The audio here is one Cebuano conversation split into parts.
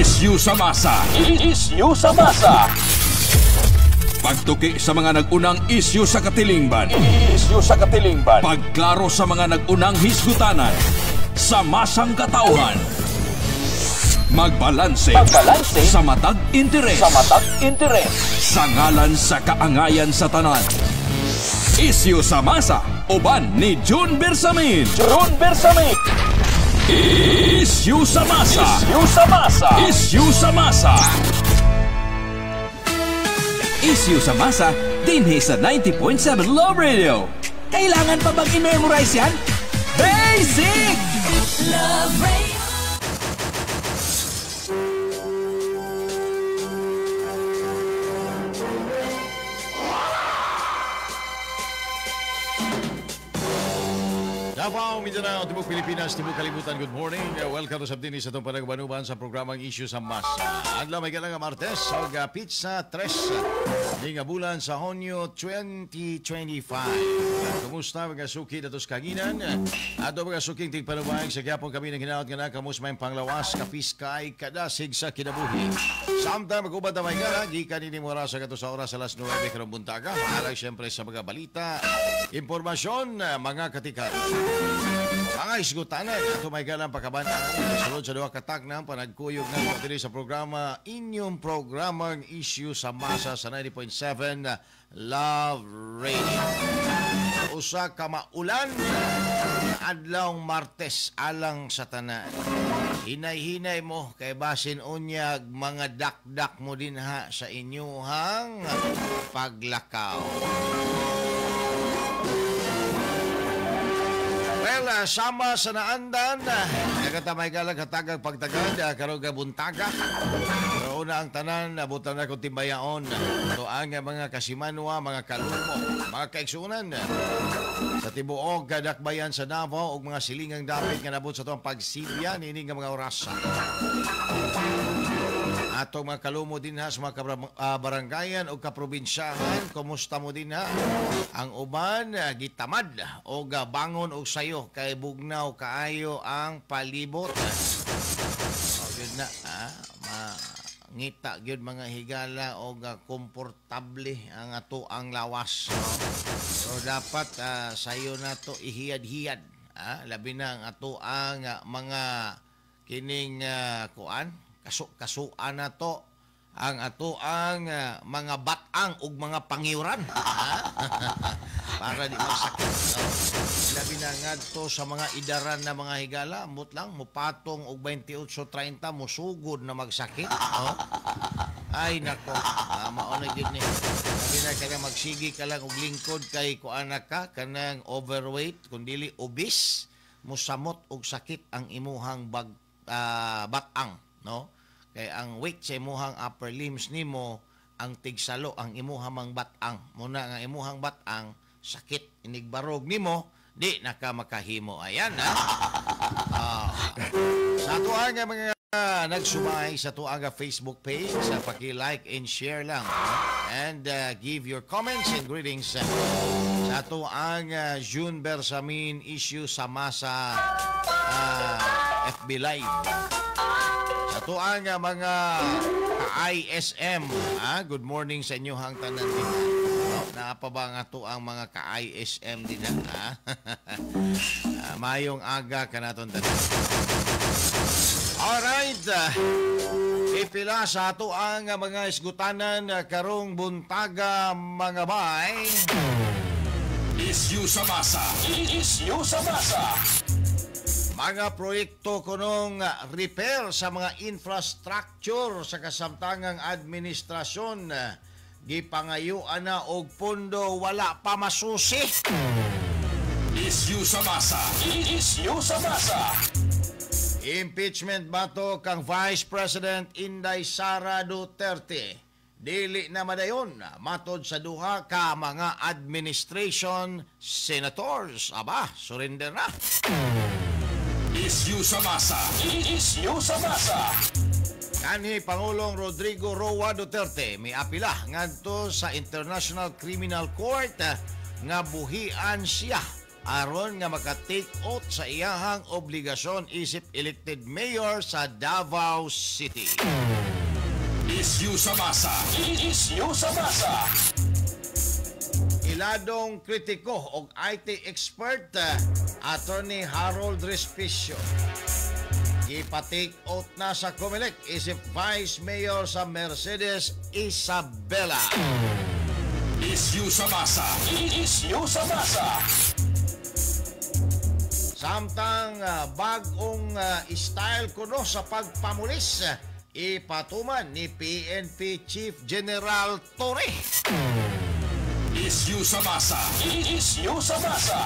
Issue sa masa. Issue sa masa. Pagtuki sa mga nag-unang issue sa katilingban. Issue sa katilingban. Pagklaro sa mga nag-unang hisgutanan. Sa masang katauhan. Magbalanse. Magbalanse. Sa matag interes. Sa matag interes. Sa ngalan sa kaangayan sa tanan. Issue sa masa. Uban ni June Bersamin. June Bersamin. Issue sa masa. Issue sa masa. Issue sa masa. Issue sa masa, dinhi sa 90.7 Love Radio. Kailangan pa bang i-memorize yan? Basic! Love Radio. Davao, Mindanao, Tibok Pilipinas, Tibok Kalibutan, good morning. Welcome to Sabdini sa itong panagbanuban sa programang Issue sa Masa. Adlaw may galang Martes, og Pizza 3, nga bulan sa Honyo 2025. Kumusta mga suki datos kaginan? Ato mga suking tigpanubayag sa gyapon kami ng hinaot nga nakamus may panglawas, kapiskay, kadasig sa kinabuhi. Samtang mag-ubad na may gala, gikan ini mo sa kato sa oras alas 9 karong buntaga. Alang siyempre sa mga balita, impormasyon, mga katikal. Mga isgutanan, ato may galang pagkabanaan, sulod sa duha ka tagna, panagkuyog na diri sa programa, inyong programang Issue sa Masa sa 90.7 Love Radio. Usa ka maulan, adlawng Martes alang sa tanan. Hinay-hinay mo kay basin unyag mga dakdak mo dinha sa inyuhang paglakaw. Well, sama sa naandan, nagatamay ka lang katagag pagtagad, karong buntaga. Pero una ang tanan, abutan na kong timbayaon. Ito ang mga kasimanwa, mga kalumo, mga kaiksunan. Sa tibuok, kadakbayan sa Davao, ug mga silingang dapit nga nabot sa itong pagsilya, nining nga mga orasa. Atong mga kalumo din ha sa mga barangayan o kaprobinsyahan, kumusta mo din ha? Ang uban, gitamad o bangon o sayo, kay bugnaw kaayo ang palibot. O yun na, ha? Mangita yun mga higala o komportable ang ato ang lawas. No? So dapat sayo na to ihiyad-hiyad. Ha? Labi na ang ato ang mga kining kuan, kasuan na to ang ato ang mga batang ug mga pangiwran para di magsakit. No? Labi na ngadto sa mga idaran na mga higala, ambot lang mupatong og 28-30 musugod na magsakit. No? Ay nako, mao na gyud ni. Labi na kanang magsigi ka lang og lingkod kay kuan na ka kanang overweight kun dili obese, musamot og sakit ang imuhang batang, no? Kay ang weight sa imuhang upper limbs nimo ang tigsalo ang imuhang mang batang. Muna nga imuhang batang sakit inigbarog nimo, di na ka makahimo. Ayan ha. Sa atuang nga mga nagsumay sa atuang nga Facebook page, sa paki-like and share lang, no? And give your comments and greetings sa atuang June Bersamin Issue sa Masa FB Live. Sa atuang mga ka-ISM, good morning sa inyo hang tanan din. No, naa pa ba nga atuang mga ka-ISM din ha? Mayong aga kanaton tanan. Alright, ipila sa atuang mga isgutanan karong buntaga mga bay. Issue sa masa. Issue sa masa. Mga proyekto kunong repair sa mga infrastructure sa kasamtangang administrasyon, gipangayuan na og pondo wala pa masusi. Issue sa masa. Issue sa masa. Impeachment bato kang Vice President Inday Sara Duterte. Dili na madayon matod sa duha ka mga administration senators. Aba, surrender na. Issue sa masa. Issue sa masa. Kanhi Pangulong Rodrigo Roa Duterte miapila ngadto sa International Criminal Court nga buhian siya aron nga maka-take oath sa iyahang obligasyon isip elected mayor sa Davao City. Isyu sa masa. Isyu sa masa. Iladong kritiko og IT expert Attorney Harold Respicio gipa-take oath na sa COMELEC isip Vice Mayor sa Mercedes Isabela. Isyu sa masa. Isyu sa masa. Samtang bag-ong style kuno sa pagpamulis ipatuman ni PNP Chief General Torre. Isyu sa masa. Isyu sa masa.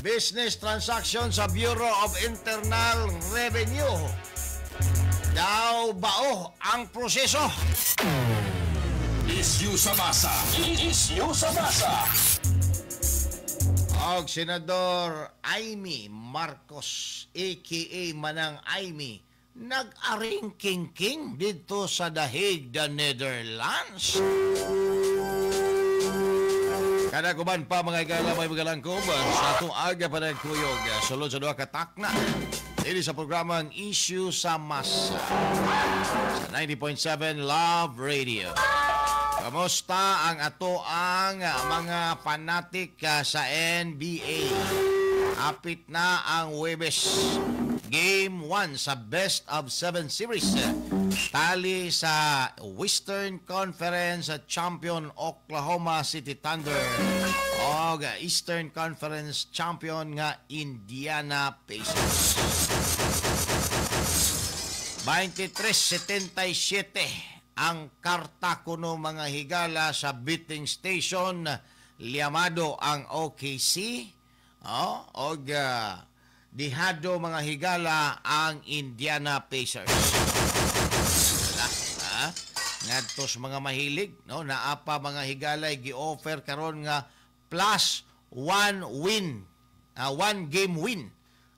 Business transaction sa Bureau of Internal Revenue. Daw bao ang proseso. Isyu sa masa. Isyu sa masa. Og Senador Amy Marcos aka Manang Amy nag-aring king-king dito sa The Hague, the Netherlands. Kada kuban pa mga igala may magalangkob sa atong aga pa nagkuyog sulod sa duha ka takna dili sa programang Issue sa Masa sa 90.7 Love Radio. Kamusta ang ato ang mga fanatic sa NBA? Apit na ang Huwebes. Game 1 sa Best of 7 Series. Tali sa Western Conference Champion Oklahoma City Thunder og Eastern Conference Champion nga Indiana Pacers. 23-77 ang karta kuno mga higala sa betting station. Liamado ang OKC og dihado mga higala ang Indiana Pacers. Ngadto sa mga mahilig, no, naa pa mga higala gi-offer karon nga plus 1 win, 1 game win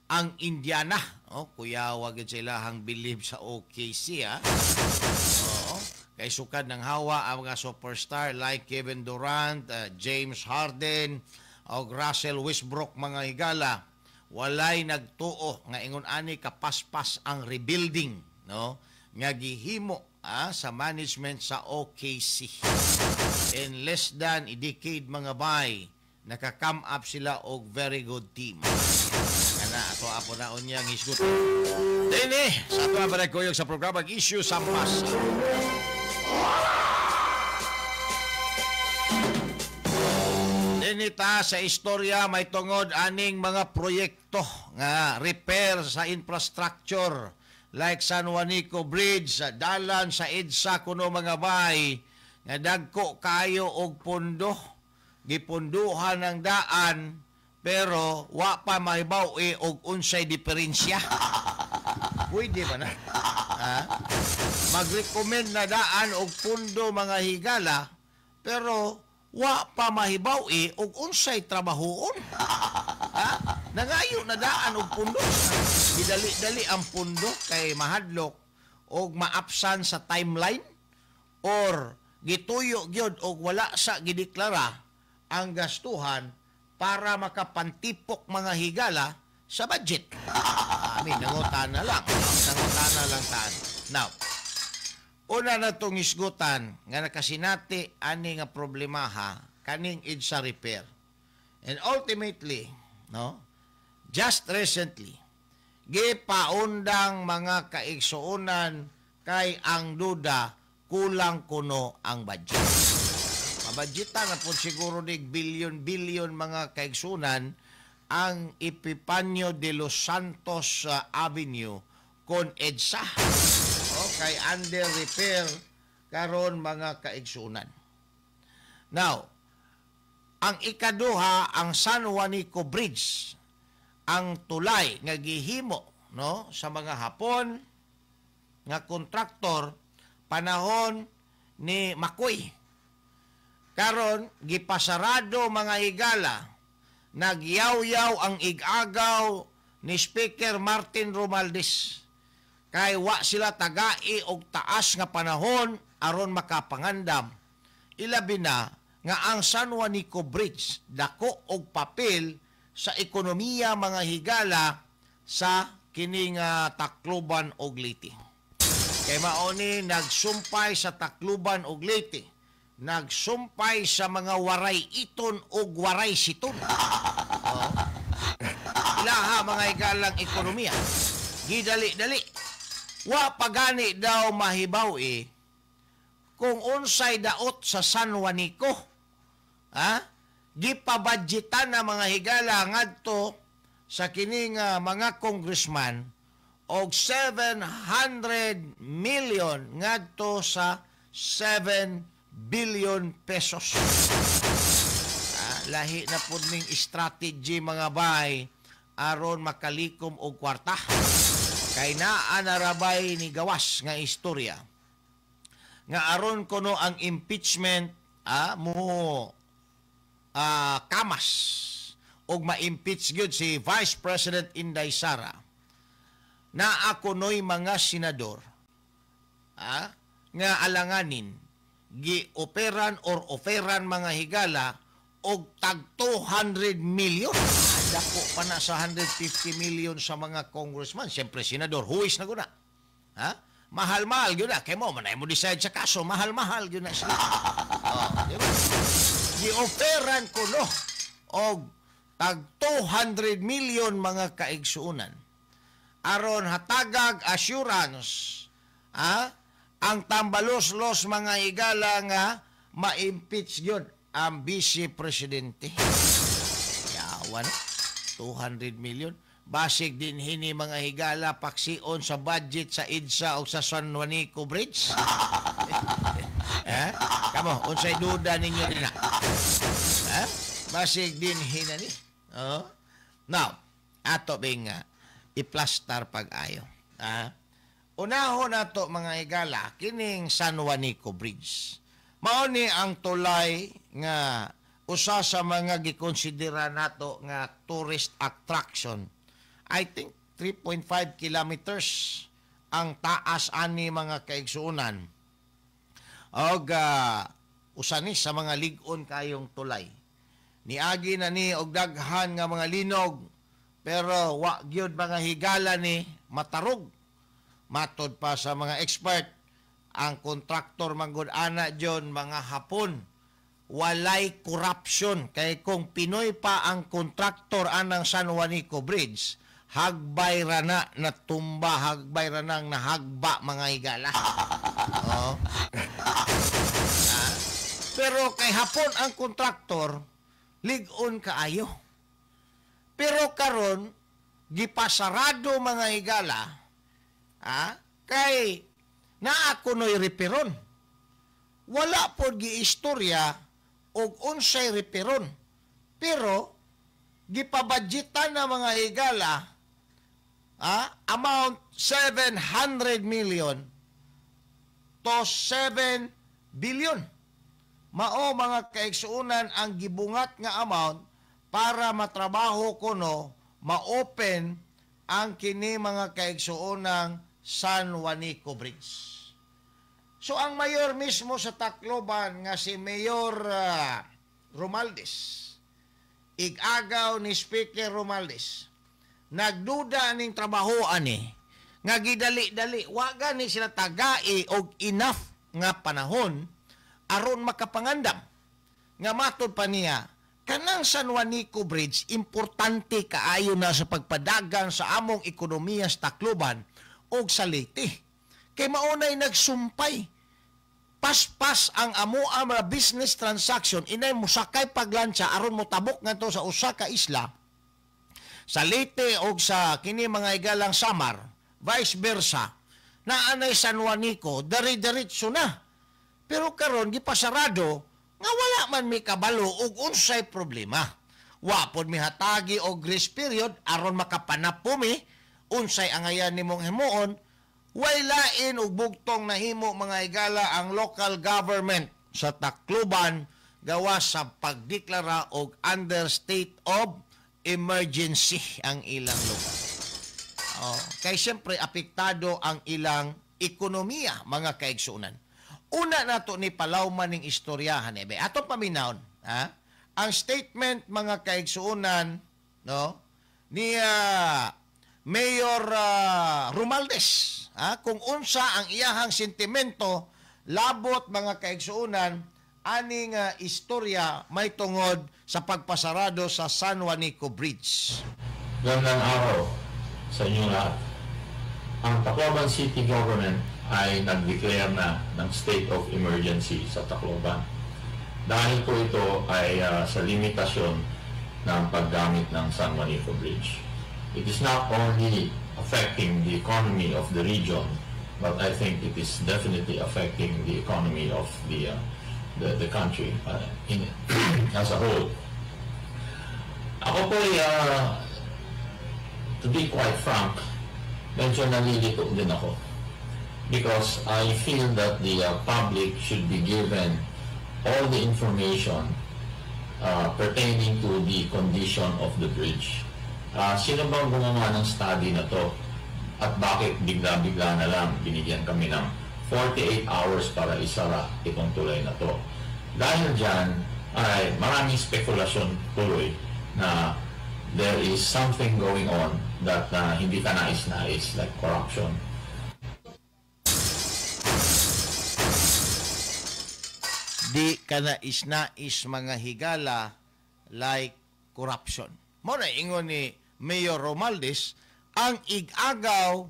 ang Indiana. Oh, kuya, wag sila hang believe sa OKC, ha. Oo. Kay sukad ng hawa ang mga superstar like Kevin Durant, James Harden, og Russell Westbrook mga higala. Walay nagtuo nga ingon ani kapaspas ang rebuilding, no, nga gihimo sa management sa OKC. In less than a decade mga bay, naka-come up sila og very good team. Kana ato apo na unya ang hisgot. Dini sa ato ang kuyog sa programa Issue sa Masa. Dini ta sa istorya may tungod aning mga proyekto nga repair sa infrastructure like San Juanico Bridge, dalan sa EDSA kuno mga bay nga dagko kayo og pundo, gipunduhan ang daan pero wa pa mahibaw og unsay diferensya. Pwede ba na? Ha? Mag-recommend na daan og pundo mga higala pero wa pa mahibaw og unsay trabahoon. Ha? Nangayo na daan og pundo. Gidali-dali ang pundo kay mahadlok og maapsan sa timeline or gituyo gyud og wala sa gideklara ang gastuhan para makapantipok mga higala sa budget. Amin, nangutana lang. Nangutana lang taan. Now, una na itong isgutan nga nakasinati ani nga problemaha kaning EDSA repair. And ultimately, no, just recently, gipaundang mga kaigsuonan kay ang duda kulang kuno ang budget. Mabudgetan na po siguro dig bilyon-bilyon mga kaigsunan ang Epifanio de los Santos Avenue kon EDSA. Okay, under repair karon mga kaigsunan. Now, ang ikaduha ang San Juanico Bridge, ang tulay nga gihimo, no, sa mga Hapon nga kontraktor panahon ni Makoy. Karon gipasarado mga higala, nagyaw-yaw ang igagaw ni Speaker Martin Romualdez. Kay wa sila tagai og taas nga panahon aron makapangandam. Ilabi na nga ang San Juanico Bridge dako og papel sa ekonomiya, mga higala, sa kining Tacloban og Leyte. Kay mao ni nagsumpay sa Tacloban og Leyte, nagsumpay sa mga waray iton og waray siton. Oh. Ilaha, mga higalang, ekonomiya. Gidali-dali. Wa pagani daw mahibaw eh kung unsay daot sa San Juanico. Ha? Gipabudgetan na, mga higala, ngadto sa kining mga congressman og 700 million ngadto sa 7 billion pesos. Ah, lahi na pud ning strategy, mga bay, aron makalikom og kwarta. Kay naa na rabay ni gawas nga istorya nga aron kuno ang impeachment mo kamas og ma-impeach gyud si Vice President Inday Sara, naa kuno'y mga senador nga alanganin gi-operan or oferan, mga higala, og tag 200 million. Dako pa na sa 150 million sa mga congressman. Siyempre, senador, huwis na guna. Ha? Mahal-mahal gyud na. Kay mo, manay mo decide sa kaso, mahal-mahal gyud na sila. Oh, di ba? Gi-oferan kuno og tag 200 million, mga kaigsuunan, aron hatagag assurance ang tambalos-los, mga higala, nga ma-impeach gyud ang vice presidente. Yawa no? 200 million. Basig din hini, mga higala, paksion sa budget sa EDSA o sa San Juanico Bridge. Eh? Kamo, unsay duda ninyo din na? Eh? Basig din hina ni. Oh. Now, ato bing iplastar pag-ayo. Ah? Unahon nato, mga higala, kining San Juanico Bridge. Mao ni ang tulay nga usa sa mga gikonsidera nato nga tourist attraction. I think 3.5 kilometers ang taas ani, mga kaigsuonan. Og usa ni sa mga lig-on kayong tulay. Niagi na ni og daghan nga mga linog, pero wa gyud, mga higala, ni matarog. Matod pa sa mga expert, ang kontraktor manggod ana diyon mga Hapon. Walay corruption kay kung Pinoy pa ang kontraktor anang San Juanico Bridge, hagbay ra na natumba, hagbay ra nang nahagba, mga higala. Oh. Ah. Pero kay Hapon ang kontraktor, lig-on kaayo. Pero karon gipasarado, mga higala, kay naa kuno'y reperon. Wala pod giistorya og unsay reperon. Pero gipabudgetan na, mga higala, amount 700 million to 7 billion. Mao, mga kaigsuonan, ang gibungat nga amount para matrabaho kuno, ma-open ang kini, mga kaigsuonang San Juanico Bridge. So ang mayor mismo sa Tacloban nga si Mayor Romualdez, igagaw ni Speaker Romualdez, nagduda ning trabahoan ni nga gidali-dali, wa gani sila tagai og enough nga panahon aron makapangandam. Nga matod pa niya, kanang San Juanico Bridge importante kaayo na sa pagpadagan sa among ekonomiya sa Tacloban og sa Leyte. Kay maunay nagsumpay. Paspas ang amo ang mga business transaction, inay musakay paglantsa aron motabok ngadto sa usa ka isla sa Leyte og sa kini, mga higalang, Samar, vice versa. Naanay San Juanico, dari-diretso na. Pero karon gipasarado nga wala man mi kabalo og unsay problema. Wa pod mi hatagi og grace period aron makapanapo mi unsay angayan nimong himuon. Way lain og bugtong nahimo, mga higala, ang local government sa Tacloban gawa sa pagdeklara og under state of emergency ang ilang lugar. Oh, kay siyempre apektado ang ilang ekonomiya, mga kaigsuonan. Una nato ni palawman ning istoryahan ebe. Atong paminawon, ha? Ang statement, mga kaigsuonan, no, ni Mayor Romualdez, ha? Kung unsa ang iyahang sentimento labot, mga kaigsuonan, aning istorya may tungod sa pagpasarado sa San Juanico Bridge. Magandang araw sa inyo lahat. Ang Tacloban City Government ay nag-declare na ng state of emergency sa Tacloban. Dahil po ito ay sa limitasyon ng paggamit ng San Juanico Bridge. It is not only affecting the economy of the region, but I think it is definitely affecting the economy of the country as a whole. Ako po ay, to be quite frank, medyo nalilito din ako. Because I feel that the public should be given all the information pertaining to the condition of the bridge. Sino bang gumawa ng study na to? At bakit bigla-bigla na lang binigyan kami ng 48 hours para isara itong tulay na to? Dahil dyan ay maraming spekulasyon tuloy na there is something going on that hindi ka nais-nais, like corruption. Di ka nais-nais, mga higala, like corruption. Mo na ingon ni Mayor Romualdez, ang igagaw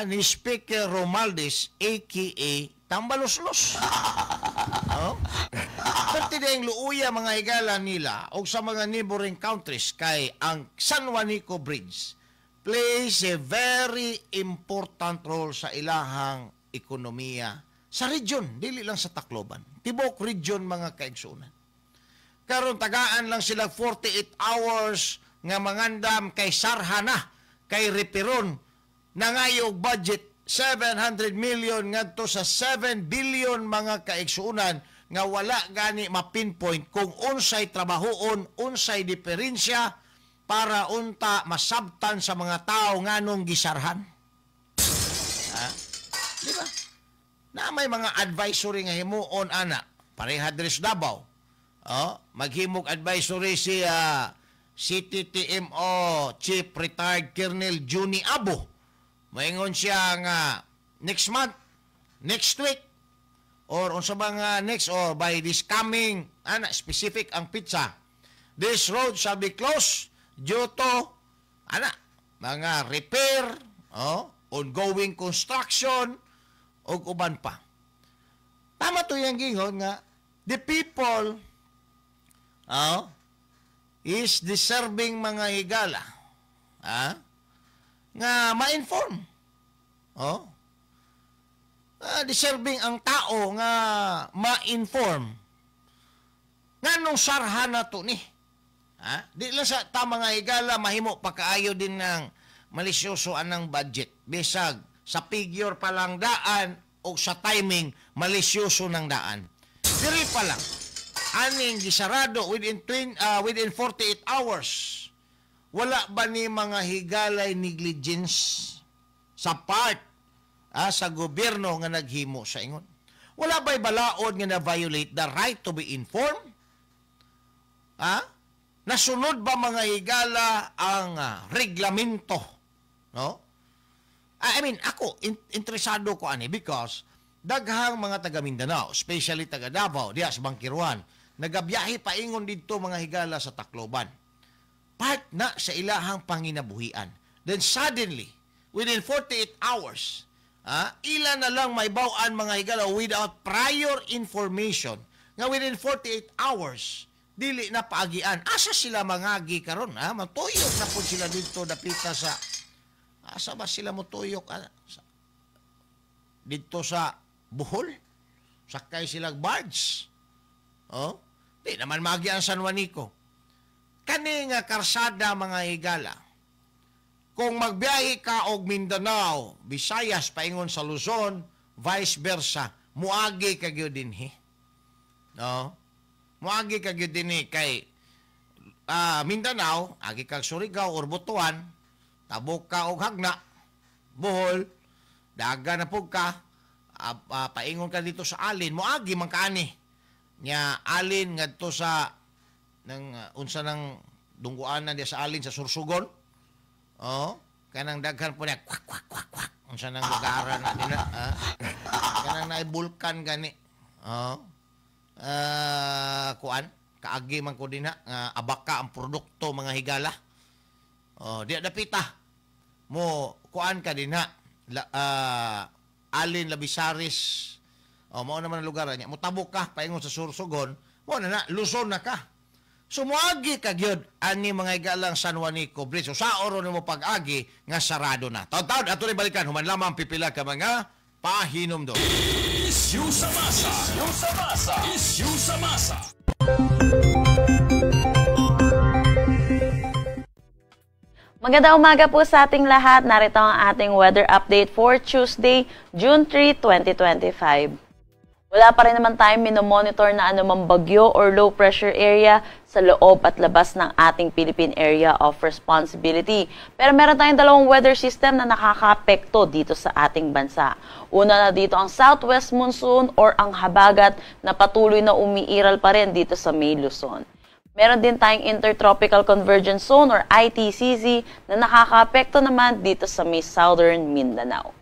ni Speaker Romualdez aka Tambaloslos. Oh? Pwede din luuya, mga higala, nila o sa mga neighboring countries kay ang San Juanico Bridge plays a very important role sa ilahang ekonomiya sa region, dili lang sa Tacloban. Tibok region, mga kaigsunan. Karon tagaan lang sila 48 hours nga mangandam kay sarha na, kay reperon, nangayog budget 700 million ngadto sa 7 billion, mga kaigsunan, nga wala gani ma-pinpoint kung unsay trabahoon, unsay diferensya para unta masabtan sa mga tao nganong gisarhan. Ha? Di ba? Na may mga advisory nga himuon ana, pareha diri sa Davao. Oh, maghimog advisory si CTTMO Chief Retired Colonel Juni Abo. Maingon siya nga next month, next week, or unsa ba nga next or by this coming ana, specific ang pizza. This road shall be closed due to ana mga repair, oh, ongoing construction ug uban pa. Tama to yang gingon nga the people, oh, is deserving, mga higala, nga ma-inform. Oh. Deserving ang tao nga ma-inform nganong sarha na to ni. Ha? Di lang sa ta, mga higala, mahimo pa kaayo din ng malisyoso anang budget. Bisag sa figure pa lang daan o sa timing malisyoso ng daan. Diri pa lang aning gisarado within 48 hours. Wala ba ni, mga higalay, negligence sa part sa gobyerno nga naghimo sa ingon? Wala ba'y balaod nga na-violate the right to be informed? Ha? Nasunod ba, mga higala, ang reglamento? No? I mean, ako, interesado ko ani because daghang mga taga Mindanao, especially taga Davao, diya sa Bangkiruan, nagabiyahe paingon didto, mga higala, sa Tacloban. Part na sa ilahang panginabuhian. Then suddenly, within 48 hours, ila na lang may bawaan, mga higala, without prior information nga within 48 hours dili na paagian. Asa sila mangagi karon, ha? Matuyok na pud sila didto dapita sa, asa ba sila motuyok? Didto sa Bohol? Sakay sila barge. Oh? Di naman magi ang San Juanico. Kani nga karsada, mga higala, kung magbiyahe ka og Mindanao, Visayas paingon sa Luzon, vice versa, muagi ka gyud dinhi. No? Muagi ka gyud dinhi kay Mindanao, agi kag Surigao or Butuan, tabok ka og Jagna, Bohol, daga na pug ka, Paingon ka dito sa Alin, moagi man kaani. Nya Alin ngadto sa nang unsa nang dungguanan diya sa Alin sa Sursugon. Oh, kanang daghan po niya kwak kwak kwak kwak. Unsa nang lugaran na nila, ah? Kanang naay bulkan gani. Oh. Kuan, kaagi man ko dinha nga abaka ang produkto, mga higala. Oh, diya dapita. Mo kuan ka dinha. Alin Labisaris. Oh, mao naman ang lugar niya. Mutabok ka paingon sa Sursugon, mo na na Luzon na ka. So moagi ka gyud ani, mga higalang, San Juanico Bridge. So sa oro nimo pag-agi nga sarado na. Taon-taon ato rin balikan human lamang pipila ka mga pahinumdom. Issue sa masa. Issue sa masa. Issue sa masa. Magandang umaga po sa ating lahat. Narito ang ating weather update for Tuesday, June 3, 2025. Wala pa rin naman tayong minomonitor na anumang bagyo or low pressure area sa loob at labas ng ating Philippine Area of Responsibility. Pero meron tayong dalawang weather system na nakakaapekto dito sa ating bansa. Una na dito ang Southwest Monsoon or ang habagat na patuloy na umiiral pa rin dito sa May Luzon. Meron din tayong Intertropical Convergence Zone or ITCZ na nakakaapekto naman dito sa may Southern Mindanao.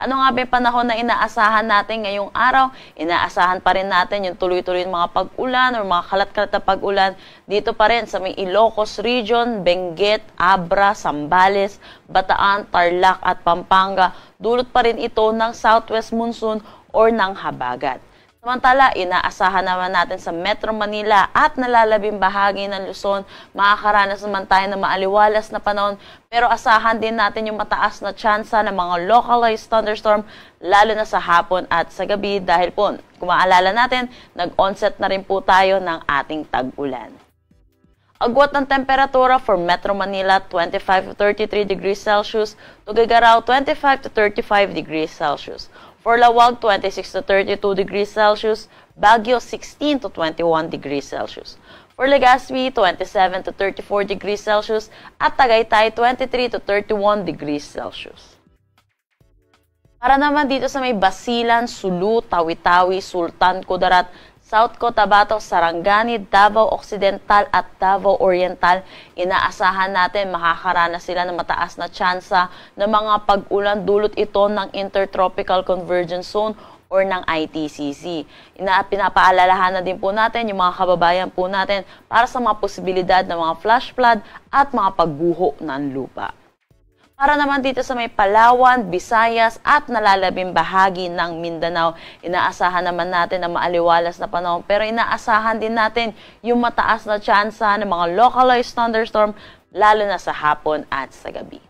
Ano nga ba yung panahon na inaasahan natin ngayong araw? Inaasahan pa rin natin yung tuloy-tuloy mga pag-ulan or mga kalat-kalat na pag-ulan dito pa rin sa may Ilocos Region, Benguet, Abra, Zambales, Bataan, Tarlac at Pampanga. Dulot pa rin ito ng Southwest Monsoon or ng habagat. Samantala, inaasahan naman natin sa Metro Manila at nalalabing bahagi ng Luzon, makakaranas naman tayo ng maaliwalas na panahon, pero asahan din natin yung mataas na tsansa ng mga localized thunderstorm lalo na sa hapon at sa gabi dahil po, kung maalala natin, nag-onset na rin po tayo ng ating tag-ulan. Agwat ng temperatura for Metro Manila, 25 to 33 degrees Celsius, Tuguegarao, 25 to 35 degrees Celsius. For Laoag, 26 to 32 degrees Celsius, Baguio, 16 to 21 degrees Celsius. For Legazpi, 27 to 34 degrees Celsius, at Tagaytay, 23 to 31 degrees Celsius. Para naman dito sa may Basilan, Sulu, Tawi-Tawi, Sultan Kudarat, South Cotabato, Sarangani, Davao Occidental at Davao Oriental, inaasahan natin makakaranas sila ng mataas na tsansa ng mga pag-ulan dulot ito ng Intertropical Convergence Zone or ng ITCZ. Pinapaalalahan na din po natin yung mga kababayan po natin para sa mga posibilidad ng mga flash flood at mga pagguho ng lupa. Para naman dito sa may Palawan, Visayas at nalalabing bahagi ng Mindanao, inaasahan naman natin ang maaliwalas na panahon, pero inaasahan din natin yung mataas na tsansa ng mga localized thunderstorm lalo na sa hapon at sa gabi.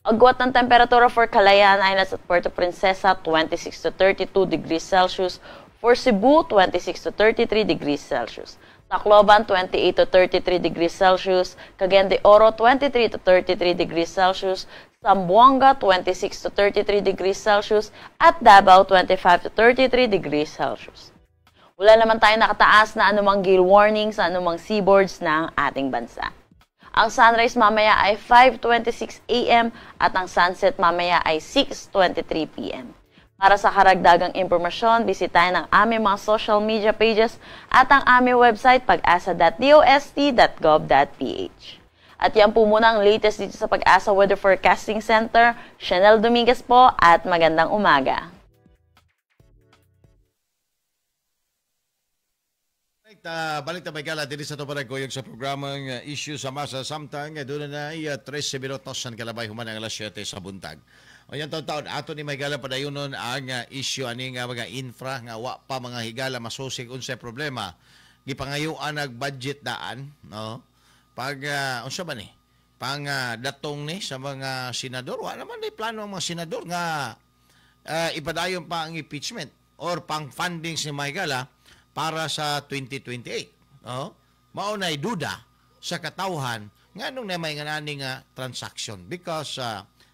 Agwat ng temperatura for Kalayaan Islands at Puerto Princesa, 26 to 32 degrees Celsius. For Cebu, 26 to 33 degrees Celsius. Tacloban, 28 to 33 degrees Celsius. Cagayan de Oro, 23 to 33 degrees Celsius. Zamboanga, 26 to 33 degrees Celsius. At Davao, 25 to 33 degrees Celsius. Wala naman tayong nakataas na anumang gale warning sa anumang seaboards ng ating bansa. Ang sunrise mamaya ay 5:26 a.m. at ang sunset mamaya ay 6:23 p.m. Para sa karagdagang impormasyon, bisitahin ang aming mga social media pages at ang aming website pagasa.dost.gov.ph. At yan po muna ang latest dito sa Pag-asa Weather Forecasting Center. Chanel Dominguez po at magandang umaga. Right, balik ta may gala dinhi sa ato panagkuyog sa programang Issue sa Masa samtang doon na 13 minutos ang kalabay human ang alas 7 sa buntag. O yan, taon-taon ato ni may gala padayonon ang issue ani nga mga infra nga wa pa, mga higala, masusig unsay problema. Gipangayuan nag budget daan, no? Pag unsa ba ni? Pang datong ni sa mga senador, wa naman ni plano ang mga senador nga ipadayon pa ang impeachment or pang funding si Maygala para sa 2028. No? Mao na'y duda sa katawhan nganong na may nganani nga transaction because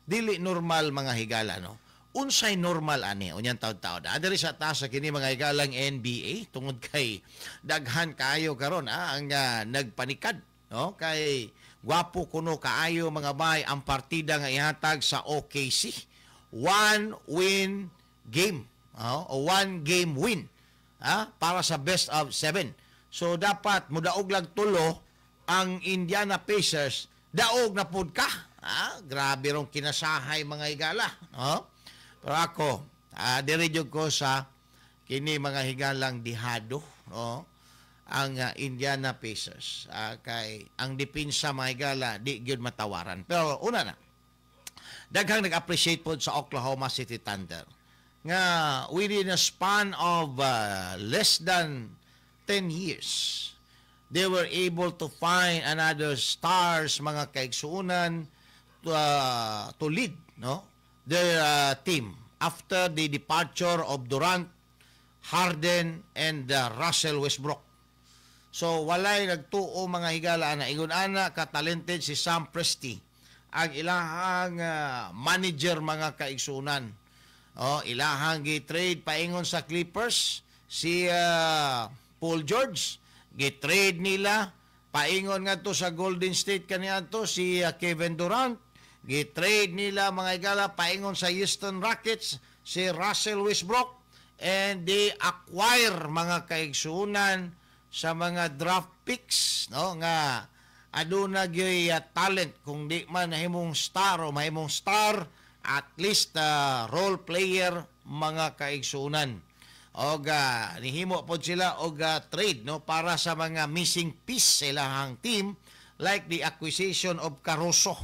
dili normal, mga higala, no? Unsay normal ani unyang taon-taon? Adiri sa taas sa kini, mga higalang NBA tungod kay daghan kaayo karon ang nagpanikad, no, kay gwapo kuno kaayo, mga bay, ang partida nga ihatag sa OKC. One win game, o one game win para sa best of seven. So dapat mudaog lang tulo ang Indiana Pacers, daog na pud ka. Grabe rong kinasahay, mga higala, no? Pero ako, diri jud ko sa kini, mga higalang, dihado, no? Ang Indiana Pacers, kay ang depensa, mga higala, di gyud matawaran. Pero una na, daghang nag-appreciate pod sa Oklahoma City Thunder nga within a span of less than 10 years, they were able to find another stars, mga kaigsuunan, to lead, no, their team after the departure of Durant, Harden and Russell Westbrook. So walay nagtuo, mga higala, na ingon ana ka talented si Sam Presti, ang ilahang manager, mga kaigsunan. Oh, ilahang gi-trade paingon sa Clippers si Paul George, gi-trade nila paingon ngadto sa Golden State kaniadto si Kevin Durant, gi-trade nila, mga higala, paingon sa Houston Rockets si Russell Westbrook, and they acquire, mga kaigsunan, sa mga draft picks, no, nga aduna gyoy talent. Kung di man nahimong star o mahimong star, at least role player, mga kaigsunan. Og nihimo pod sila og trade, no, para sa mga missing piece sa ilahang team, like the acquisition of Caruso,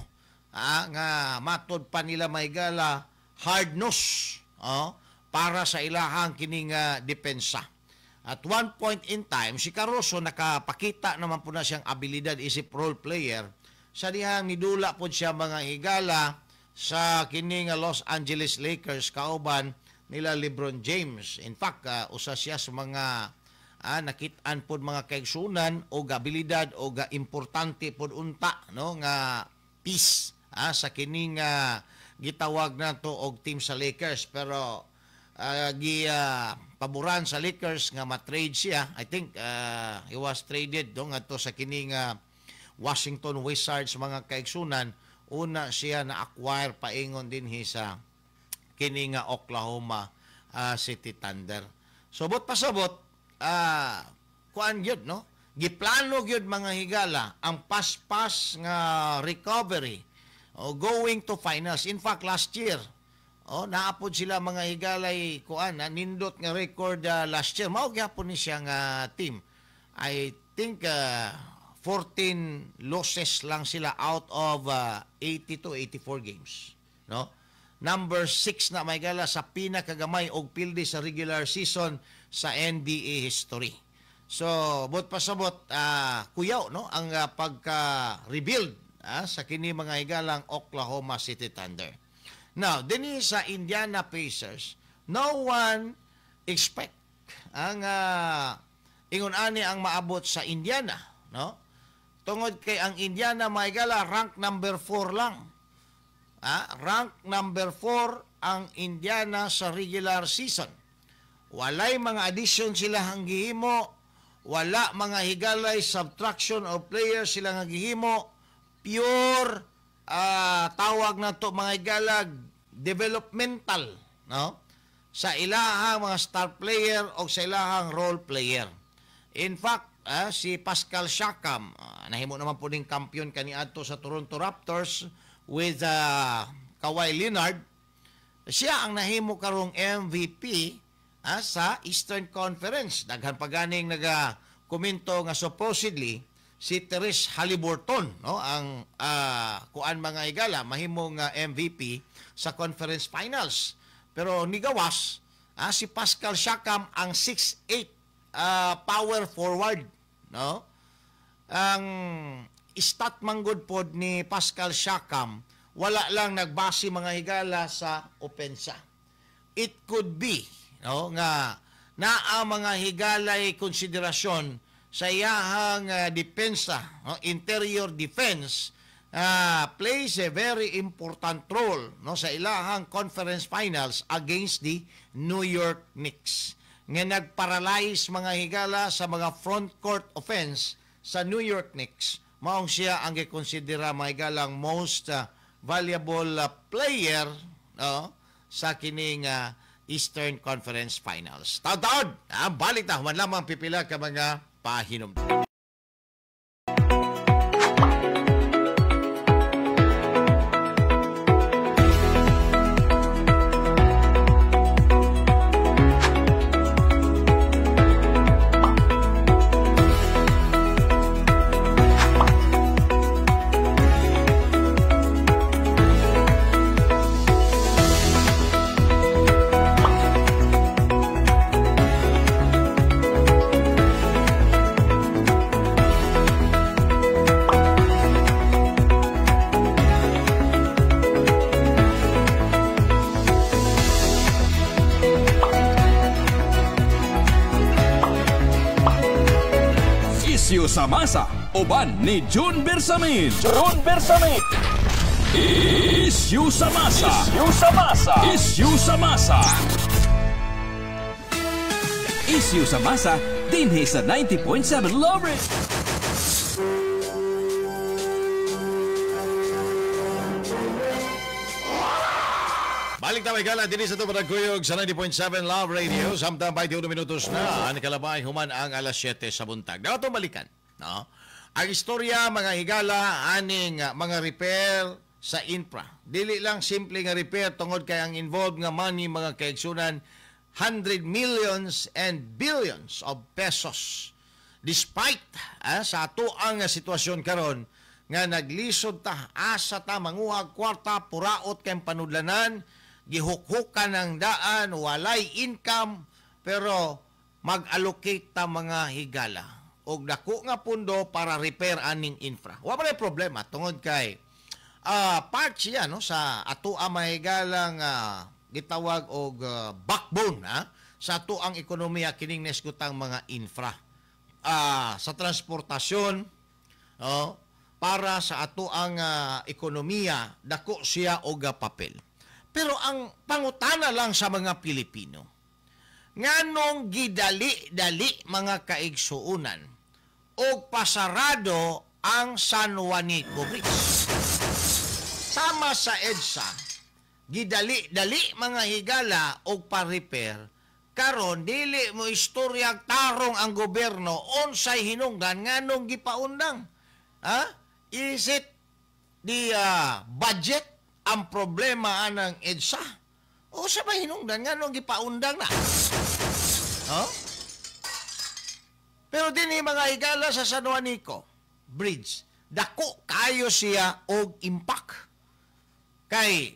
nga matod pa nila, mga higala, hard nose, oh, para sa ilahang kining depensa. At one point in time, si Caruso nakapakita naman po na siyang abilidad isip role player sa dihang nidula po siya, mga higala, sa kining Los Angeles Lakers kauban nila LeBron James. In fact, usa siya sa mga nakit-an pod, mga kaigsunan, og abilidad o importante pod unta, no, nga piece sa kining gitawag nato og team sa Lakers, pero gi paboran sa Lakers nga ma-trade siya. I think he was traded do ngadto sa kining Washington Wizards, mga kaigsunan. Una siya na acquire paingon dinhi sa kini nga Oklahoma City Thunder. So bot pasabot, kuan gyud, no? Giplano gyud, mga higala, ang paspas nga recovery o going to finals. In fact, last year, oh, naapod sila, mga higalay, kuan na nindot nga record last year. Mao gyapon ni siya nga team. I think 14 losses lang sila out of 82 84 games, no? Number 6 na, mga higala, sa pinakagamay og pildi sa regular season sa NBA history. So, bot pasabot, kuyaw, no, ang pagka-rebuild sa kini, mga higalang Oklahoma City Thunder. Now, dinhi sa Indiana Pacers, no one expect ang ingon ani ang maabot sa Indiana, no? Tungod kay ang Indiana, mga higala, rank number 4 lang. Rank number 4 ang Indiana sa regular season. Walay mga addition sila ang gihimo, wala, mga higalay, subtraction of players sila nga gihimo, pure tawag na to, mga higala, developmental, no, sa ilahang mga star player o sa ilahang role player. In fact, si Pascal Siakam, nahimo naman po ning kampiyon kaniadto sa Toronto Raptors with Kawhi Leonard. Siya ang nahimo karong MVP sa Eastern Conference. Daghan pa ganing naga komento nga supposedly si Tyrese Haliburton, no, ang kuan, mga higala, mahimo nga MVP sa conference finals. Pero nigawas, si Pascal Siakam, ang 6'8 power forward, no? Ang stat manggod pod ni Pascal Siakam, wala lang nagbase, mga higala, sa opensa. It could be, no, nga naa, mga higalay, konsiderasyon sa iyahang depensa, no, interior defense plays a very important role, no, sa ilahang conference finals against the New York Knicks nga nagparalyze, mga higala, sa mga front court offense sa New York Knicks. Maong siya ang gikonsidera, mga higalang most valuable player, no, sa kining Eastern Conference Finals. Taon-taon, balik na human lamang pipila ka mga pahinom. Isyu sa masa, uban ni June Bersamin. June Bersamin. Isyu sa masa. Isyu sa masa. Isyu sa masa. Isyu sa masa, dinhi sa 90.7 Love Radio. Balik na may gala, din sa ito panagkuyog sa 90.7 Love Radio. Samtang 21 minutos na, ang kalabay human ang alas 7 sa buntag. Dapat itong balikan. No? Ang istorya, mga higala, aning mga repair sa infra. Dili lang simple nga repair tungod kay ang involved nga money, mga kaigsunan, 100 millions and billions of pesos. Despite sa ato ang sitwasyon karon nga naglisod ta, asa ta, manguhag kwarta, puraot kay panudlanan, gihukhukan ang daan, walay income, pero mag-allocate ta mga higala og dako nga pundo para repair aning infra. Wa man problema tungod kay part siya no sa ato ang mga higalang gitawag og backbone sa ato ang ekonomiya kining nesgutang mga infra. Sa transportasyon, no, para sa ato ang ekonomiya dako siya og papel. Pero ang pangutana lang sa mga Pilipino, nganong gidali-dali mga kaigsuonan og pasarado ang San Juanico Bridge? Sama sa EDSA, gidali-dali mga higala og pa-repair, karon dili mo istoryag tarong ang gobyerno unsay hinungdan nganong gipaundang. Ha? Is it the budget ang problema anang EDSA? O sa ba hinungdan nganong gipaundang na? Oh? Pero dinhi mga higala sa San Juanico Bridge, dako kayo siya og impact. Kay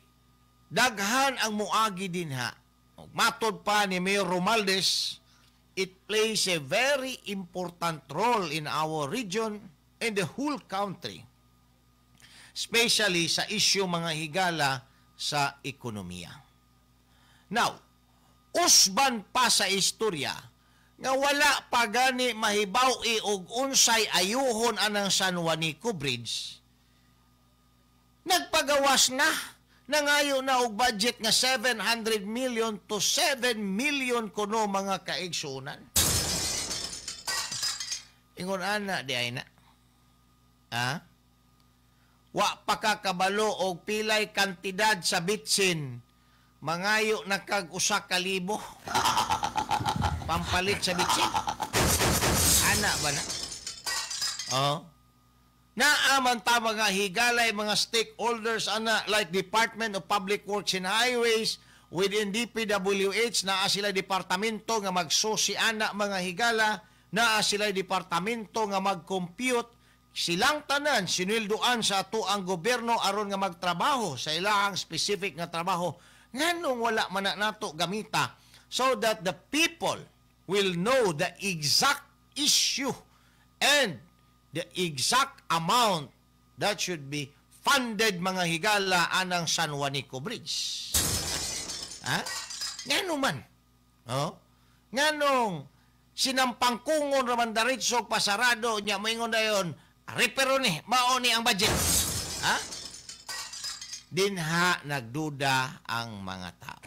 daghan ang muagi dinha. Matod pa ni Mayor Romualdez, it plays a very important role in our region and the whole country. Especially sa issue mga higala sa ekonomiya. Now, usban pa sa istorya nga wala pa gani mahibaw-i og unsay ayuhon anang San Juanico Bridge, nagpagawas na, nangayo na og budget nga 700 million to 7 million kuno mga kaigsunan. Ingon ana di ay na. Ha? Wa pa kakabalo og pilay kantidad sa bitsin, mangayo na kag 1,000 pampalit sa bitsin. Ana ba na? Oh. Naaman ta mga higalay, mga stakeholders ana like Department of Public Works and Highways within DPWH, naa sila departamento nga magsusi ana mga higala, naa sila departamento nga mag-compute. Silang tanan sinweldoan sa ato ang gobyerno aron nga magtrabaho sa ilahang specific nga trabaho. Nganong wala man na nato gamita so that the people will know the exact issue and the exact amount that should be funded mga higala anang San Juanico Bridge. Ha? Ngano man? Oh? Nganong sinampangkungon raman diretso pasarado nya moingon dayon repair ni, mao ni ang budget. Ha? Dinha nagduda ang mga tao.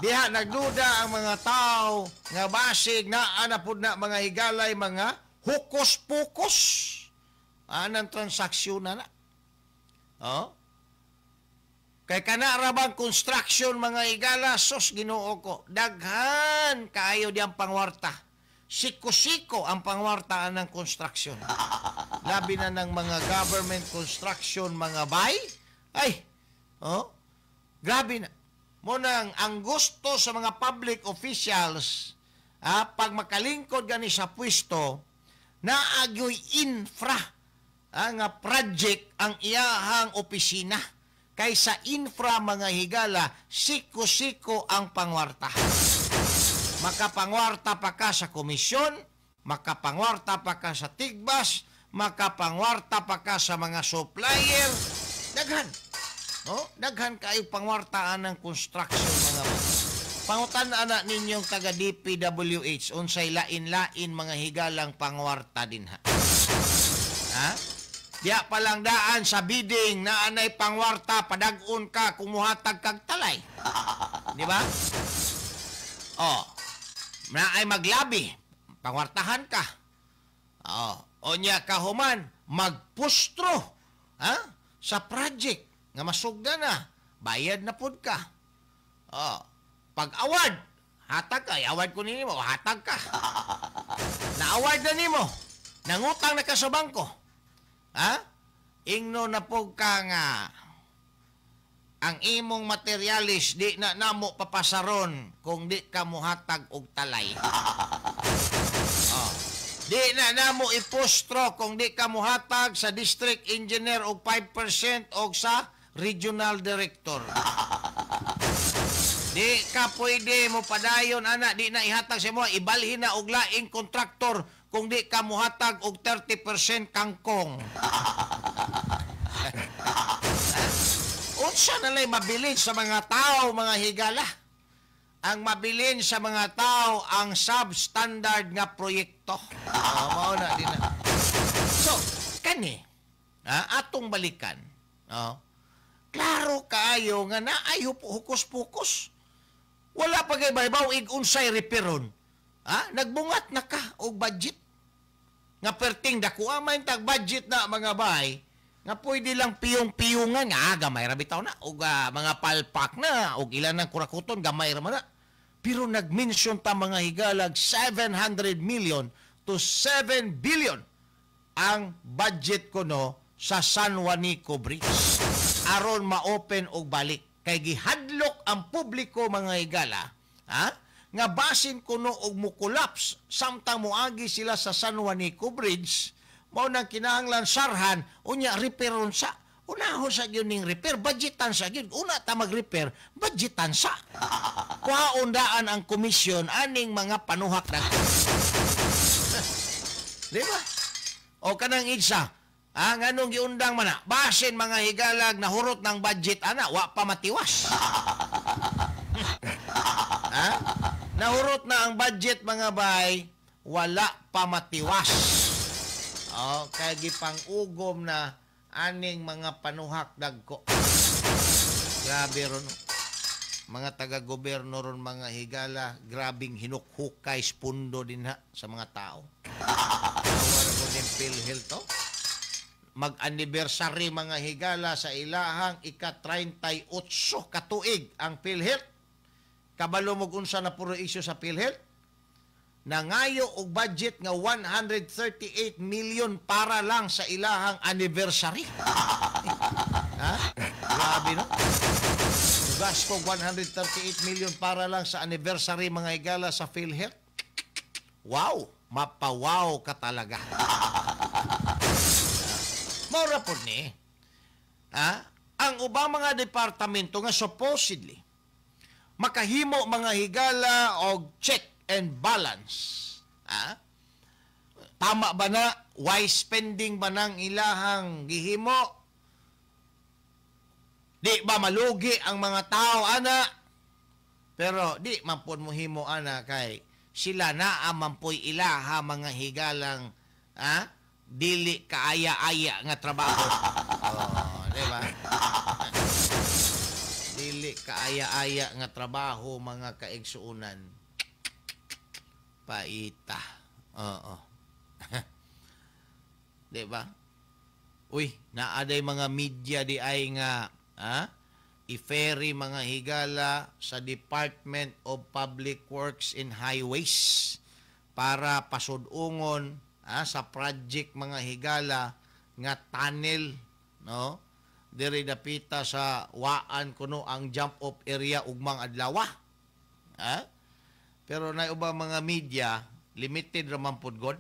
Diha nagduda ang mga tao nga basig naa na pud na mga higalay mga hukos-pukos anang transaksyon na na. Oh? Kay kana ra bang construction, mga higala, sus, Ginoo ko. Daghan kaayo diyang pangwarta. Siko-siko ang pangwartaan ng construction. Labi na ng mga government construction, mga bay. Ay, oh, grabe na. Munang ang gusto sa mga public officials, pag makalingkod gani sa pwesto, naagyoy infra nga project ang iyahang opisina. Kaysa infra, mga higala, siko-siko ang pangwarta. Makapangwarta pa ka sa komisyon, makapangwarta pa ka sa tigbas, makapangwarta pa ka sa mga supplier. Daghan. No? Daghan kayo pangwartaan ng construction, mga ba. Pangutan ana ninyong taga DPWH unsay lain-lain, mga higalang, pangwarta din ha. Ha? Diya pa lang daan sa bidding na anay pangwarta, padag-on ka kung muhatag kag talay. Di ba? Oh. Na ay maglabi, pangwartahan ka. Oh, onya kahuman magpustro, ha? Sa project nga masugda na, bayad na pud ka. Oh, pag award, hatag ka, award ko nimo, hatag ka. Na-award na nimo. Nangutang na ka sa bangko. Ha? Ingno na pud ka nga ang imong materialis di na namo papasaron kung di ka muhatag og talay. Oh. Di na namo ipustro kung di ka muhatag sa district engineer og 5% og sa regional director. Di ka pwede mo padayon ana, di na ihatag sa mo, ibalhin na og laing kontraktor kung di ka muhatag og 30% kangkong. Unsa na lay mabilin sa mga tao, mga higala? Ang mabilin sa mga tao ang substandard nga proyekto. Oh, mao na din na. So, kani, atong balikan. Oh, klaro kaayo nga naay hukus-pukus. Wala pa kay baybaw ig unsay reperon. Ha? Nagbungat na ka og budget. Nga perting dakuha man tag budget na, mga bay, nga pwede lang piyong-piyungan nga gamay ra bitaw na og mga palpak na og ilan ng kurakuton, gamay ra man na. Pero nag-mention ta, mga higalag, 700 million to 7 billion ang budget ko no sa San Juanico Bridge aron ma-open og balik kay gihadlok ang publiko, mga higala, ha, nga basin kuno og mo-collapse samtang moagi sila sa San Juanico Bridge. Mao nang kinahanglan sarhan, unya repairon sa. Unahon sa gyud ning repair, budgetan sa gyud. Una ta mag-repair, budgetan sa. Kuhaon daan ang komisyon aning mga panuhak na. Di ba? O kanang EDSA, nganong giundang man na? Basin, mga higalag, nahurot ng budget ana, wa pa matiwas. Ha? Nahurot na ang budget, mga bay, wala pa matiwas. O, kaya gipang-ugom na aning mga panuhak dagko. Grabe ron. Mga taga-gobyerno ron, mga higala, grabing hinukhukay pundo din ha sa mga tao. Awar ko din PhilHealth to. Mag-anniversary, mga higala, sa ilahang ika-38 katuig ang PhilHealth. Kabalo mo unsa na puro issue sa PhilHealth? Nangayo og budget nga 138 million para lang sa ilahang anniversary. Ha? Grabe, no? Gasto 138 million para lang sa anniversary, mga higala, sa PhilHealth. Wow! Mapawaw ka talaga. Maura po ni. Ha? Ang ubang mga departamento nga supposedly makahimo, mga higala, og check and balance. Ha? Tama ba na? Wise spending ba nang ilahang gihimo? Di ba malugi ang mga tao ana? Pero di man pud mohimo ana kay sila naa man po'y ilaha, mga higalang, ha? Dili kaaya-aya nga trabaho. Oh, di ba? Dili kaaya-aya nga trabaho, mga kaigsuonan. Paita. Oo. Di ba? Uy, naaday mga media di ay nga, ha? i-ferry mga higala sa Department of Public Works and Highways para pasudungon sa project mga higala nga tunnel, no, diri dapita sa Waan kuno ang jump off area ugmang adlaw. Ha? Pero nay ubang mga media limited ra man pud god.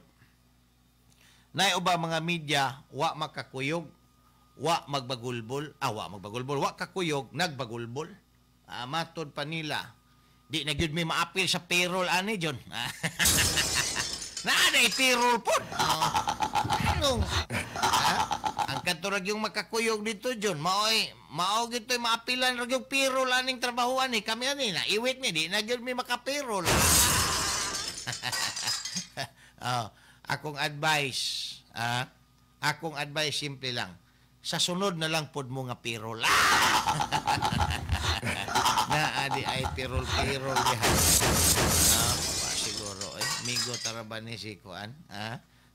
Nay ubang mga media wa makakuyog, wa magbagulbol, wa magbagulbol, wa kakuyog, nagbagulbol. Matod pa nila, di na gyud mi maapil sa payroll ani John. Naa na payroll pod. Anong? Ha? Ang kadto ra gyung makakuyog dito John, maoy mao gitoy maapilan ra gyung payroll aning trabahoan ni kami ani na iwit mi di na gyud mi maka-payroll. Oh, akong advice, akong advice simple lang. Sa sunod na lang pod mo nga payroll. Na adi ay payroll payroll diha. Siguro eh migo tara ba ni si kuan,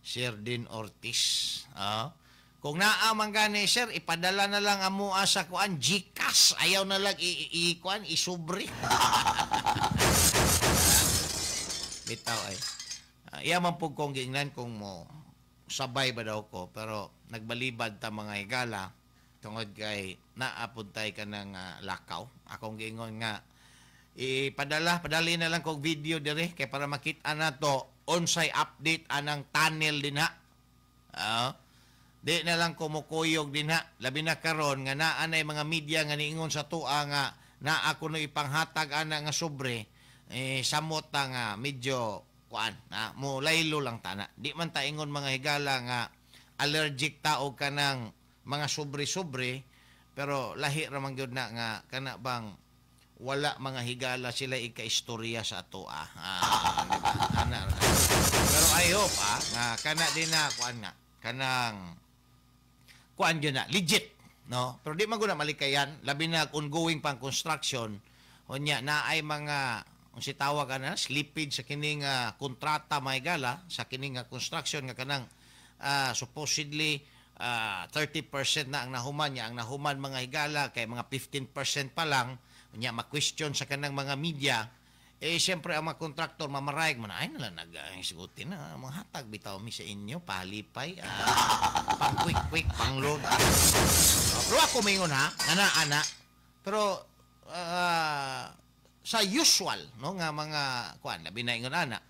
Sir Dean Ortiz. Kung naa man gani sir, ipadala na lang amoa sa kuan GCash. Ayaw na lang i kuan isubre. Bitaw ay. Iya man pud kong giingnan kung mo sabay ba daw ko, pero nagbalibad ta mga higala tungod kay naapuntay ka ng lakaw. Akong giingon nga ipadala, padali na lang kog video dire kay para makita nato unsay update anang tunnel dinha. Di na lang ko mukuyog dinha, labi na karon nga naa nay mga media nga niingon sa tua nga naa kuno ipanghatag ana nga sobre, samot ta nga medyo kuan na mo laylo lang tana. Di man ta ingon mga higala nga allergic ta og kanang mga sobre-sobre, pero lahi ra man gyud na nga kana bang wala mga higala sila ikaistorya sa atoa. Diba? Ana. Pero I hope nga kana din na kuan nga kanang kuan gyud na legit, no? Pero di man gud na malikayan, labi na ongoing pang construction unya na ay mga unsi tawag ana slippage sa kining kontrata mga higala sa kining construction nga kanang supposedly 30% na ang nahuman niya, ang nahuman mga higala kay mga 15% pa lang unya ma-question sa kanang mga media, eh siyempre ang mga kontraktor mamarayag man ay nala nag-isgutin na mga hatag bitaw mi sa inyo palipay pang quick quick pang load. Pero ako mingon ha ana ana pero sa usual no nga mga kuan labi na ingon ana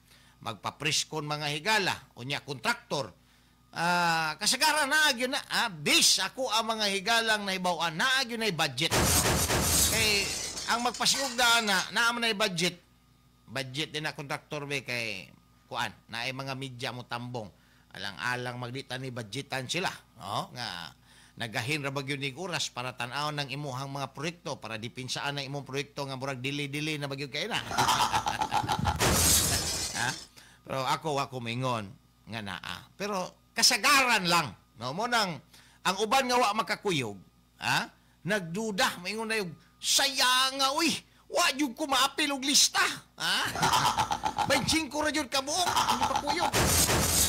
magpa-preskon mga higala unya kontraktor kasagaran naa gyud na base ako ang mga higalang nahibaw-an naa gyud nay budget kay ang magpasiugda na naa man nay budget din na kontraktor be kay kuan naay mga media mo tambong alang-alang magdita ni budgetan sila no nga nagahin ra ba gyud nig oras para tan-awon ng imuhang mga proyekto para depinsaan ang imong proyekto nga murag dili-dili na ba gyud kay na. Ha? Pero ako mingon nga naa. Pero kasagaran lang no mo nang ang uban nga wa makakuyog, ha? Nagduda maingon na yung saya nga uy, wa jud ko maapil og lista, ha? 25 ra jud ka buok ang pakuyog.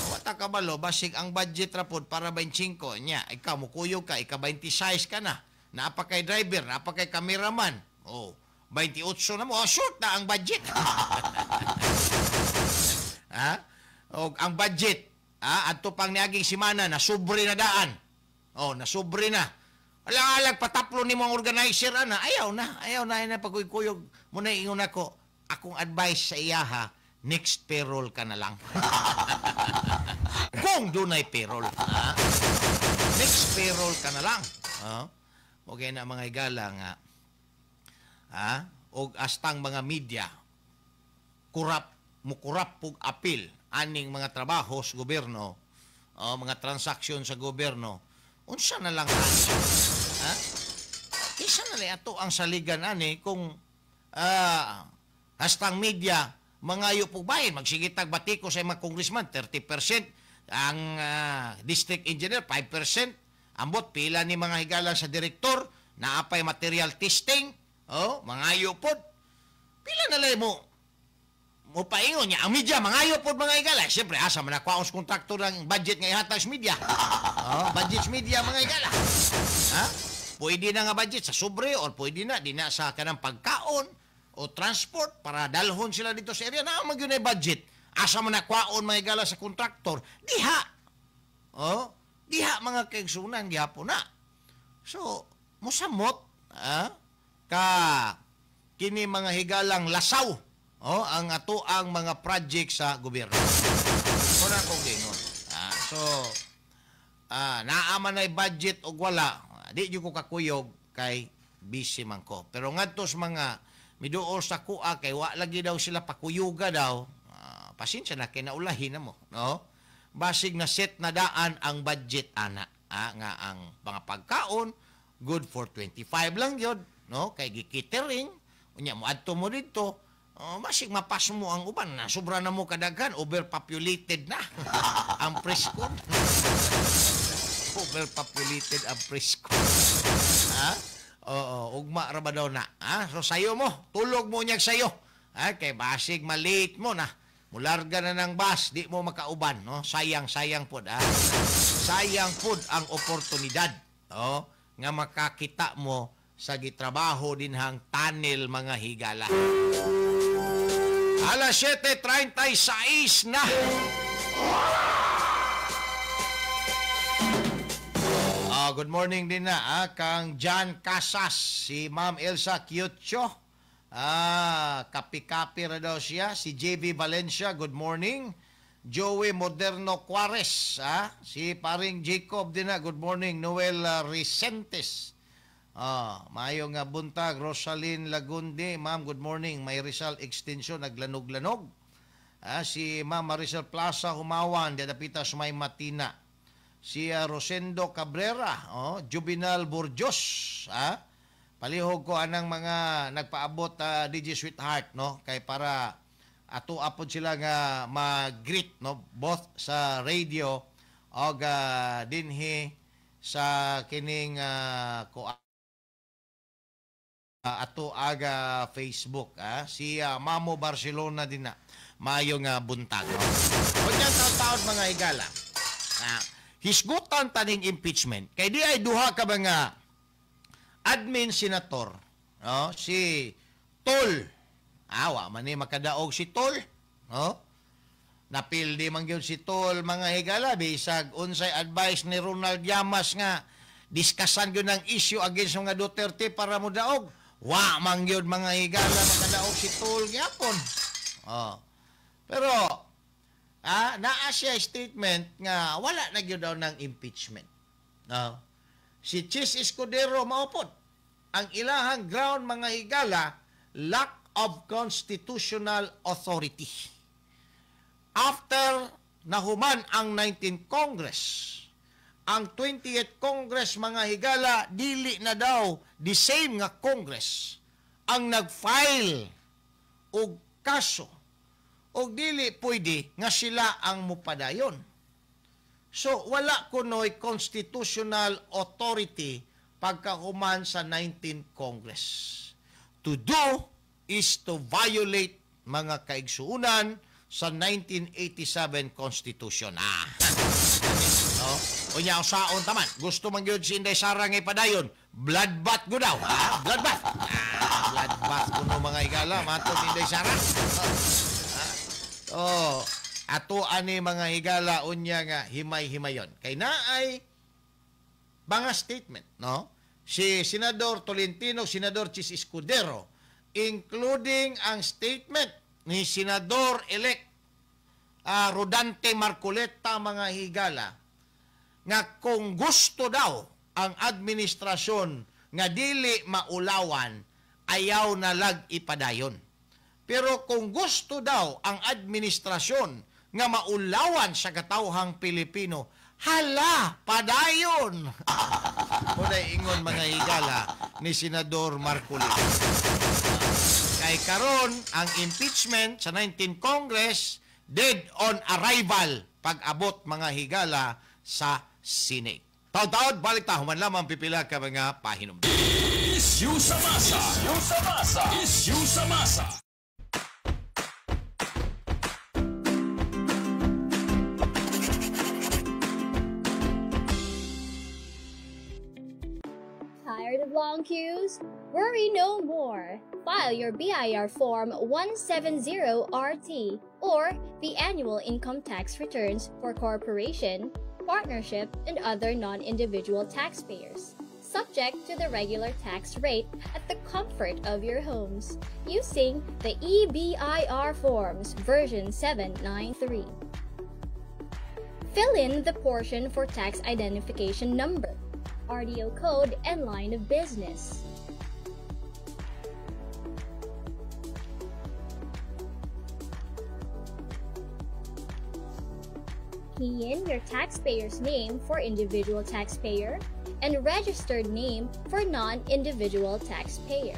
Wa ta kabalo basig ang budget ra pod para 25 nya ikaw mukuyog ka ika 26 ka na. Naa pa kay driver, naa pa kay cameraman. Oh, 28 na mo, short na ang budget. Ha? Og ang budget, adto pang niaging semana na sobre na daan. Oh, na sobre na. Alang-alang pataplo nimo ang organizer ana, ayaw na pagkuyog mo na ingon ako. Akong advice sa iya ha, next payroll ka na lang. Kung dunay payroll, ha? Next payroll ka na lang. Ha? Okay na mga higala nga. Ha? Og astang mga media kurap mukurap pug apil aning mga trabaho sa gobyerno, o mga transaksyon sa gobyerno. Unsa na lang ani? Ha? Kisa na lang ato ang saligan ani kung hastang media mangayo pug bahin magsigitag batiko sa mga congressman 30%, ang district engineer 5%, ambot pila ni mga higala sa direktor naapay material testing, oh mangayo pod pila na lang mo paingon niya ang media mangayo pod mga higala. Siyempre asa man nakuha ang kontraktor ang budget nga ihatag sa media. Oh, budget sa media mga higala. Ha? Pwede na nga budget sa sobre or pwede na di na sa kanang pagkaon o transport para dalhon sila dito sa area. Naa man gyud na budget. Asa man na kwaon mga higala sa kontraktor? Diha. Oh, diha mga kaigsunan gihapon na. So, musamot ka kini mga higalang lasaw, oh, ang ato ang mga project sa gobyerno. Muna kong gingon. So, naa man ay budget og wala, di jud ko kakuyog kay busy man ko. Pero ngadto sa mga miduol sa kuha kay wa lagi daw sila pakuyuga daw, pasensya na kay naulahin na mo, no? Basig na set na daan ang budget ana, nga ang mga pagkaon good for 25 lang yun, no? Kay gi-catering, unya moadto mo didto, basig mapas mo ang uban na sobra na mo kadaghan, overpopulated na ang presko. Overpopulated ang presko. Ha? Oo, ugma ra ba daw na? Ha? So sayo mo, tulog mo niyag sayo. Ha? Kay basig malate mo na. Mularga na ng bus, di mo makauban, no? Sayang, sayang pod, ha? Sayang pod ang oportunidad, no? Nga makakita mo sa gitrabaho dinhang tunnel mga higala. Alas 7:36 na. Good morning din na kang John Casas, si Ma'am Elsa Kyutcho. Kapi-kapi ra daw siya. Si JV Valencia, good morning. Joey Moderno Cuares, si paring Jacob din na, good morning. Noel Resentes. Maayo nga buntag. Rosaline Lagundi, ma'am, good morning. May Rizal Extension, naglanog-lanog. Si Ma'am Marisol Plaza Humawan, dapita sa may Matina. Si Rosendo Cabrera, Juvenal Burjos, palihog ko anang mga nagpaabot DJ Sweetheart, no, kay para ato apod sila nga mag-greet, no, both sa radio og dinhi sa kining ato aga Facebook, si Mamo Barcelona din na maayong buntag, no? Unya taon-taon mga higala, hisgutan taning impeachment kay di ay duha ka mga admin senator, no? Si Tol, awa man ni makadaog si Tol, no? Napildi man gyud si Tol mga higala bisag unsay advice ni Ronald Llamas nga diskasan gyud ang issue against mga Duterte para modaog. Wa man gyud mga higala makadaog si Tol gyapon. Oh. Pero naa siya statement nga wala na gyud daw ng impeachment. No? Si Chis Escudero maupod. Ang ilahang ground mga higala, lack of constitutional authority. After nahuman ang 19th Congress, ang 20th Congress mga higala, dili na daw the same nga Congress ang nag-file og kaso og dili pwede nga sila ang mupadayon. So wala kunoy constitutional authority pagkahuman sa 19th Congress. To do is to violate mga kaigsuunan sa 1987 Constitution. No? Unya usaon taman. Gusto man gyud si Inday Sara nga ipadayon. Bloodbath gud daw. Bloodbath. Bloodbath kuno mga higala matod Inday Sara. Oh, ato ani mga higala unya nga himay-himayon. Kay naay mga statement, no? Si Senador Tolentino, Senador Chis Escudero, including ang statement ni Senador-elect Rodante Marcoleta mga higala, nga kung gusto daw ang administrasyon nga dili maulawan, ayaw na lag ipadayon. Pero kung gusto daw ang administrasyon nga maulawan sa katawhang Pilipino, hala, padayon! Muna ingon mga higala ni Senador Marcoleta. Kay karon ang impeachment sa 19th Congress dead on arrival pag-abot mga higala sa Senate. Taon-taon, balik ta, human lamang pipila ka mga pahinumdum. Issue sa masa! Issue sa masa! Issue sa masa! long queues? Worry no more. File your BIR Form 170RT or the annual income tax returns for corporation, partnership, and other non-individual taxpayers, subject to the regular tax rate at the comfort of your homes, using the eBIRForms version 793. Fill in the portion for tax identification number, RDO code, and line of business. Key in your taxpayer's name for individual taxpayer and registered name for non-individual taxpayer,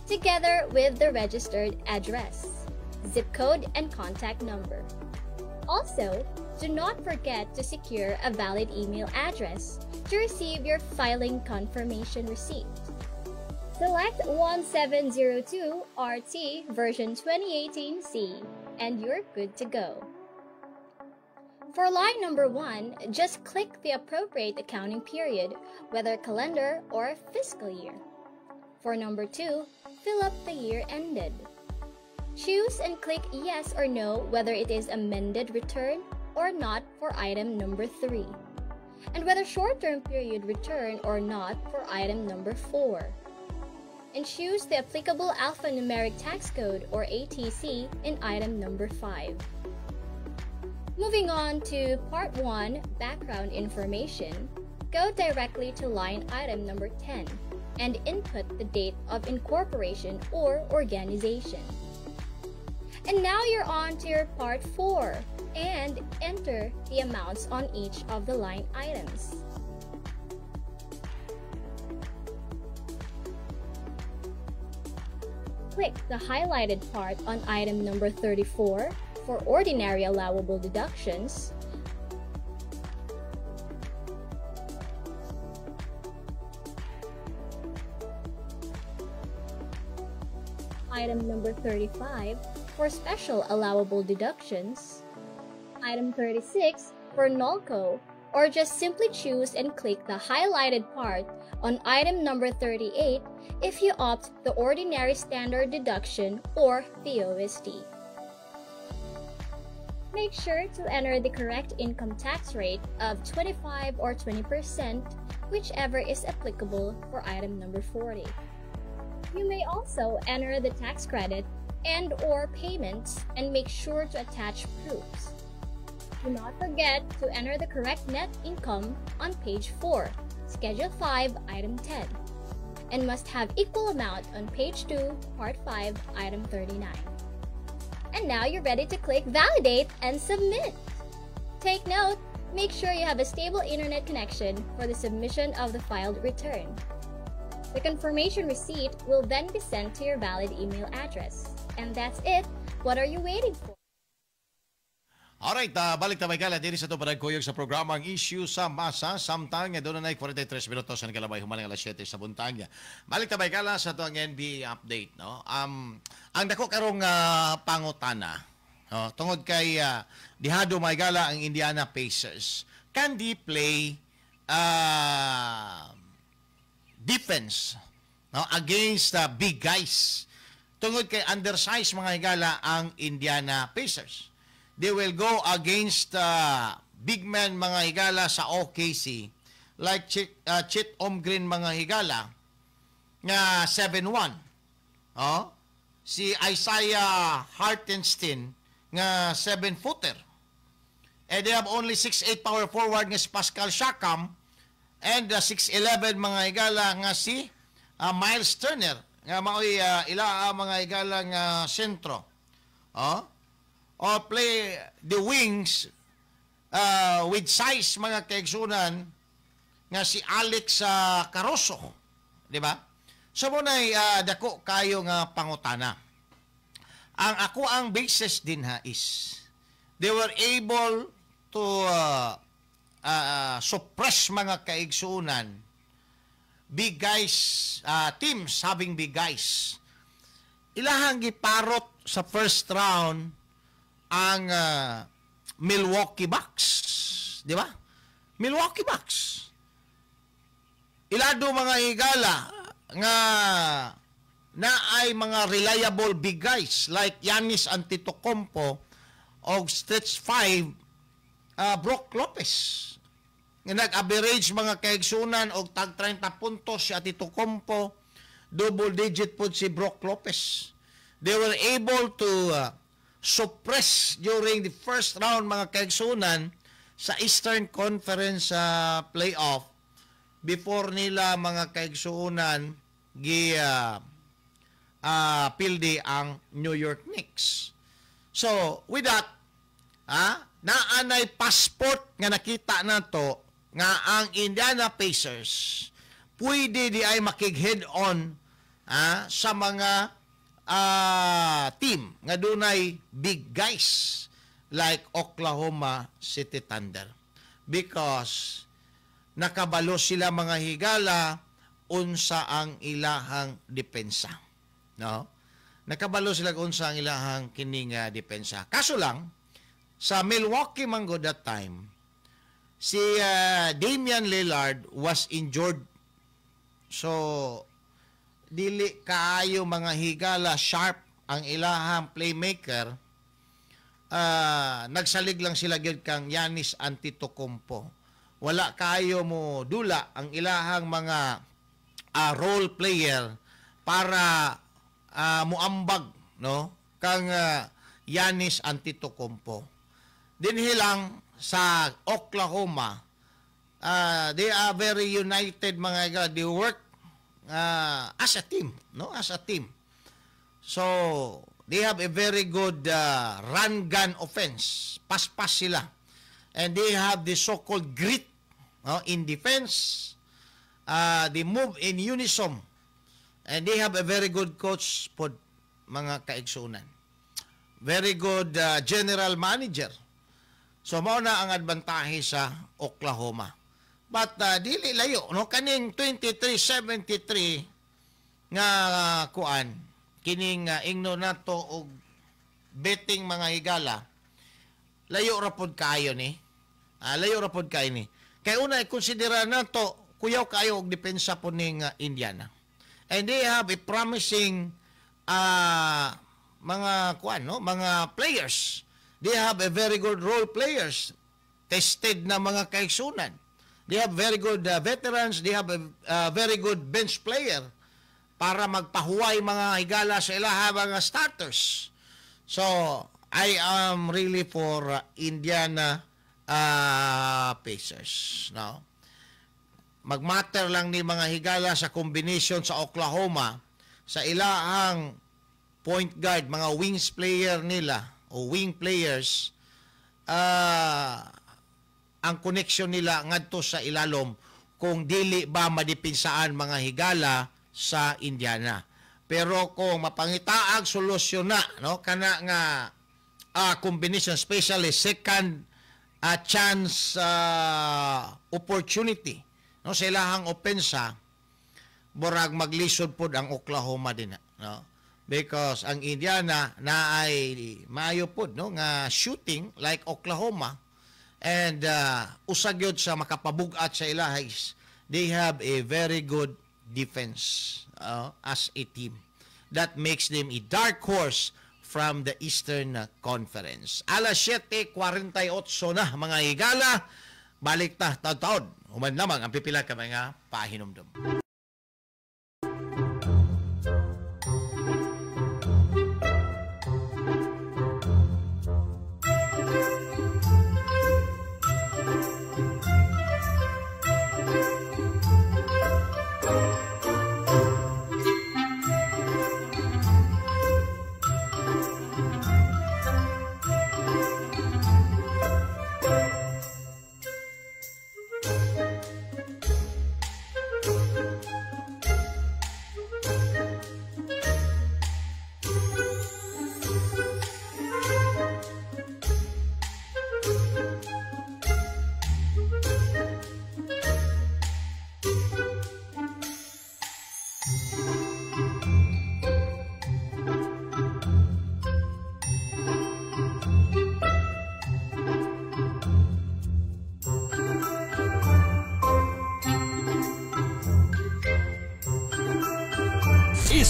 together with the registered address, zip code, and contact number. Also, do not forget to secure a valid email address to receive your filing confirmation receipt. Select 1702 RT version 2018C and you're good to go. For line number 1, just click the appropriate accounting period, whether calendar or fiscal year. For number 2, fill up the year ended. Choose and click yes or no whether it is amended return or not for item number 3, and whether short-term period return or not for item number 4. And choose the applicable alphanumeric tax code or ATC in item number 5. Moving on to Part 1, Background Information, go directly to line item number 10 and input the date of incorporation or organization. And now you're on to your Part 4 and enter the amounts on each of the line items. Click the highlighted part on item number 34 for ordinary allowable deductions, item number 35 for special allowable deductions, item 36 for NOLCO, or just simply choose and click the highlighted part on item number 38 if you opt the ordinary standard deduction or the OSD. Make sure to enter the correct income tax rate of 25 or 20%, whichever is applicable for item number 40. You may also enter the tax credit and or payments and make sure to attach proofs. Do not forget to enter the correct net income on page 4, Schedule 5, Item 10, and must have equal amount on page 2, Part 5, Item 39. And now you're ready to click Validate and Submit. Take note, make sure you have a stable internet connection for the submission of the filed return. The confirmation receipt will then be sent to your valid email address. And that's it. What are you waiting for? Alright, balik ta kala diri sa to panagkuyog sa programang Issue sa Masa samtang doon na 43 minutos ang kalabay human alas 7 sa buntag. Balik ta kala sa to ang NBA update, no. Ang dako karong pangutana, no, tungod kay dihado maygala ang Indiana Pacers. Can they play defense, no, against big guys? Tungod kay undersized mga higala ang Indiana Pacers. They will go against big man mga higala sa OKC like Chet Holmgren mga higala nga 7'1". Oh, si Isaiah Hartenstein nga 7-footer. And they have only 6'8 power forward nga si Pascal Siakam and 6'11 mga higala nga si Miles Turner nga maoy ila mga higala nga sentro. Oh, or play the wings with size mga kaigsunan nga si Alex Caruso, di ba? So mo nay dako kayo nga pangutana. Ang ako ang basis din ha is they were able to suppress mga kaigsunan big guys, teams having big guys. Ilahang giparot sa first round ang Milwaukee Bucks, di ba? Milwaukee Bucks. Ilado mga higala nga naay mga reliable big guys like Giannis Antetokounmpo og stretch 5 Brook Lopez. Nga nag-average mga kaigsunan og tag 30 puntos si Antetokounmpo, double digit pod si Brook Lopez. They were able to suppress during the first round mga kaigsunan sa Eastern Conference playoff before nila mga kaigsunan gi pildi ang New York Knicks. So, with that, naanay passport nga nakita nato nga ang Indiana Pacers pwede di ay makig head on sa mga team nga dunay big guys like Oklahoma City Thunder, because nakabalo sila mga higala unsa ang ilahang depensa, no? Nakabalo sila unsa ang ilahang kining depensa. Kaso lang sa Milwaukee man gud that time, si Damian Lillard was injured, so dili kaayo mga higala sharp ang ilahang playmaker. Nagsalig lang sila gyud kang Giannis Antetokounmpo. Wala kaayo mo dula ang ilahang mga role player para muambag, no, kang Giannis Antetokounmpo. Dinhi lang sa Oklahoma, they are very united mga higala. They work as a team, no, as a team. So they have a very good run gun offense. Paspas sila. And they have the so-called grit, no, in defense. They move in unison. And they have a very good coach pod mga kaigsunan. Very good general manager. So mao na ang advantahe sa Oklahoma. But dili layo, no, kaning 23-73 nga kuan kining ingno nato og betting mga higala, layo ra pod kaayo ni. Layo ra pod kaayo ni. Kay una i-konsidera nato kuyaw kaayo og depensa po ning Indiana. And they have a promising mga kuan, no, mga players. They have a very good role players, tested na mga kaigsunan. They have very good veterans, they have a very good bench player para magpahuway mga higala sa ilaha mga starters. So, I am really for Indiana Pacers, no? Magmatter lang ni mga higala sa combination sa Oklahoma sa ilahang point guard, mga wings player nila o wing players, ang connection nila ngadto sa ilalom kung dili ba madipinsaan mga higala sa Indiana. Pero kung mapangitaag solusyon na, no, kana nga combination, especially second chance opportunity, no, sa ilahang opensa, burag maglisod pod ang Oklahoma din, no, because ang Indiana na ay maayo pod, no, nga shooting like Oklahoma, and usa gyud sa makapabug-at sa ilaha is they have a very good defense as a team that makes them a dark horse from the Eastern Conference. Alas 7:48 na mga higala, balik ta taud-taud human lamang ang pipila ka mga pahinumdum.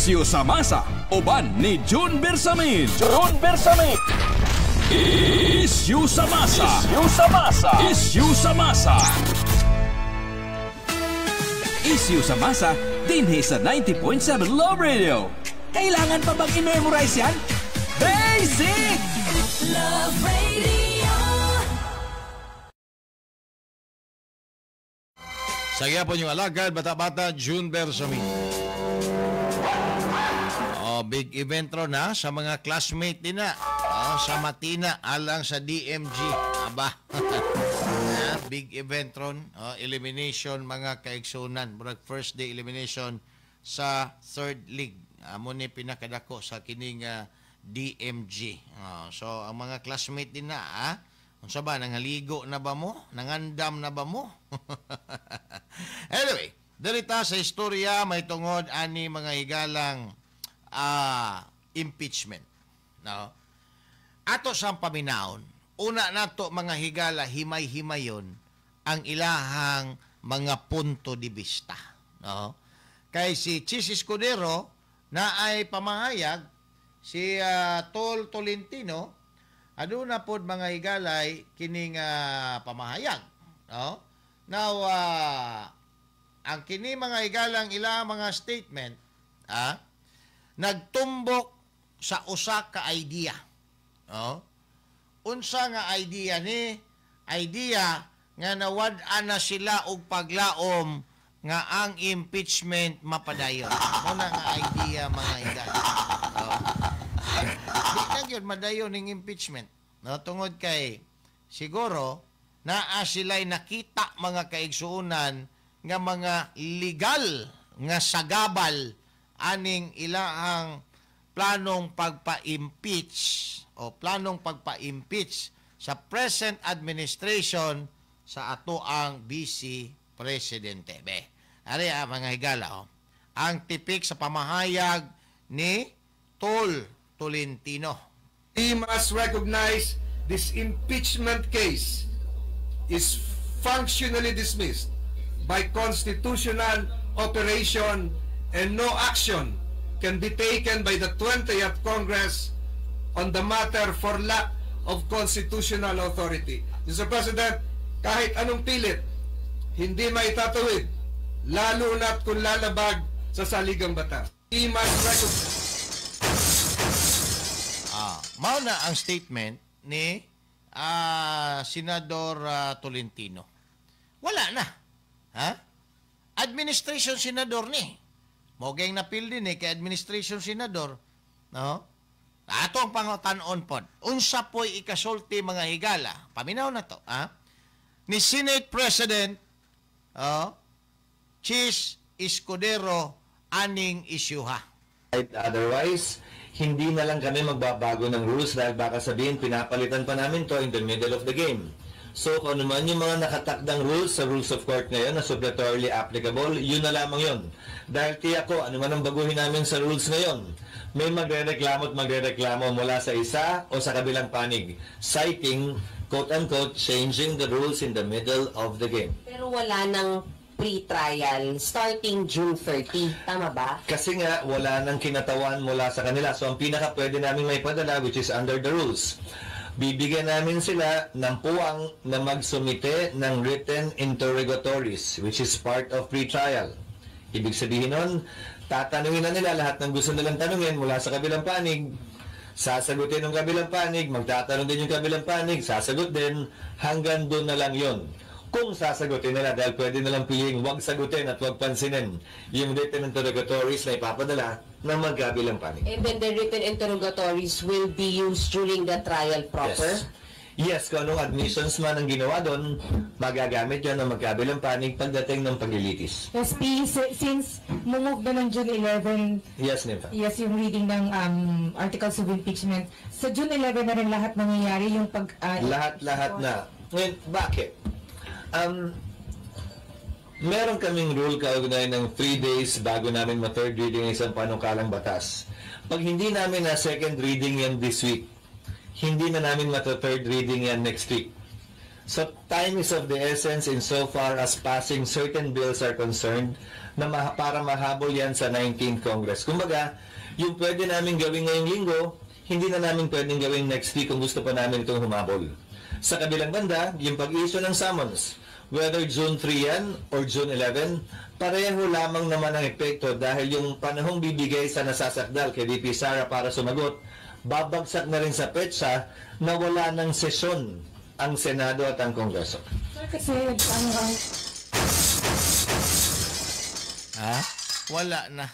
Isyu sa masa, uban ni June Bersamin. June Bersamin. Isyu sa masa. Isyu sa masa. Isyu sa masa. Isyu sa masa, dinhi sa 90.7 Love Radio. Kailangan pa bang i-memorize yan? Basic! Love Radio. Sa gyapon yung alagad, bata-bata, June Bersamin. Oh, big event ron ha, sa mga classmate din na. Oh, sa Matina, alang sa DMG. Aba. Big event ron. Oh, elimination mga kaigsunan. Murag first day elimination sa third league. Amo ni pinakadako sa kining DMG. Oh, so ang mga classmate din na ha. Unsa ba, nangaligo na ba mo? Nangandam na ba mo? Anyway, dirita sa istorya may tungod ani mga higalang impeachment. No? Ato sa paminawon, una nato mga higala himay-himayon ang ilahang mga punto de vista. No? Kay si Chis Escudero na ay pamahayag, si Tol Tolentino, aduna pod mga higalay kining pamahayag. No? Now, ang kini mga higalang ilang mga statement, nagtumbok sa usa ka idea. No? Unsa nga idea ni? Idea nga nawad-an na sila og paglaom nga ang impeachment mapadayon. Muna nga idea mga higala. No? Di na gyud madayon ning impeachment. No, tungod kay siguro naa sila'y nakita mga kaigsuonan nga mga legal nga sagabal aning ilaang planong pagpa-impeach o planong pagpa-impeach sa present administration sa ato ang VC Presidente. Be, ari mga higala, oh. Ang tipik sa pamahayag ni Tol Tolentino. We must recognize this impeachment case is functionally dismissed by constitutional operation and no action can be taken by the 20th Congress on the matter for lack of constitutional authority. Mr. President, kahit anong pilit, hindi maitatawid, lalo na't kung lalabag sa saligang batas. We must recognize. Mao na ang statement ni Senador Tolentino. Wala na. Ha? Administration senador ni. Mogeng napil din kay administration senador. No? Ato ang pangutan-on pod. Unsa po'y ikasulti mga higala? Paminaw na to. Ha? Ni Senate President Chis Escudero aning isyuha. Otherwise, hindi na lang kami magbabago ng rules dahil baka sabihin pinapalitan pa namin to in the middle of the game. So kung ano man yung mga nakatakdang rules sa rules of court ngayon na suppletorily applicable, yun na lamang yun. Dahil tiyak ko, ano man ang baguhin namin sa rules ngayon, may magrereklamo at magrereklamo mula sa isa o sa kabilang panig, citing, quote-unquote, changing the rules in the middle of the game. Pero wala nang pre-trial starting June 30, tama ba? Kasi nga, wala nang kinatawan mula sa kanila. So, ang pinaka pwede namin may padala, which is under the rules, bibigyan namin sila ng puwang na magsumite ng written interrogatories, which is part of pre-trial. Ibig sabihin nun, tatanungin na nila lahat ng gusto nilang tanungin mula sa kabilang panig, sasagutin ng kabilang panig, magtatanong din yung kabilang panig, sasagot din, hanggang doon na lang yon. Kung sasagutin nila, dahil pwede nilang piliin huwag sagutin at huwag pansinin yung written interrogatories na ipapadala ng magkabilang panig. And then the written interrogatories will be used during the trial proper? Yes. Yes, kung anong admissions man ang ginawa doon, magagamit yan ng magkabilang panig pagdating ng paglilitis. SP, since mumove na ng June 11, yes, Nympha. Yes, yung reading ng articles of impeachment. Sa June 11 na rin lahat nangyayari yung pag... Lahat-lahat na. Ngayon, bakit? Meron kaming rule kaugnay ng 3 days bago namin ma-third reading ang isang panukalang batas. Pag hindi namin na second reading yan this week, hindi na namin ma-third reading yan next week. So time is of the essence insofar as passing certain bills are concerned na para mahabol yan sa 19th Congress. Kumbaga, yung pwede namin gawin ngayong linggo, hindi na namin pwedeng gawin next week kung gusto pa namin itong humabol. Sa kabilang banda, yung pag-issue ng summons, whether June 3 yan or June 11, pareho lamang naman ang epekto dahil yung panahong bibigay sa nasasakdal kay VP Sara para sumagot, babagsak na rin sa petsa na wala ng sesyon ang Senado at ang Kongreso. Sir, kasi ano ang Ha? Wala na.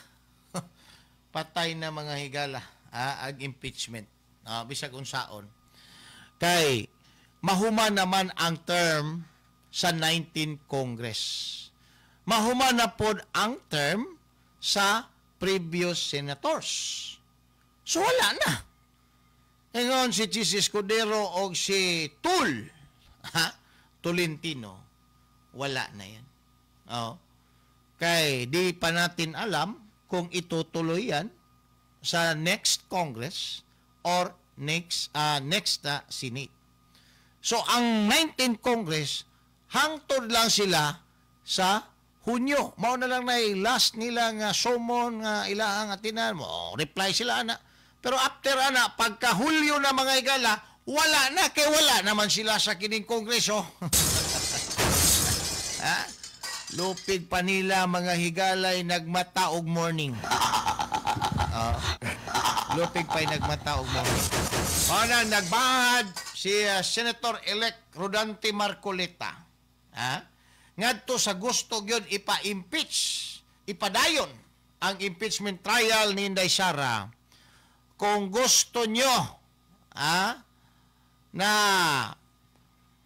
Patay na, mga higala, ha, ang impeachment. Ah, bisag unsaon. Kay mahuman naman ang term sa 19 Congress. Mahuman na pod ang term sa previous senators. So wala na. Ngayon si Chiz Escudero o si Tul, ha, Tolentino, wala na yan. Oh. Kay di pa natin alam kung itutuloy yan sa next Congress or next Senate. So ang 19th Congress, hangtod lang sila sa Hunyo. Mao na lang na last nila nga summon nga ilahang atinan mo. Oh, reply sila ana. Pero after ana, pagka Hulyo na, mga higala, wala na kay wala naman sila sa kining kongreso. Ha? Lupig pa nila, mga higalay, nagmata og morning. Oh. Lupig pa'y nagmata og morning. O na, nagbahad si Senator-elect Rodante Marcoleta. Ha? Ngadto sa gusto gyud ipa-impeach, ipadayon ang impeachment trial ni Inday Sara. Kung gusto nyo, ha, na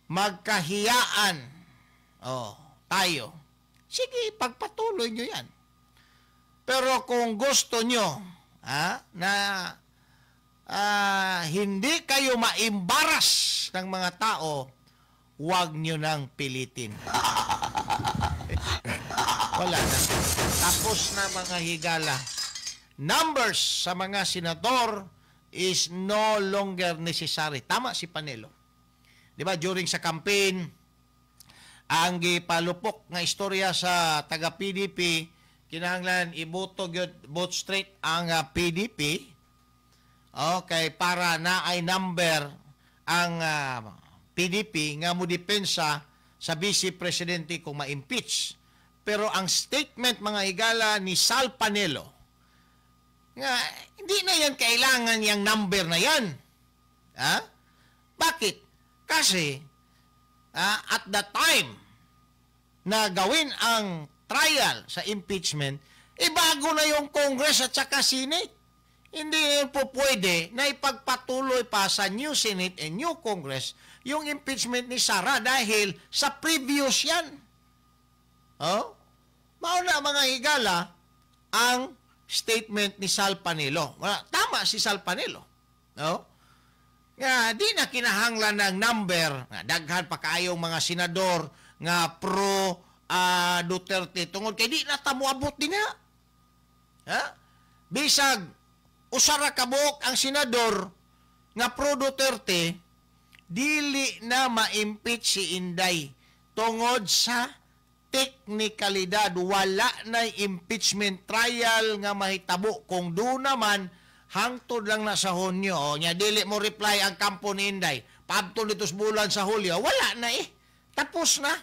magkahiyaan, oh, tayo, sige, pagpatuloy nyo yan. Pero kung gusto nyo, ha, na hindi kayo ma-embarrass ng mga tao, huwag nyo nang pilitin. Wala na. Tapos na, mga higala. Numbers sa mga senador is no longer necessary. Tama si Panelo. Di ba, during sa campaign, ang gipalupok nga istorya sa taga PDP, kinahanglan iboto gyud, vote straight ang PDP. Okay, para na ay number ang PDP nga mo depensa sa vice presidente kung ma-impeach. Pero ang statement, mga higala, ni Sal Panelo nga hindi na yan kailangan yung number na yan. Ha? Bakit? Kasi at the time na gawin ang trial sa impeachment, ibago na yung Congress at saka Senate. Hindi na po pwede na ipagpatuloy pa sa new Senate and new Congress yung impeachment ni Sara dahil sa previous yan. Oh? Mao na, mga higala, ang statement ni Sal Panelo. Wala, tama si Sal Panelo. No? Nga di na kinahanglan ng number nga daghan pa kaayong mga senador nga pro Duterte tungod kay di na ta moabot din na. Ha? Bisag usa ra ka buok ang senador nga pro Duterte, dili na ma-impeach si Inday tungod sa teknikalidad. Wala na impeachment trial nga mahitabo. Kung do naman, hangtod lang na sa Hunyo. O, nya dili mo reply ang kampo ni Inday paabto nito sa bulan sa Hulyo, wala na eh, tapos na.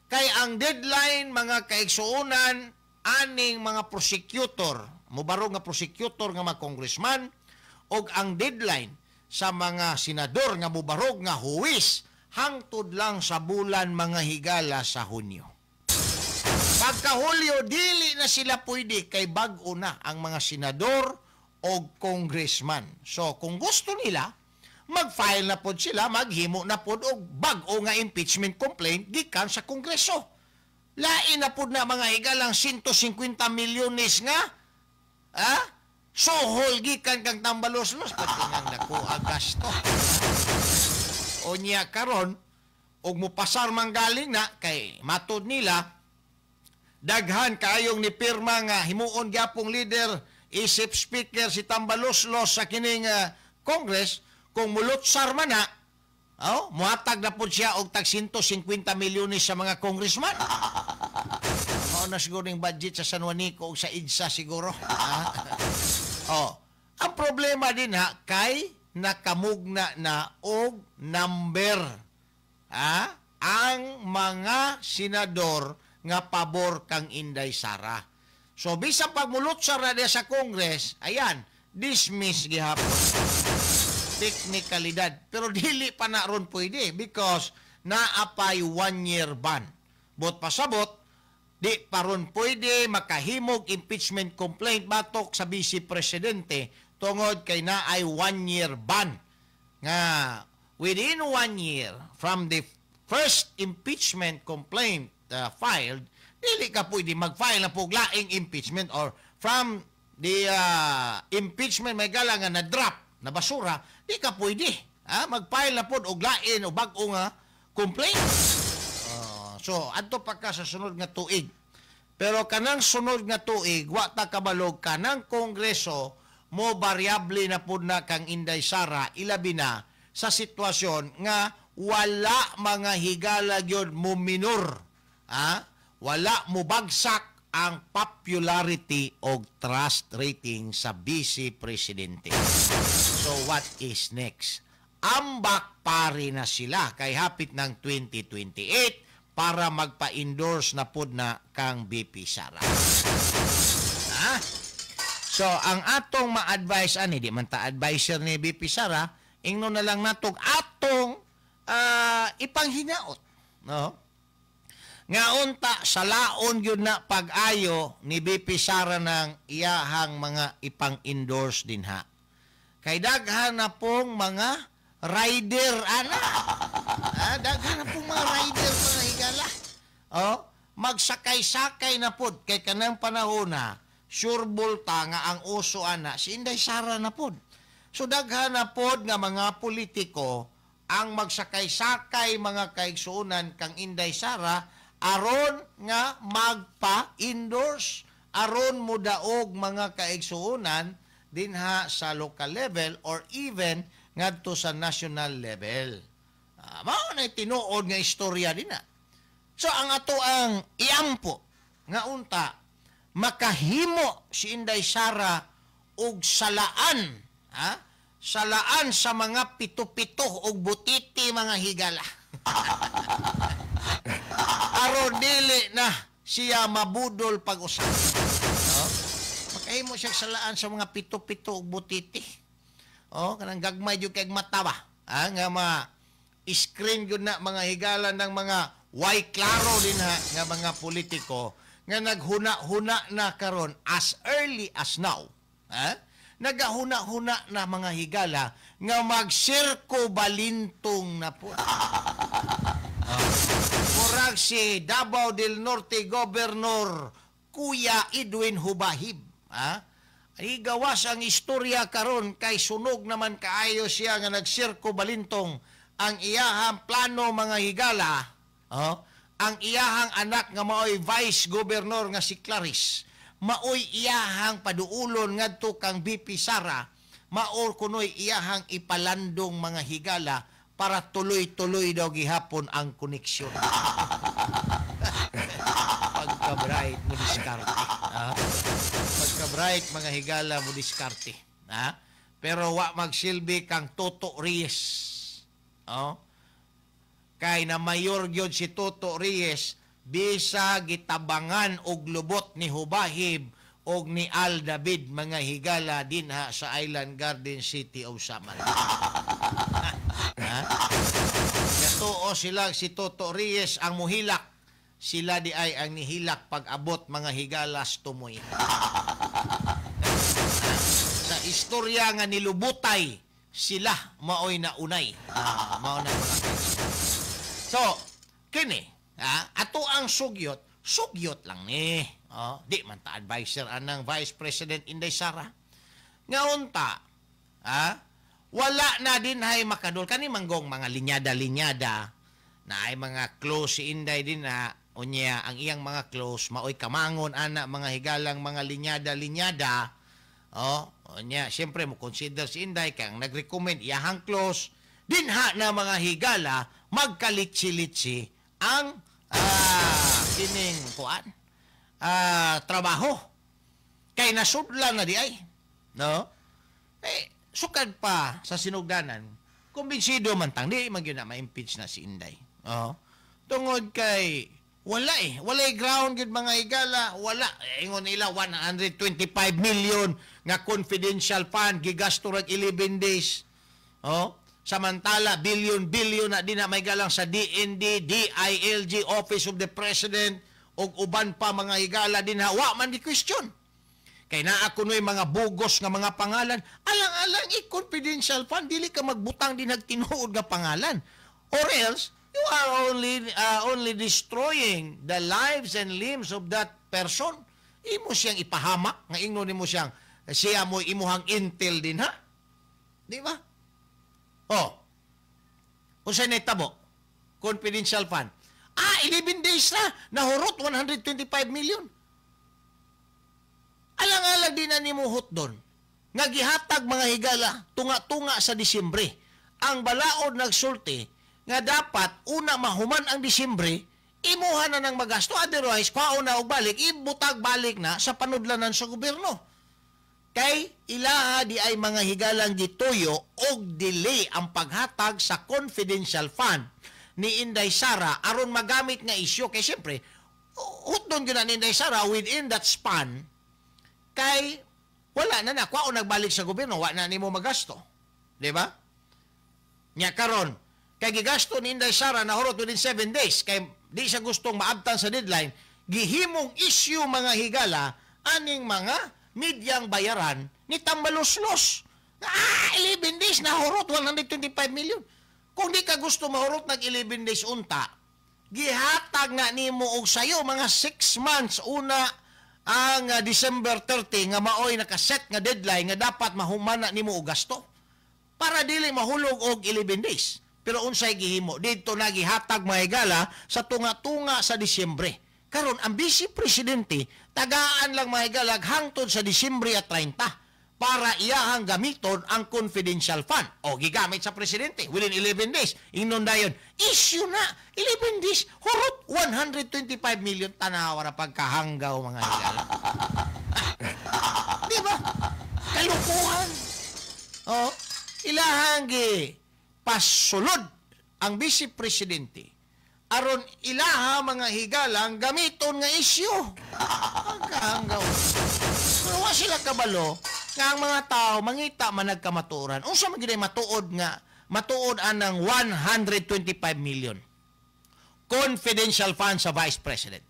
Kay ang deadline, mga kaigsuonan, aning mga prosecutor, mubarog nga prosecutor nga mga congressman, og ang deadline sa mga senador nga mubarog nga huwis, hangtod lang sa bulan, mga higala, sa Hunyo. Pagka Hulyo, dili na sila pwede kay bag-o na ang mga senador o congressman. So, kung gusto nila, mag-file na pod sila, maghimo na pod og bag-o nga impeachment complaint gikan sa Kongreso. Lain na pod na, mga higalang 150 milyones nga, ha? Sohol gikan kang Tambaloslos, pati nga naku ang gasto. O niya karon, og mupasar man galing na, kay matod nila, daghan kaayong ni pirma nga himuon gyapong leader isip speaker si Tambaloslos sa kining Congress, kung mulutsar man na, Oh, muhatag na po siya og tag 150 milyones sa mga congressman. Mao na siguro yung budget sa San Juanico o sa EDSA siguro. Oh, ang problema din ha kay nakamugna na og number. Ha? Ang mga senador nga pabor kang Inday Sara. So bisan pagmulot ra diya sa Congress, ayan, dismiss gihapon. Teknikalidad. Pero dili pa na ron pwede because naapay 1 year ban. Bot pasabot, di pa ron pwede makahimog impeachment complaint batok sa vice presidente tungod kay naay 1 year ban nga within 1 year from the first impeachment complaint filed, dili ka pwede mag-file na pug laing impeachment or from the impeachment may gala nga na-drop na basura, di ka pwede mag-file na pod og lain o bag-o nga complaint. So adto pa ka sa sunod nga tuig. Pero kanang sunod nga tuig, wa ta kabalog kanang kongreso mo variable na pud na kang Inday Sara, ilabi na sa sitwasyon nga wala, mga higala, gyud mo minor, wala mo bagsak ang popularity og trust rating sa vice presidente. So what is next? Ambak pari na sila kay hapit ng 2028 para magpa-endorse na pud na kang VP Sara. Ha? So, ang atong ma-advise ani, di man ta advisor ni VP Sara, ingno na lang natog atong ipanghinaot, no? Nga unta salaon gyud na pag-ayo ni VP Sara ng iyahang mga ipang-endorse dinha. Kay daghan na pong mga rider ana. Daghan na pong mga rider, mga higala. Oh, magsakay-sakay na pod kay kanang panahon na sure ta nga ang uso ana si Inday Sara na pod. So daghan na pod nga mga politiko ang magsakay-sakay, mga kaigsuonan, kang Inday Sara aron nga magpa-endorse, aron mo daog, mga kaigsuonan, dinha sa local level or even ngadto sa national level. Mao na tinuod nga istorya dinha. So ang ato ang iampo nga unta makahimo si Inday Sara og salaan, ha? Salaan sa mga pito-pito og butiti, mga higala. Aron dili na siya mabudol pag-usap. No? Makahimo siya salaan sa mga pito-pito og butiti. Oh, kanang gagmay jud kay mata ba? Nga ma screen jud na, mga higala, ng mga way klaro din ha nga mga politiko nga naghuna-huna na karon as early as now. Ha? Nagahuna-huna na, mga higala, nga magsirko balintong na po. Oh. Murag si Davao del Norte Governor Kuya Edwin Hubahib. Ha? Ay gawas ang istorya karon kay sunog naman kaayo siya nga nagsirko balintong ang iyahang plano, mga higala, oh, ang iyahang anak nga maoy vice governor nga si Clarice, maoy iyahang paduulon ngadto kang VP Sara, mao kunoy iyahang ipalandong, mga higala, para tuloy-tuloy daw gihapon ang koneksyon. Pagka-bright mo diskarte. Ha? Pagka-bright, mga higala, mo diskarte. Ha? Pero wa magsilbi kang Toto Reyes. Oh? Kay na mayor gyud si Toto Reyes bisa gitabangan og lubot ni Hubahib og ni Al David, mga higala, dinha sa Island Garden City of Samar. Ha? Katuo sila si Toto Reyes ang muhilak. Sila di ay ang nihilak pag-abot, mga higalas, tumoy. Sa istorya nga nilubutay, sila maoy naunay. Mao na, mga kaibigan. So, kini, ato ang sugyot, sugyot lang ni. Oh, di man ta advisor anang Vice President Inday Sara. Nga unta, wala na din hay makadul kani manggong mga linyada-linyada na ay mga close si Inday din na unya ang iyang mga close maoy kamangon ana, mga higalang, mga linyada-linyada. Oh, unya siyempre mo consider si Inday kay ang nagrecommend iyahang close. Dinha na mga higala magkalitsi-litsi ang kining kuan trabaho. Kay nasudlan na di ay. No? Eh, sukad pa sa sinugdanan, kumbinsido man tang di man gyud na ma-impeach na si Inday. Oh. Tungod kay wala eh. Walay ground gyud mga higala, wala. Ingon nila 125 million nga confidential fund gigasto rag 11 days. Oh. Samantala billion-billion na di na may galang sa DND, DILG, Office of the President ug uban pa mga higala din ha, wa man di question. Kay naa kunoy mga bugos nga mga pangalan, alang-alang i-confidential fund dili ka magbutang din tinuod nga pangalan. Or else you are only destroying the lives and limbs of that person. Imo siyang ipahamak nga ingnon nimo siyang siya mo imuhang intel din ha. Di ba? Oh. Unsay nahitabo? Confidential fund. 11 days na nahurot 125 million. Alang-alang din na nimuhot doon. Nga gihatag mga higala tunga-tunga sa Disyembre. Ang balaod nagsulti nga dapat una mahuman ang Disyembre, imuha na ng magasto. Otherwise, kwaon na og balik, ibutag balik na sa panudlanan sa gobyerno. Kay ilaha di ay mga higalang gituyo og delay ang paghatag sa confidential fund ni Inday Sara aron magamit nga isyu. Kay siyempre, hutdon gyud na ni Inday Sara within that span, kay wala na na, kwaon nagbalik sa gobyerno, wala na nimo magasto. Di ba? Nya karon, kay gigasto ni Inday Sara nahurot within 7 days, kay di siya gustong maabtan sa deadline, gihimong issue mga higala aning mga midyang bayaran ni Tambaloslos. 11 days nahurot 125 million. Kung di ka gusto mahurot nag 11 days unta, gihatag na nimo og sayo mga 6 months una ang December 30 nga maoy nakaset nga deadline nga dapat mahuman na nimo og gasto para dili mahulog og 11 days. Pero unsay gihimo didto na gihatag mga higala sa tunga-tunga sa Disyembre. Karon ang vice presidente tagaan lang mga higala hangtod sa Disyembre at 30 para iyahang gamiton ang confidential fund. O gigamit sa presidente within 11 days. Ingnon dayon, issue na 11 days hurot 125 million. Tanawa ra pagkahanggaw mga higala. Di ba? Kalukuhan. O, ilahang gi pasulod ang vice presidente aron ilaha mga higalang gamiton nga issue. Pagkahanggaw. Pero wa sila kabalo nga ang mga tao mangita man nagkamatuoran. Unsa man gyud matuod nga matuod anang 125 million confidential fund sa vice president.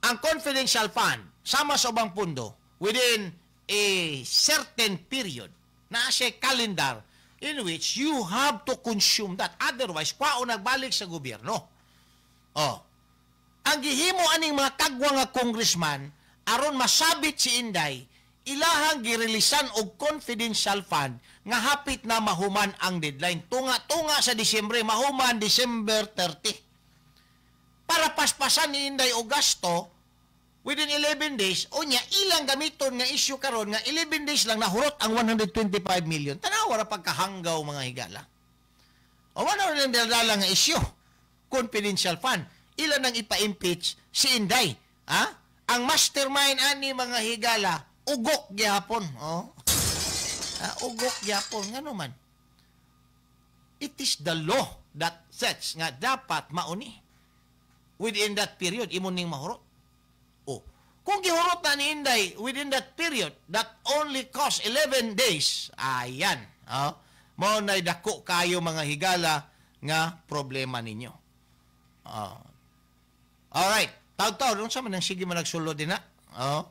Ang confidential fund sama sa ubang pundo within a certain period na siya calendar in which you have to consume that. Otherwise, kwao nagbalik sa gobyerno. Oh. Ang gihimo aning mga kagwa nga congressman aron masabit si Inday, ilahang girilisan og confidential fund nga hapit na mahuman ang deadline. Tunga-tunga sa Disyembre, mahuman December 30. Para paspasan ni Inday og gasto within 11 days, o niya, ilang gamiton nga issue karon nga 11 days lang nahurot ang 125 million. Tanawa ra pagkahanggaw mga higala. O wala rin dala nga issue. Confidential fund. Ilan ang ipa-impeach si Inday. Ha? Ang mastermind ani mga higala, ugok gyapon. Oh. Ugok gyapon. Ngano man? It is the law that sets nga dapat mauni. Within that period, imo ning mahurot. Oh. Kung gihurot na ni Inday within that period that only cost 11 days, ayan. Oh, mao na'y dako kayo mga higala nga problema ninyo. Oh. Alright. Taud-taud, unsa man ang sige man nagsulod din na? Oh.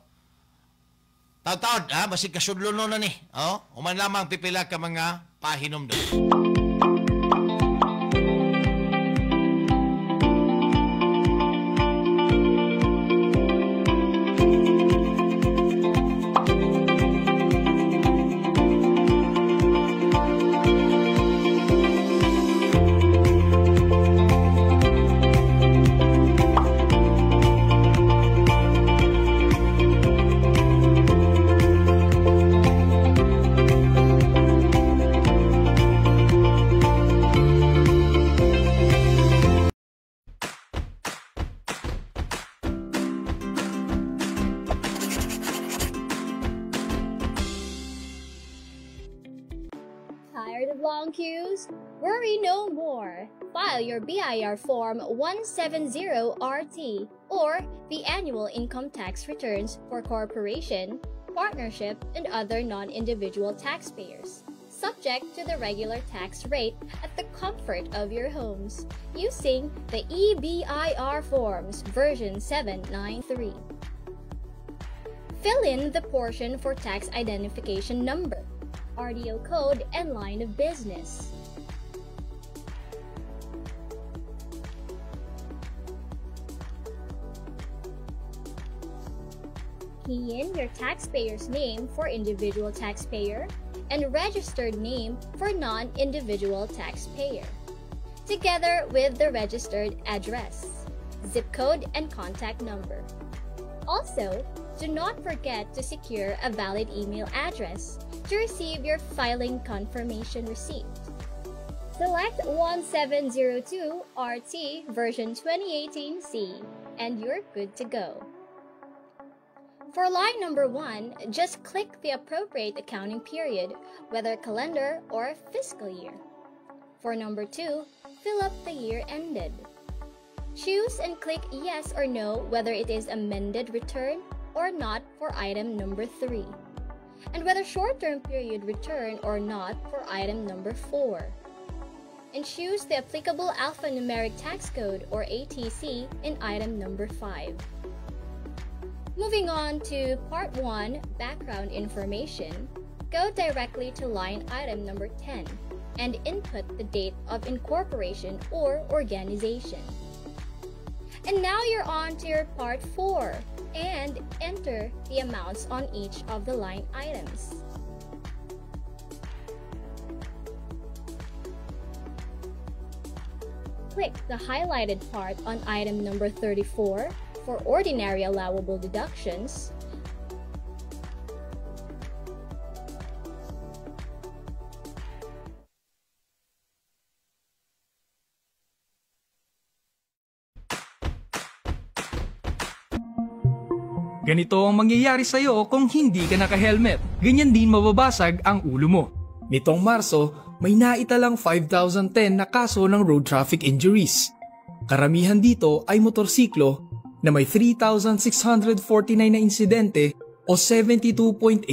Taud-taud, ha? Basig kasudlo no na ni. Oh. Human lamang pipila ka mga pahinomdom. Tired of long queues? Worry no more. File your BIR Form 170RT or the annual income tax returns for corporation, partnership, and other non-individual taxpayers, subject to the regular tax rate at the comfort of your homes, using the eBIR Forms version 793. Fill in the portion for tax identification number, RDO code, and line of business. Key in your taxpayer's name for individual taxpayer and registered name for non-individual taxpayer, together with the registered address, zip code, and contact number. Also, do not forget to secure a valid email address to receive your filing confirmation receipt. Select 1702 RT version 2018C and you're good to go. For line number 1, just click the appropriate accounting period, whether calendar or fiscal year. For number 2, fill up the year ended. Choose and click yes or no whether it is amended return or not for item number 3, and whether short-term period return or not for item number 4. And choose the applicable alphanumeric tax code or ATC in item number 5. Moving on to Part 1, Background Information, go directly to line item number 10 and input the date of incorporation or organization. And now you're on to your Part 4 and enter the amounts on each of the line items. Click the highlighted part on item number 34 for ordinary allowable deductions, Ganito ang mangyayari sa'yo kung hindi ka naka-helmet. Ganyan din mababasag ang ulo mo. Nitong Marso, may naitalang 5,010 na kaso ng road traffic injuries. Karamihan dito ay motorsiklo na may 3,649 na insidente o 72.8%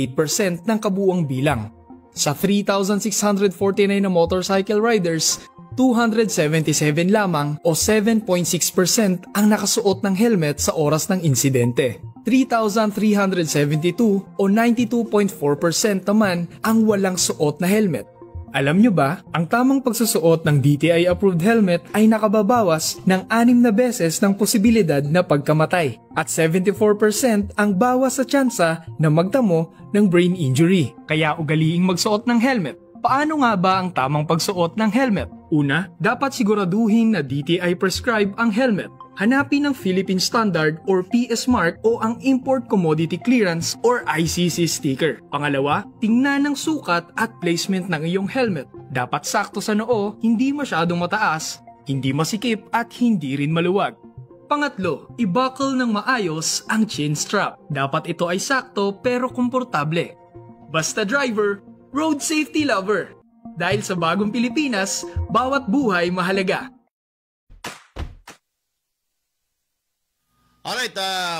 ng kabuuang bilang. Sa 3,649 na motorcycle riders, 277 lamang o 7.6% ang nakasuot ng helmet sa oras ng insidente. 3,372 o 92.4% naman ang walang suot na helmet. Alam nyo ba, ang tamang pagsusuot ng DTI-approved helmet ay nakababawas ng 6 na beses ng posibilidad na pagkamatay at 74% ang bawas sa tsansa na magtamo ng brain injury. Kaya ugaliing magsuot ng helmet. Paano nga ba ang tamang pagsuot ng helmet? Una, dapat siguraduhin na DTI prescribe ang helmet. Hanapin ang Philippine Standard or PS Mark o ang Import Commodity Clearance or ICC sticker. Pangalawa, tingnan ang sukat at placement ng iyong helmet. Dapat sakto sa noo, hindi masyadong mataas, hindi masikip at hindi rin maluwag. Pangatlo, i-buckle ng maayos ang chin strap. Dapat ito ay sakto pero komportable. Basta driver, road safety lover. Dahil sa bagong Pilipinas, bawat buhay mahalaga. Alright,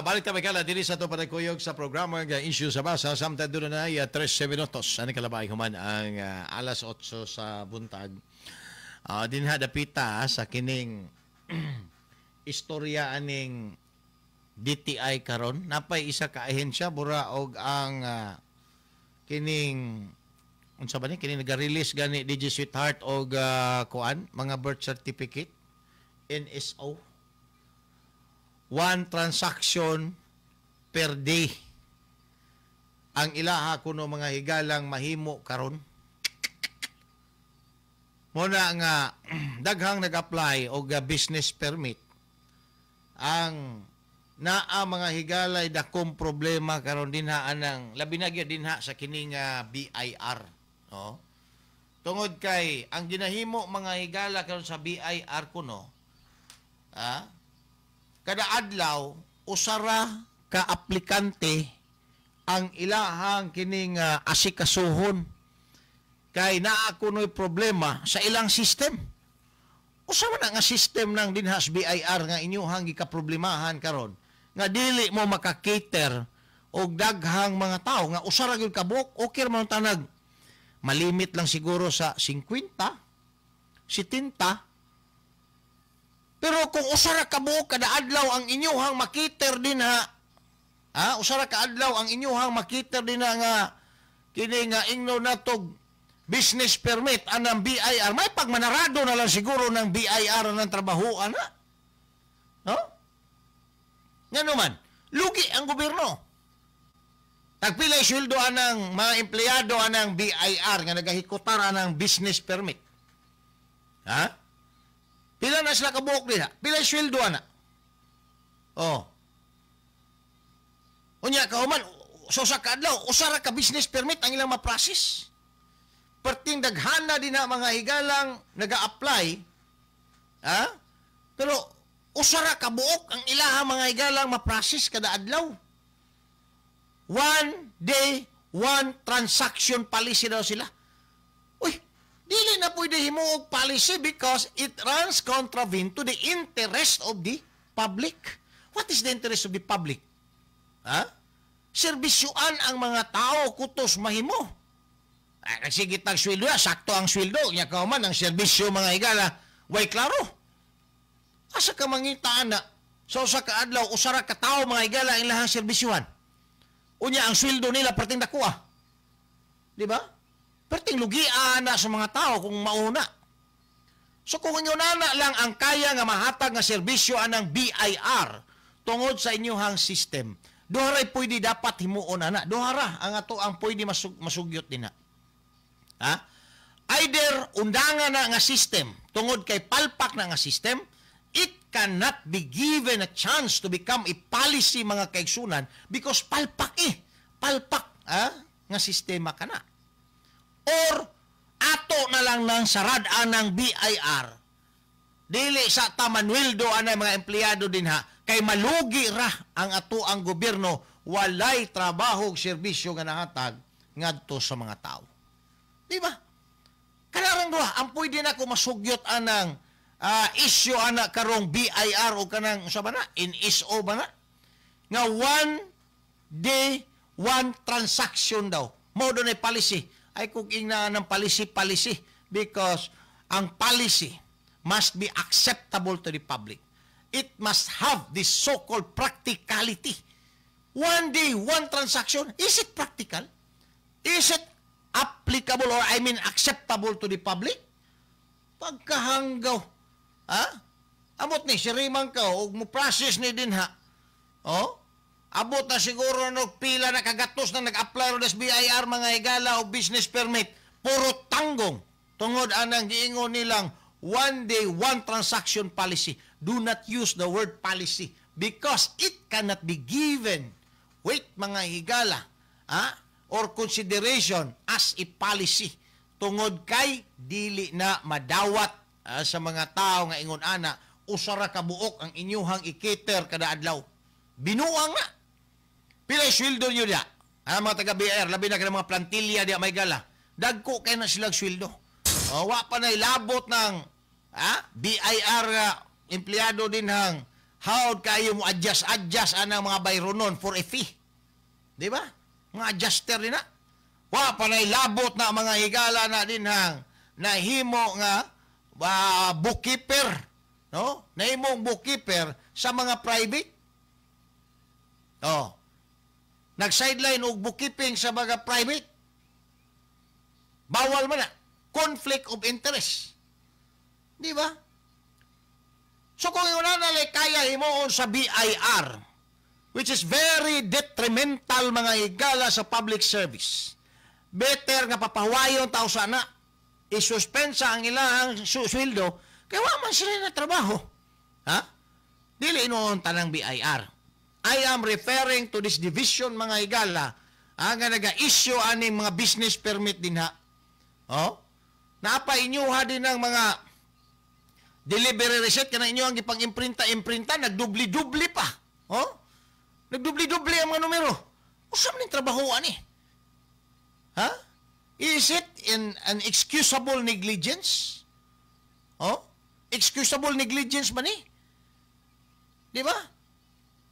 balik ta Michaela, diri sa ato panagkuyog sa programa nga Issue sa Masa. Samtang doon na ay 13 minutos. Ano kalabay human ang alas 8 sa buntag. Dinha dapita sa kining istorya aning DTI karon. Napay isa ka ahensya bura og ang kining unsa ba ni kining naga-release gani DJ Sweetheart og kuan mga birth certificate NSO. One transaction per day ang ilaha kuno mga higalang mahimo karon. Muna nga daghang nag-apply og business permit ang naa mga higalay dakong problema karon dinha anang labi na gyud dinha sa kining BIR, no? Tungod kay ang ginahimo mga higala karon sa BIR kuno, kada adlaw usara ka aplikante ang ilahang kining asikasuhon. Kay naa kuno'y problema sa ilang system. Usa man na nga system ng dinha sa BIR nga inyuhang gikaproblemahan karon nga dili mo maka-cater og daghang mga tao nga usa ra gyud ka buok, okay ra man tanag. Malimit lang siguro sa 50, 70. Pero kung usa ra ka buok kada adlaw ang inyuhang ma-cater dinha, ha, usa ra ka adlaw ang inyuhang ma-cater dinha nga kini nga ingno natog business permit anang BIR, may pagmanarado na lang siguro ng BIR ng trabahoan na. No? Nga naman, lugi ang gobyerno. Tagpilay sweldo anang mga empleyado anang BIR nga nagahikutar anang business permit. Ha? Pila na sila kabuok diha? Pila sweldo ana? Oh. Unya kahuman, so sa kaadlaw, usa ra ka business permit ang ilang ma-process. Perting daghana din na mga higalang naga-apply, ha? Pero usa ra ka buok ang ilaha mga higalang ma-process kada adlaw. One day, one transaction policy daw sila. Uy, dili na pwede himuog policy because it runs contravene to the interest of the public. What is the interest of the public? Ha? Serbisyuan ang mga tao kutos mahimo. Ay, nagsigit ang sweldo, sakto ang sweldo. Nya ka man ang serbisyo mga higala, way klaro. Asa ka mangitaan na sa usa ka adlaw, usa ra ka tawo mga higala ang ilahang serbisyuhan. Unya ang sweldo nila perting dakuha. Di ba? Perting lugian na sa mga tao kung mauna. So kung inyo na lang ang kaya nga mahatag nga serbisyo anang BIR tungod sa inyuhang system, duha ray pwede dapat himuon ana. Duha ra ang ato ang pwede masugyot dinha. Ha? Either undangan na nga system tungod kay palpak na nga system, it cannot be given a chance to become a policy mga kaigsunan because palpak eh. Palpak ha? Nga sistema ka na. Or ato na lang ng sarad-an ng BIR. Dili sa ta Manueldo anay mga empleyado dinha kay malugi ra ang ato ang gobyerno, walay trabaho ug serbisyo nga nahatag ngadto sa mga tao. Di ba? Kanarang duha ang pwede na ko masugyot anang issue ana karong BIR o kanang sa ba na NSO ba na nga one day one transaction daw. Mao doon ay policy. Ay kung ingna ng policy policy because ang policy must be acceptable to the public. It must have this so-called practicality. One day, one transaction. Is it practical? Is it applicable or I mean acceptable to the public? Pagkahanggaw. Ha? Amot ni, sirimang ka, og mo process ni din ha. Oh? Abot na siguro no pila na kagatos na nag-apply ro sa BIR mga higala o business permit. Puro tanggong. Tungod anang giingon nilang one day, one transaction policy. Do not use the word policy because it cannot be given weight mga higala, ha? Or consideration as a policy tungod kay dili na madawat sa mga tao nga ingon ana usa ra ka buok ang inyuhang i-cater kada adlaw. Binuang na. Pila sweldo niyo diha? Ha, mga taga BIR, labi na kay mga plantilla diha may gala. Dagko kay na silang sweldo. Oh, wa pa na ilabot ng BIR empleyado din hang how kayo mo adjust adjust anang mga bayronon for a fee. Di ba? Mga adjuster din na. Wa pa na ilabot na mga higala na din hang nahimo nga bookkeeper, no? Nahimong bookkeeper sa mga private. Oh. Nag-sideline og bookkeeping sa mga private. Bawal man na. Conflict of interest. Di ba? So kung una na kaya himuon sa BIR, which is very detrimental mga higala sa public service, better nga papahuwayon tao sana, isuspensa ang ilang sweldo, kaya wa man sila na trabaho. Ha? Dili inuon tanang BIR. I am referring to this division mga higala, nga naga-issue aning mga business permit din ha. Oh? Napa inyuha din ng mga delivery receipt kana inyo ang gipang-imprinta-imprinta, nagdubli-dubli pa. Oh? Nagdubli-dubli ang mga numero. Usa man ning trabahoan eh. Ha? Is it in an excusable negligence? Oh? Excusable negligence ba ni? Di ba?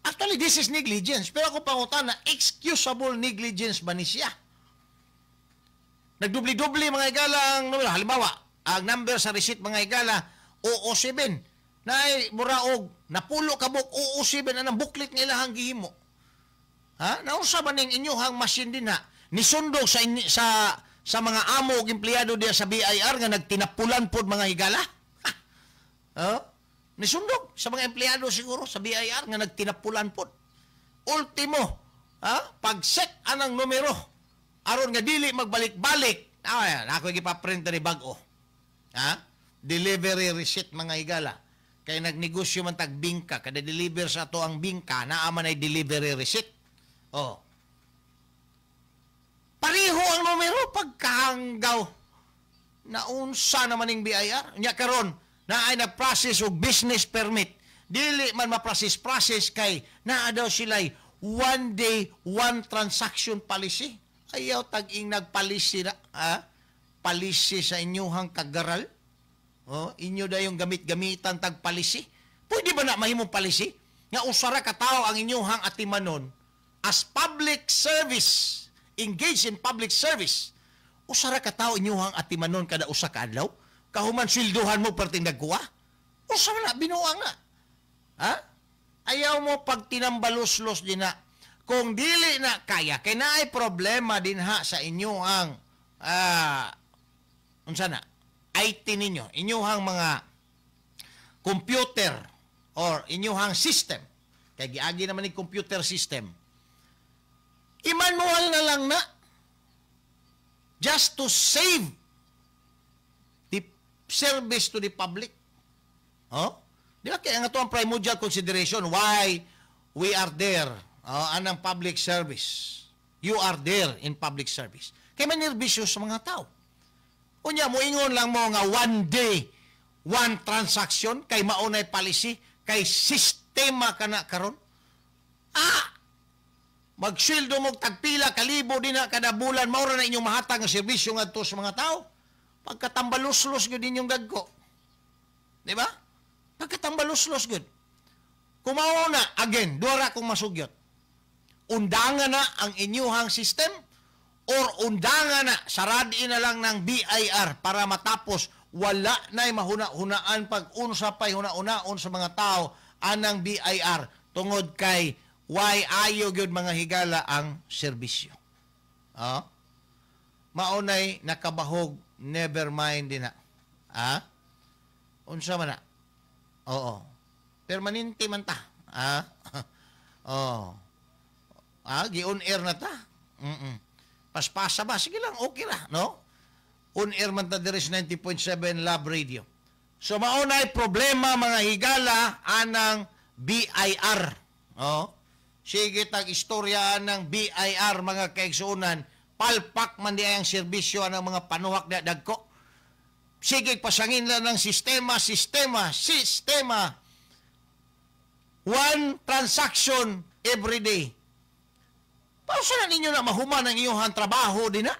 Actually, this is negligence. Pero ako pangutana, excusable negligence ba ni siya? Nagdubli-dubli, mga higala, ang numero. Halimbawa, ang number sa receipt, mga higala, 007. Na ay muraog, napulo kabuk 007 anang booklet nga ilahang gihimo. Ha? Naunsa ba ning inyuhang machine din ha? Nisundog sa mga amo ug empleyado diya sa BIR nga nagtinapulan pod, mga higala? Ha? Oh? Nisundog sa mga empleyado siguro sa BIR nga nagtinapulan pod. Ultimo, ha? Pag-set anang numero aron nga dili magbalik-balik. Ay, ako gipa-print ni bag-o. Ha? Delivery receipt, mga higala. Kay nagnegosyo man tag bingka, kada deliver sa ato ang bingka, naa man ay delivery receipt. Oh. Pareho ang numero, pagkahanggaw. Naunsa naman ning BIR. Nya karon na ay nag-process og business permit. Dili man ma-process-process kay naa daw sila'y one day, one transaction policy. Ayaw tag-ing nagpolicy na, ha? Policy sa inyuhang kagaral. Oh, inyo da yung gamit-gamitan tag policy. Pwede ba na mahimong policy? Nga usara ka tao ang inyuhang atimanon as public service, engaged in public service. Usara ka tao inyuhang atimanon kada usa ka adlaw? Kahuman swelduhan mo perting nagkuha? Usa na binuang na. Ha? Ayaw mo pag tinambaluslos din na. Kung dili na kaya, kay naay problema din ha sa inyuhang unsa na? IT ninyo, inyuhang mga computer or inyuhang system. Kay giagi naman ni computer system. I-manual na lang na just to save the service to the public. Oh? Di ba kaya nga to ang primordial consideration why we are there, oh, anang public service. You are there in public service. Kay manerbisyo sa mga tao. Unya, moingon lang mo nga one day, one transaction, kay maunay policy, kay sistema ka na karon. Ah! Magsweldo mo tagpila, kalibo din na kada bulan, maura na inyong mahatag nga serbisyo ngadto sa mga tao. Pagkatambaluslos gyud inyong dagko. Di ba? Pagkatambaluslos gyud. Kumao na, again, duha ra kong masugyot. Undangan na ang inyuhang system or undangan na, saradiin na lang ng BIR para matapos wala na'y mahuna-hunaan pag unsa pa'y huna-hunaon sa mga tao anang BIR tungod kay why ayo gyud, mga higala, ang serbisyo. Oh? Maunay nakabahog, never mind din na. Ah? Unsa man na? Oo. Permanente man ta. Ah? Oo. Ah, gi-on air na ta. Paspasa ba? Sige lang, okay ra, no? On air man ta diri sa 90.7 Love Radio. So maunay problema, mga higala, anang BIR. Oh. Sige tag istorya ng BIR, mga kaigsuonan, palpak man di ang serbisyo ang mga panuhak na dagko. Sige pasangin lang ng sistema, sistema, sistema. One transaction every day. Paano na ninyo na mahuman ang inyong trabaho din na?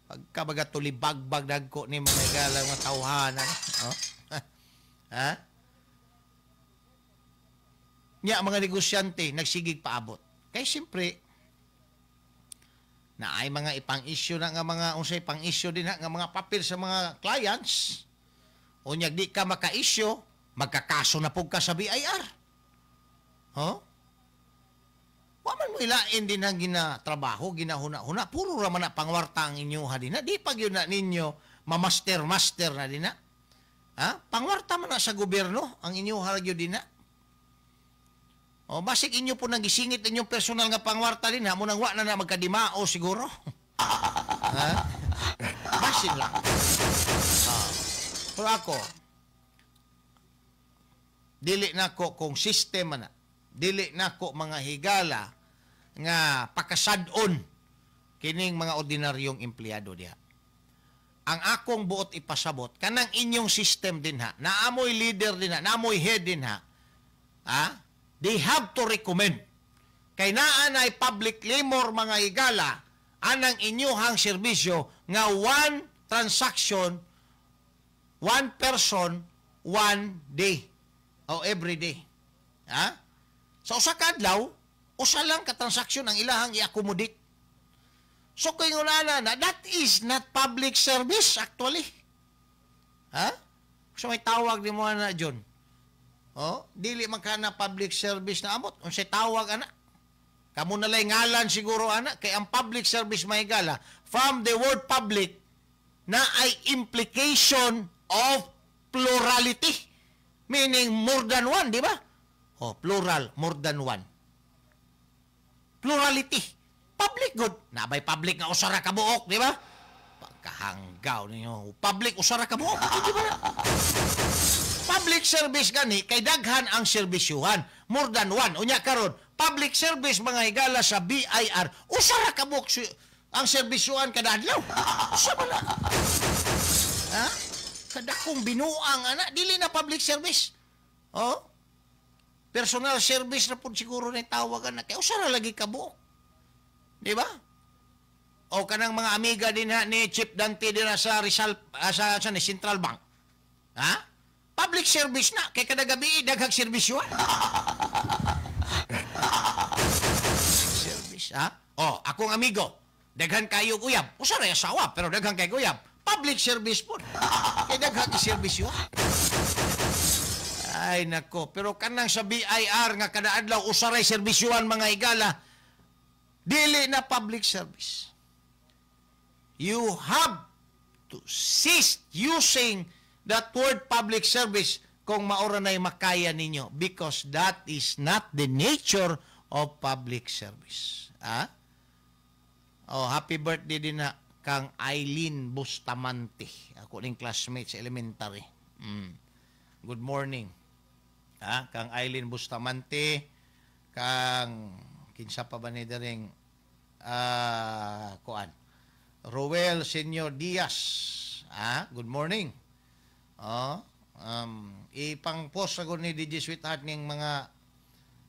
Pagkabaga tulibagbag dagko ni mga higala mga tawhanan. Oh? Ha? Nya mga negosyante nagsigig paabot. Kay siyempre na ay mga ipang-issue na nga mga unsay pang-issue din na nga mga papel sa mga clients. Unyag di ka maka-issue, magkakaso na pug ka sa BIR. Huh? Wa man mo ilain din ang ginatrabaho, ginahuna-huna. Puro ra man na pangwarta ang inyo din na. Di pag yun na ninyo mamaster-master na din na. Ha? Pangwarta man na sa gobyerno ang inyo gyud din na. O, basig inyo po nang gisingit inyong personal nga pangwarta din ha, munang wa na na magkadimao siguro. Ha? Basin lang. Ah. Pero ako, dili na ko kung sistema na, dili na ko, mga higala, nga pakasad-on kining mga ordinaryong empleyado diha. Ang akong buot ipasabot, kanang inyong system din ha, naamoy leader din ha, naamoy head din ha, ha? They have to recommend. Kay naa nay public clamor, mga higala, anang inyuhang serbisyo nga one transaction, one person, one day o every day. Ha? Sa usa ka adlaw, usa lang ka transaction ang ilahang i-accommodate. So kung na na, that is not public service actually. Ha? So may tawag ni mo na, John. Oh, dili man ka na public service na amot. Unsay tawag ana? Kamo na lay ngalan siguro ana kay ang public service, mga higala, from the word "public" na ay implication of plurality. Meaning more than one, di ba? Oh, plural, more than one. Plurality. Public good. Nabay public nga usa ra ka buok, di ba? Pagkahanggaw ninyo. Public usa ra ka buok, di ba? Public service gani kay daghan ang serbisyuhan, more than one. Unya karon, public service, mga higala, sa BIR, usa ra ka buok ang serbisyuhan kada adlaw. Usa man na. Ha? Kadakong binuang ana, dili na public service. Oh? Personal service na pud siguro na tawagan na kay usa ra lagi ka buok. Di ba? O kanang mga amiga din ha ni Chief Dante din sa Rizal, sa ni Central Bank. Ha? Public service na kay kada gabi daghang serbisyo. Service, ha? Oh, akong amigo, daghan kayo uyab. Usa ra asawa pero daghan kay uyab. Public service po. Kay daghang serbisyo. Ay nako, pero kanang sa BIR nga kada adlaw usa ray serbisyuhan, mga higala, dili na public service. You have to cease using that word "public service" kung maura na'y makaya ninyo because that is not the nature of public service. Ha? Oh, happy birthday din na kang Eileen Bustamante. Ako ning classmate sa elementary. Good morning. Ha? Kang Eileen Bustamante, kang kinsa pa ba ni diring kuan. Roel Senior Diaz. Ah, good morning. Oh, ipang-post ako ni DJ Sweetheart ning mga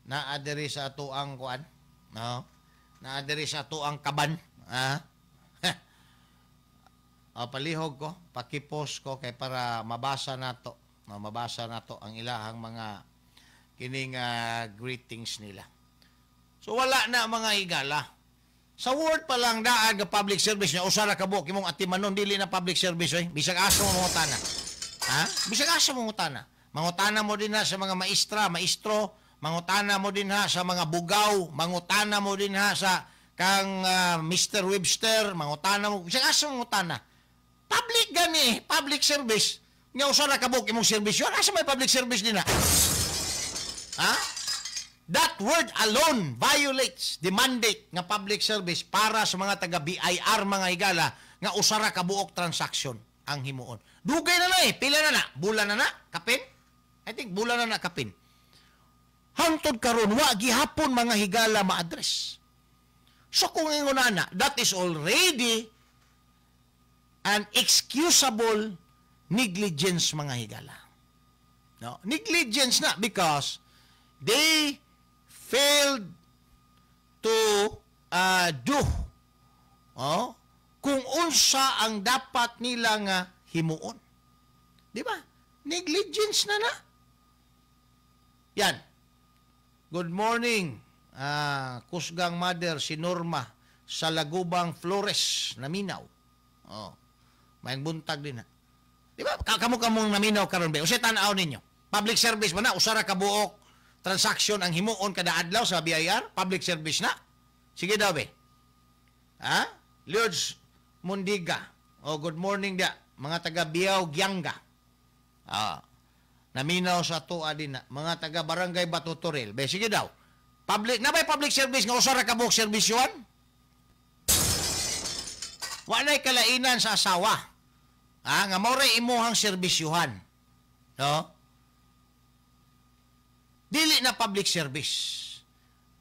naa diri sa ato ang kuan. No? Naa diri sa ato ang kaban. Ah. Oh, palihog ko, paki-post ko kay para mabasa nato, no, mabasa nato ang ilahang mga kining greetings nila. So wala na, mga higala. Sa word pa lang daan nga public service niya, usa ra ka buok imong atimanon, dili na public service oy. Bisag asa mo mangutana. Ha? Bisag asa mo mangutana. Mangutana mo din ha sa mga maestra, maestro, mangutana mo din ha sa mga bugaw, mangutana mo din ha sa kang Mr. Webster, mangutana mo, bisag asa mo mangutana. Public gani, public service. Nya usa ra ka buok imong serbisyo, asa may public service din ha? Ha? That word alone violates the mandate nga public service para sa mga taga BIR, mga higala, nga usa ra ka buok transaction ang himuon. Dugay na na eh. Pila na na? Bulan na na? Kapin? I think bulan na na kapin. Hangtod karon wa gihapon, mga higala, ma-address. So kung ingon na, that is already an excusable negligence, mga higala. No? Negligence na because they failed to do, oh, kung unsa ang dapat nila nga himuon. Di ba? Negligence na na. Yan. Good morning, kusgang mother si Norma sa Lagubang Flores, naminaw. Oh. May buntag din na. Di ba? Kamo kamong naminaw karon ba? Unsay tan-aw ninyo? Public service ba na? Usa ra ka buok transaction ang himuon kada adlaw sa BIR? Public service na? Sige daw be. Ha? Lourdes Mundiga. Oh, good morning da. Mga taga Biaw Gyanga. Ah. Naminaw sa tuwa din na. Mga taga Barangay Batutoril. Be, sige daw. Public, na public service nga usa ra ka buok serbisyuan? Wa na'y kalainan sa asawa. Ah, nga mao ray imuhang serbisyuhan. No? Dili na public service.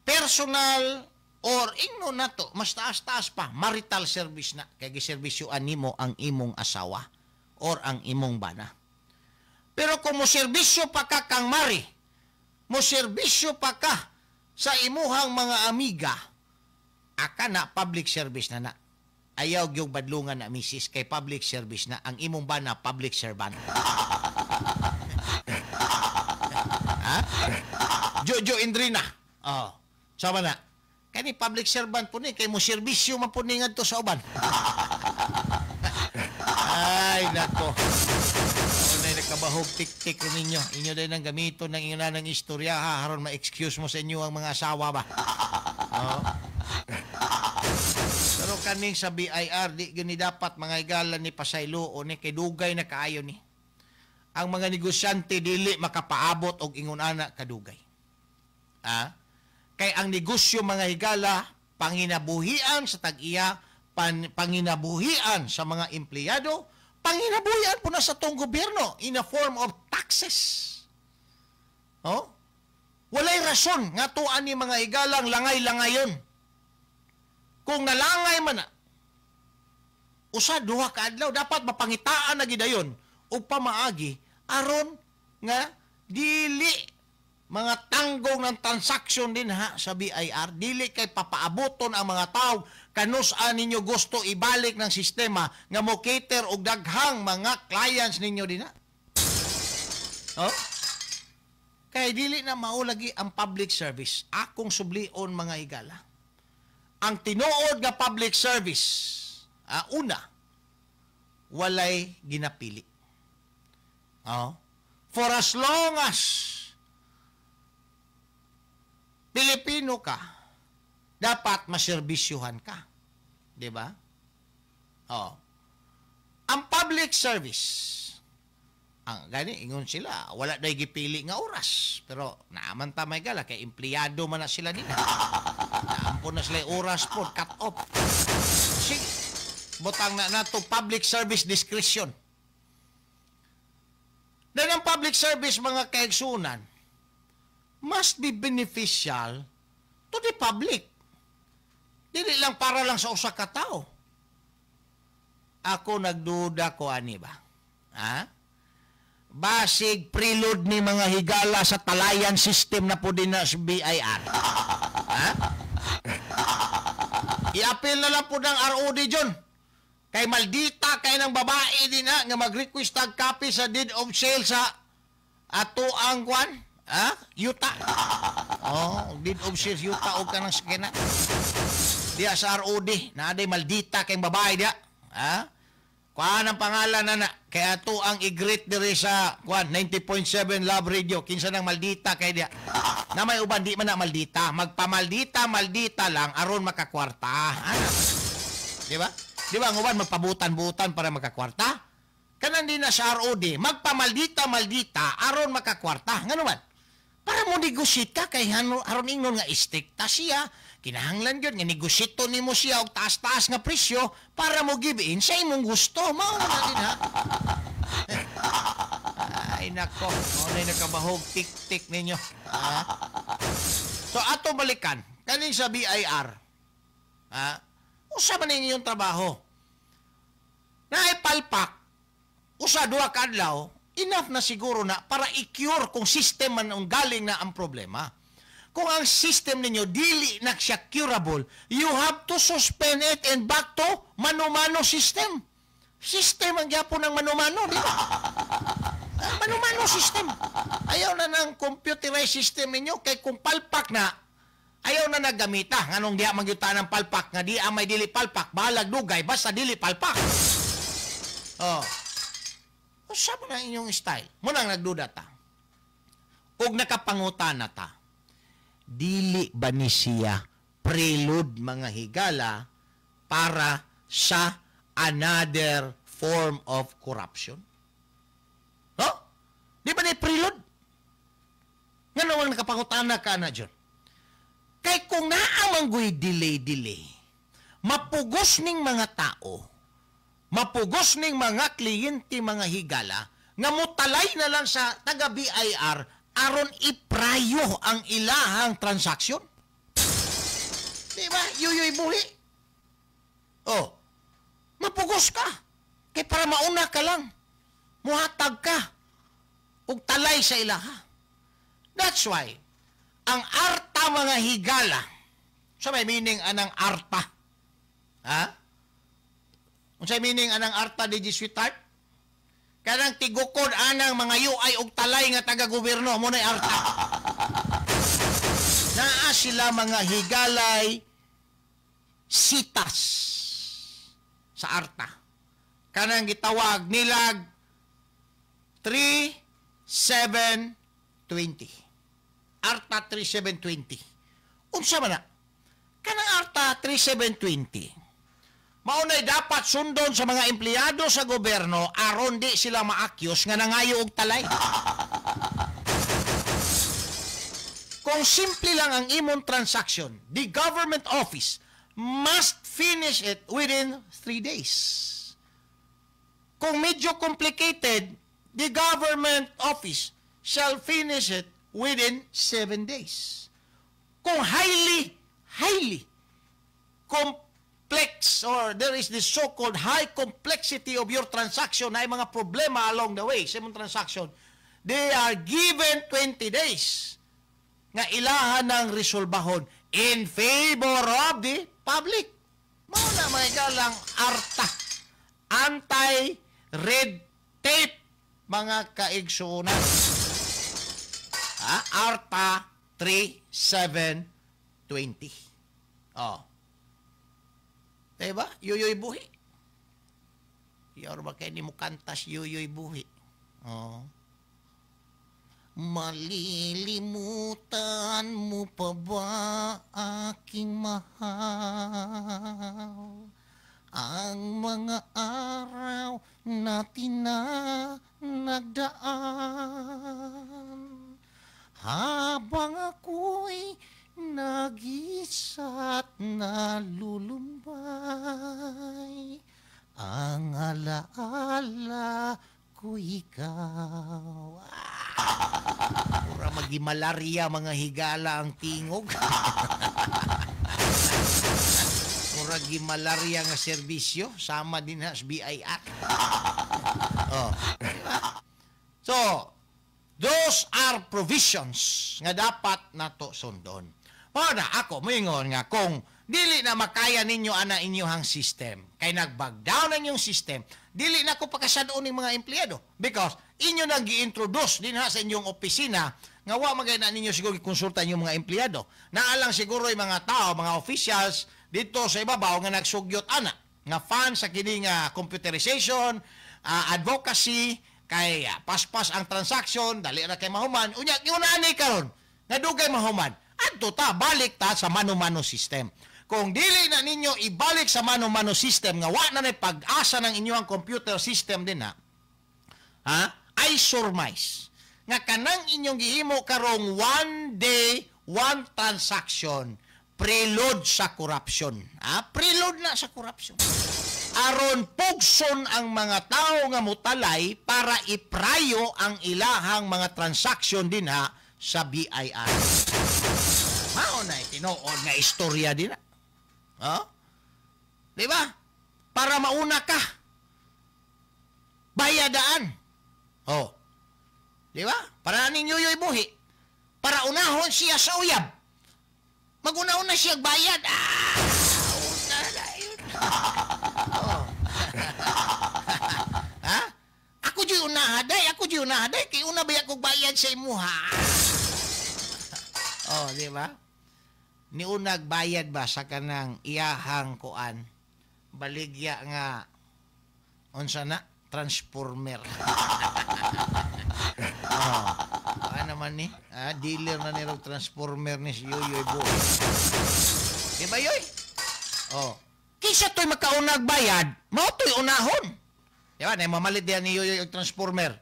Personal or ingno nato, mas taas-taas pa, marital service na kay giserbisyuan nimo ang imong asawa or ang imong bana. Pero kung mo serbisyo pa ka kang mari, mo serbisyo pa ka sa imuhang mga amiga, Aka na public service na na. Ayaw gyud badlungan na misis kay public service na ang imong bana public servant. Ha? Jojo Indrina. Oh. Sama na. Kani public servant po ni kay mo serbisyo man po ni ngadto sa uban. Ay nako. Unay nakabahog tik-tik rin ninyo. Inyo din ang gamiton ng inyo na ng istorya ha aron ma-excuse mo sa inyo ang mga asawa ba. Oh. Pero kaning sa BIR di gyud ni dapat mga higala ni pasaylo o ni kay dugay na kaayo ni. Ang mga negosyante dili makapaabot og ingon ana kadugay. Ah? Kay ang negosyo mga higala panginabuhian sa tag-iya, panginabuhian sa mga empleyado, panginabuhian po na sa tong gobyerno in a form of taxes. Oh? Walay rason nga tuan ni mga higalang langay-langayon. Kung nalangay man na, usa duha ka adlaw dapat mapangitaan na gidayon og pamaagi aron nga dili mga tanggong ng transaksyon din ha sa BIR, dili kay papaaboton ang mga tao kanus-a ninyo gusto ibalik ng sistema nga mo cater og daghang mga clients ninyo din ha. Oh? Kay dili na maulagi ang public service. Akong sublion mga higala. Ang tinuod nga public service, una, walay ginapili. Oh? For as long as Pilipino ka, dapat maserbisyuhan ka. Di ba? Oh. Ang public service, ang gani ingon sila, wala day gipili nga oras. Pero naaman ta may gala kay empleyado man na sila nila. Naampon na sila oras po, cut off. Sige, butang na nato public service discretion. Then ang public service mga kaigsunan must be beneficial to the public. Dili lang para lang sa usa ka tawo. Ako nagduda ko ani ba? Ha? Basig prelude ni mga higala sa talayan system na po din na sa BIR. Ha? I-appeal na lang po ng ROD dyan. Kay maldita kay ng babae din na nga mag-request tag copy sa deed of sale sa ato ang kwan. Ha? Yuta. Oh, deed of sale yuta og kanang sakina. Diya sa ROD, naaday maldita kay babae diya. Ha? Kuan ang pangalan na na. Kaya ato ang i-greet diri sa kuan 90.7 Love Radio. Kinsa nang maldita kay diya. Na may uban di man na maldita. Magpamaldita, maldita lang aron makakwarta. Ano? Di ba? Di ba ang uban magpabutan-butan para makakwarta? Kanan din na sa ROD, magpamaldita, maldita aron makakwarta. Ngano man? Para mo negosyate ka kay aron ingnon nga istrikta siya. Kinahanglan gyud nga negosito nimo siya og taas-taas nga presyo para mo give in sa imong gusto. Mao na din ha. Ay nako, mao na nakabahog tik-tik ninyo. Ha? So ato balikan kaning sa BIR. Ha? Usa man inyong trabaho. Naay palpak usa duha ka adlaw, enough na siguro na para i-cure kung system man ang galing na ang problema. Kung ang system ninyo dili na siya curable, you have to suspend it and back to mano-mano system. System ang gyapon ng mano-mano, di ba? Mano-mano system. Ayaw na ng computerized system ninyo kay kung palpak na, ayaw na naggamita. Nganong diha magyuta ng palpak, nga di may dili palpak, bahalag dugay, basta dili palpak. Oh. Usa man ang inyong style. Munang nagduda ta. Og nakapangutan na ta, dili ba ni siya prelude mga higala para sa another form of corruption? No? Di ba ni prelude? Nga naman nakapangutana ka na dyan. Kay kung naamang delay-delay, mapugos ning mga tao, mapugos ning mga kliyente mga higala, nga mutalay na lang sa taga BIR aron iprayo ang ilahang transaksyon. Di ba? Yuyuy buhi. Oh, mapugos ka. Kay para mauna ka lang. Muhatag ka. Ug talay sa ilaha. That's why, ang arta mga higala, Sa may meaning anang ARTA? Ha? Unsay meaning anang ARTA, DJ Sweetheart? Kanang tigukod anang mga UI og talay nga taga-gobyerno mo na ARTA. Naa sila mga higalay sitas sa ARTA. Kanang gitawag nilag 3720. ARTA 3720. Unsa man na? Kanang ARTA 3720. Maunay dapat sundon sa mga empleyado sa gobyerno aron di sila maakyos nga nangayo og talay. Kung simple lang ang imong transaction, the government office must finish it within 3 days. Kung medyo complicated, the government office shall finish it within 7 days. Kung highly, highly complex or there is this so-called high complexity of your transaction na mga problema along the way sa imong transaction, they are given 20 days nga ilahan ng resolbahon in favor of the public. Mao na mga galang ARTA. Anti-red tape, mga kaigsuonan. Ha? ARTA 3720. Oh. Diba? Yuyoy Buhi. Yor ba kay ni mo kantas Yuyoy Buhi? Oh. Malilimutan mo pa ba, aking mahal, ang mga araw natin na nagdaan, habang ako'y nag-isa't nalulumbay, ang alaala ko ikaw. Mura magimalaria mga higala ang tingog. Mura gimalaria nga serbisyo sama din ha sa BIR. Oh. So, those are provisions nga dapat nato sundon. Mao na ako moingon nga kung dili na makaya ninyo ana inyohang system, kay nag-back down ang inyong system, dili na ko pakasad-on ning mga empleyado because inyo nang gi-introduce din ha sa inyong opisina nga wa magay na ninyo siguro gikonsulta inyong mga empleyado. Naa lang siguro yung mga tao, mga officials dito sa ibabaw nga nagsugyot ana nga fan sa kini nga computerization, advocacy, kay paspas ang transaction, dali ra kay mahuman. Unya giunani karon nga dugay mahuman. Adto ta, balik ta sa mano-mano system. Kung dili na ninyo ibalik sa mano-mano system nga wa na nay pag-asa ng inyong computer system din ha, ha? I surmise nga kanang inyong gihimo karong one day, one transaction, preload sa corruption. Ha? Preload na sa corruption. Aron pugson ang mga tao nga mutalay para iprayo ang ilahang mga transaction din ha sa BIR. Mao na tinuod nga istorya din ha. Ha? Di ba? Para mauna ka. Bayadaan. Oh. Di ba? Para ninyo yo'y buhi. Para unahon siya sa uyab. Maguna-una siya bayad. Ah! Una na yun. Oh. Ha? Ako diyo'y unahaday. Ako diyo'y unahaday. Kay una ba akong bayad sa imuha? Oh, di ba? Niunag bayad ba sa kanang iyahang kuan? Baligya nga unsa na? Transformer. Oh. Ano naman ni? Ah, dealer na ni rog transformer ni si Yoyoy Boy. Di ba, Yoy? Oh. Kisa to'y makaunag bayad, mao to'y unahon. Di ba? Nay mamalit diyan ni Yoyoy og transformer.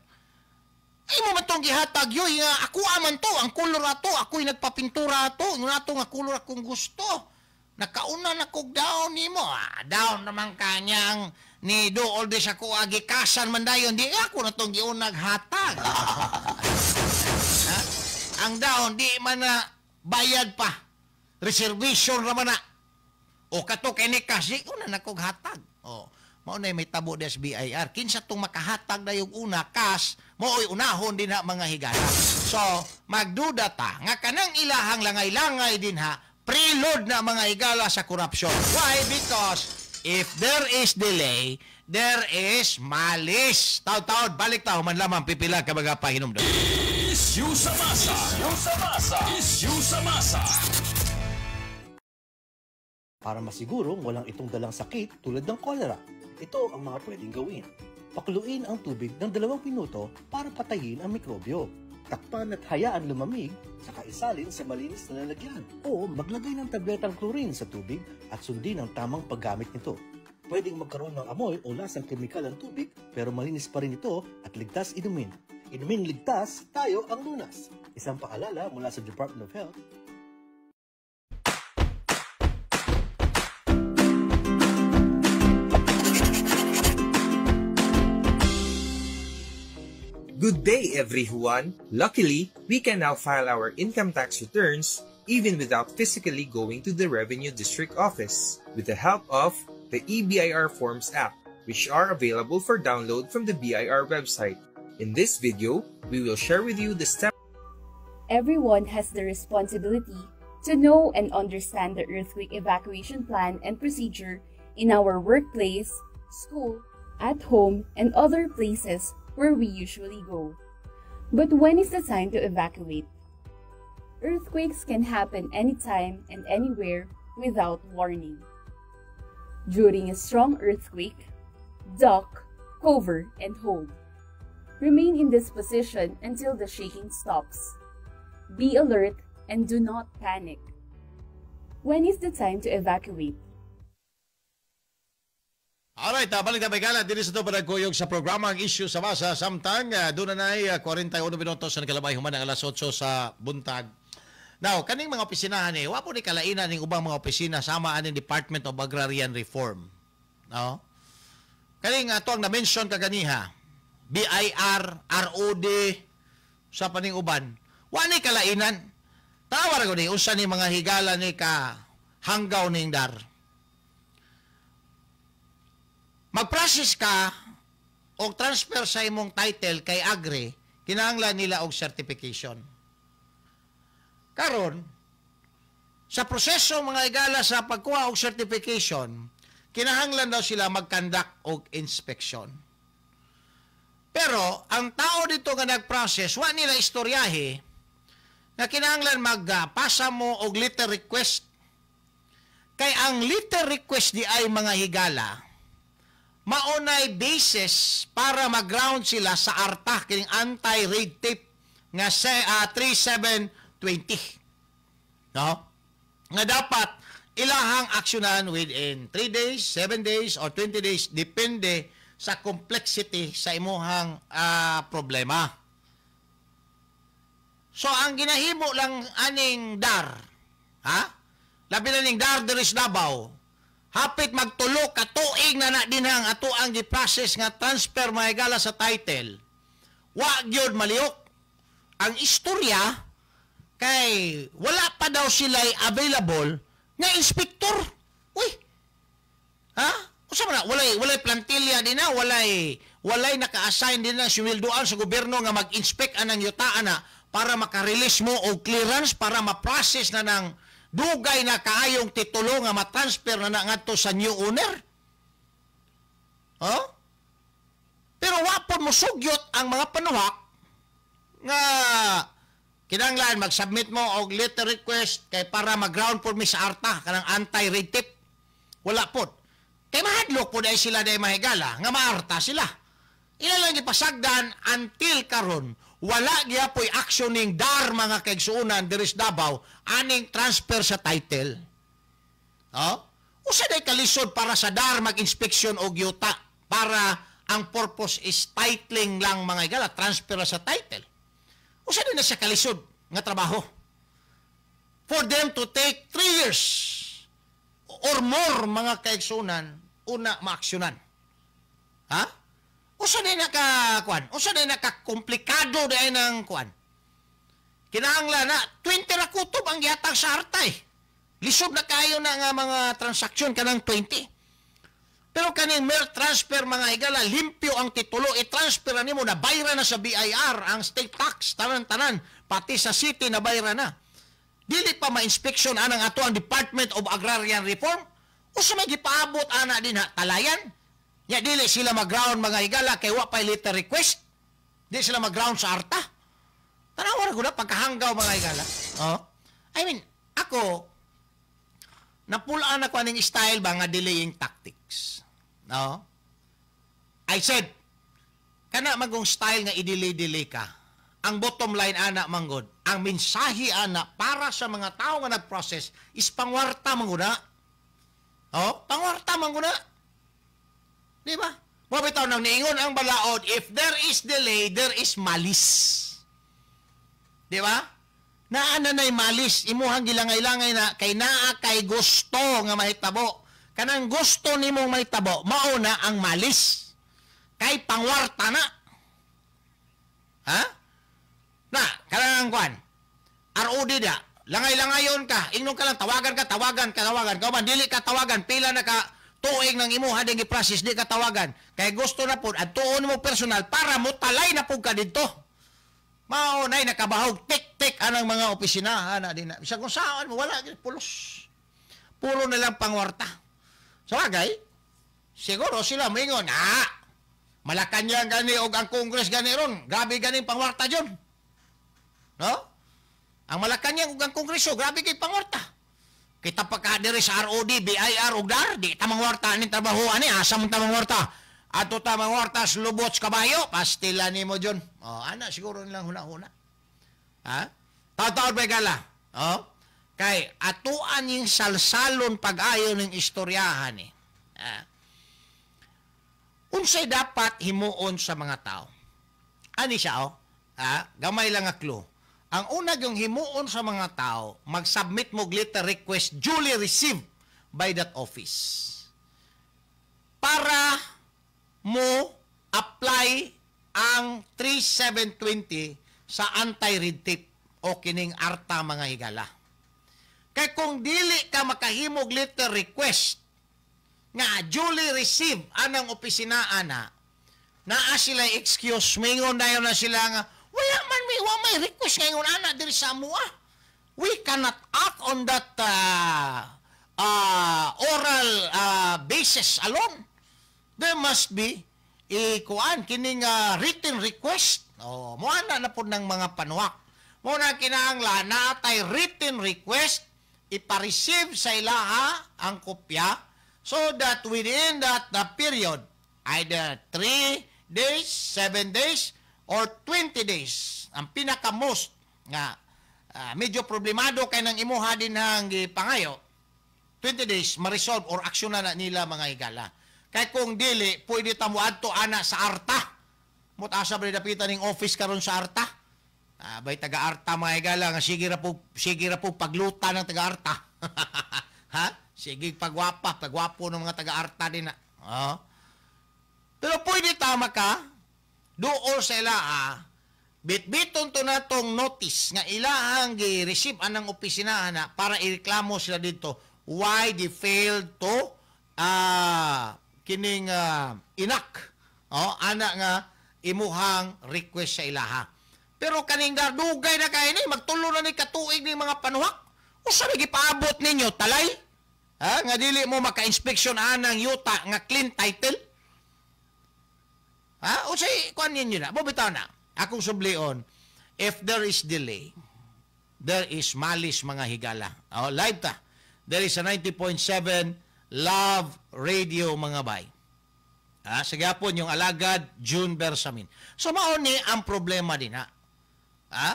Ay mo man tong gihatag, Yoy, nga ako aman to, ang kulor ato, ako'y nagpapintura ato, yung ato nga kulor akong gusto. Nakauna na kog down nimo. Ah, down naman kanyang ni do all this ako agikasan man dayon, di ako na tong giunag hatag. Ha? Ang down di man na bayad pa. Reservation ra man na. O kato kay ni cash, di una na kog hatag. O, mao na may tabo des BIR. Kinsa tong makahatag na yung una cash, mao'y unahon din ha mga higala. So, magduda ta nga kanang ilahang langay-langay din ha, Preload na mga higala sa corruption. Why? Because if there is delay, there is malice. Taod-taod, balik ta, human lamang pipila ka mga pahinumdum. Issue sa masa. Issue sa masa. Issue sa masa. Para masigurong walang itong dalang sakit tulad ng kolera. Ito ang mga pwedeng gawin. Pakuluin ang tubig ng 2 minuto para patayin ang mikrobyo. Takpan at hayaan lumamig, saka isalin sa malinis na lalagyan. O maglagay ng tabletang chlorine sa tubig at sundin ang tamang paggamit nito. Pwedeng magkaroon ng amoy o lasang kemikal ang tubig, pero malinis pa rin ito at ligtas inumin. Inumin ligtas, tayo ang lunas. Isang paalala mula sa Department of Health. Good day, everyone! Luckily, we can now file our income tax returns even without physically going to the Revenue District Office with the help of the eBIRForms app, which are available for download from the BIR website. In this video, we will share with you the steps Everyone has the responsibility to know and understand the earthquake evacuation plan and procedure in our workplace, school, at home, and other places where we usually go. But when is the time to evacuate? Earthquakes can happen anytime and anywhere without warning. During a strong earthquake, duck, cover, and hold. Remain in this position until the shaking stops. Be alert and do not panic. When is the time to evacuate? Alright, balik na may diri sa ito panagkuyog sa programa ang Issue sa Masa. Samtang doon na nay 41 minutos sa nakalabay human ang alas 8 sa buntag. Now, kaning mga opisinahan eh, wa po ni kalainan ning ubang mga opisina sama aning Department of Agrarian Reform. No? Kaning ato ang na-mention kaganiha, BIR, ROD, sa paning uban. Wa ni kalainan. Tawa ra ni unsa ni mga higala ni ka hanggaw ning DAR. Mag-process ka og transfer sa imong title kay Agri, kinahanglan nila og certification. Karon, sa proseso mga igala sa pagkuha og certification, kinahanglan daw sila mag-conduct og inspection. Pero ang tao dito nga nag-process, wa nila istoryahe nga kinahanglan magpasa mo og letter request. Kay ang letter request di ay mga higala, maunay basis para mag-ground sila sa ARTA, kining anti-red tape nga 3720. No? Nga dapat ilahang aksyonan within 3 days, 7 days, or 20 days, depende sa complexity sa imuhang problema. So, ang ginahimo lang aning DAR, ha? Labi na ning DAR diri sa Davao, hapit magtulo ka tuig na na dinhang ato ang gi-process nga transfer mga higala sa title. Wa gyud malihok. Ang istorya kay wala pa daw sila available nga inspector. Uy. Ha? Usa man na, walay plantilla din na, walay naka-assign din na sweldoan sa gobyerno nga mag-inspect anang yuta na para maka-release mo og clearance para ma-process na ng dugay na kaayong titulo nga ma-transfer na na ngadto sa new owner. Huh? Pero wa pod mosugyot ang mga panuhak nga kinahanglan mag-submit mo og letter request kay para mag-ground pod mi sa ARTA kanang anti-red tape. Wala pod. Kay mahadlok pod ay sila day mahigala nga maarta sila. Ila lang gipasagdan until karon wala gyapoy action ning DAR mga kaigsuonan diri sa Davao aning transfer sa title. Oh? Usa day kalisod para sa DAR mag-inspection og yuta para ang purpose is titling lang mga higala, transfer sa title. Usa din na siya kalisod nga trabaho. For them to take 3 years or more mga kaigsunan una maaksyonan. Ha? Usa din naka kuan, usa din naka komplikado di ng kuan. Kinahanglan na 20 ra kutob ang gihatag sa arta eh. Lisod na kayo na nga mga transaksyon kanang 20. Pero kaning mere transfer mga higala, limpyo ang titulo, i-transfer na nimo na bayra na sa BIR ang state tax, tanan-tanan, pati sa city na bayra na. Dili pa ma-inspection anang ato ang Department of Agrarian Reform. Usa may gipaabot ana din ha, talayan. Nya dili sila mag-ground mga higala kay wa pay letter request. Di sila mag-ground sa ARTA. Tanawa ra gud pagkahanggaw mga higala. Oh. I mean, ako napulaan ako aning style ba nga delaying tactics. No? I said, kana magong style nga i-delay-delay ka. Ang bottom line ana manggod, ang mensahe ana para sa mga tao nga nag-process is pangwarta manggod na. Oh, pangwarta manggod na. Di ba? Mo bitaw nang niingon ang balaod, if there is delay, there is malice. Di ba? Naa na nay malice, imuhang gilangay-langay na kay naa kay gusto nga mahitabo. Kanang gusto nimong mahitabo, mao na ang malice. Kay pangwarta na. Ha? Na, kanang kwan. ROD da, langay-langayon ka, ingnon ka lang, tawagan ka, tawagan ka, tawagan. Kauban, dili ka tawagan, pila na ka tuig ng imuha ding i-process, di ka tawagan. Kay gusto na po, at tuon mo personal para mo talay na po ka dito. Mao nay nakabahog, tik-tik anang mga opisina, ana din na. Bisag kung saan mo, wala, pulos. Puro na lang pangwarta. Sa bagay, siguro sila moingon, Malacanang gani og ang Congress gani ron, grabe gani pangwarta dyon. No? Ang Malacanang ug ang Kongreso, grabe kay pangwarta. Kita pa ka diri sa ROD, BIR ug DAR, di ta mangwarta aning trabaho ani, asa man ta mangwarta? Adto ta mangwarta sa lubot sa kabayo, pastila nimo dyon. Oh, ana siguro nilang huna-huna. Ha? Taw-taw ba gala? Oh? Kay atuan yung salsalon pag-ayo ning istoryahan eh. Ha? Unsay dapat himuon sa mga tao? Ani siya oh? Ha? Gamay lang nga clue. Ang una yung himuon sa mga tao, mag-submit mo letter request duly received by that office. Para mo apply ang 3720 sa anti-red tape o kining ARTA mga higala. Kay kung dili ka makahimog letter request nga duly received anang opisina ana, naa sila excuse, mingon dayon na sila nga wala man may, wa may request ngayon ana diri sa amoa. We cannot act on that oral basis alone. There must be ikuan kining written request. Oh, mo ana na pud ng mga panuak. Mo na kinahanglan naatay written request ipa-receive sa ilaha ang kopya so that within that the period, either 3 days, 7 days, or 20 days, ang pinaka-most nga medyo problemado kay nang imuha din ang gipangayo, 20 days, ma-resolve or aksyon na nila mga higala. Kay kung dili, pwede ta mo adto ana sa ARTA. Mutasa ba dapitan ning office karon sa ARTA? Bay taga-ARTA mga higala nga sige ra po pagluta ng taga-ARTA. Ha? Sige pagwapa, pagwapo ng mga taga-ARTA din na. Oh. Pero pwede tama ka dool sa ilaha, bitbiton to na tong notice nga ilahang gi-receive anang opisina na para ireklamo sila dito why they failed to kining inak. Oh, ana nga imuhang request sa ilaha. Pero kaning dugay na kay ni magtulo na ni katuig ni mga panuhak. Usa may gipaabot ninyo talay? Ha, nga dili mo maka-inspection anang yuta nga clean title? Ha? Unsay kuan ninyo na? Bitaw na. Akong sublion, if there is delay, there is malice mga higala. Oh, live ta. There is a 90.7 Love Radio mga bay. Ha, sige po yung alagad June Bersamin. So mao ni ang problema din ha. Ha?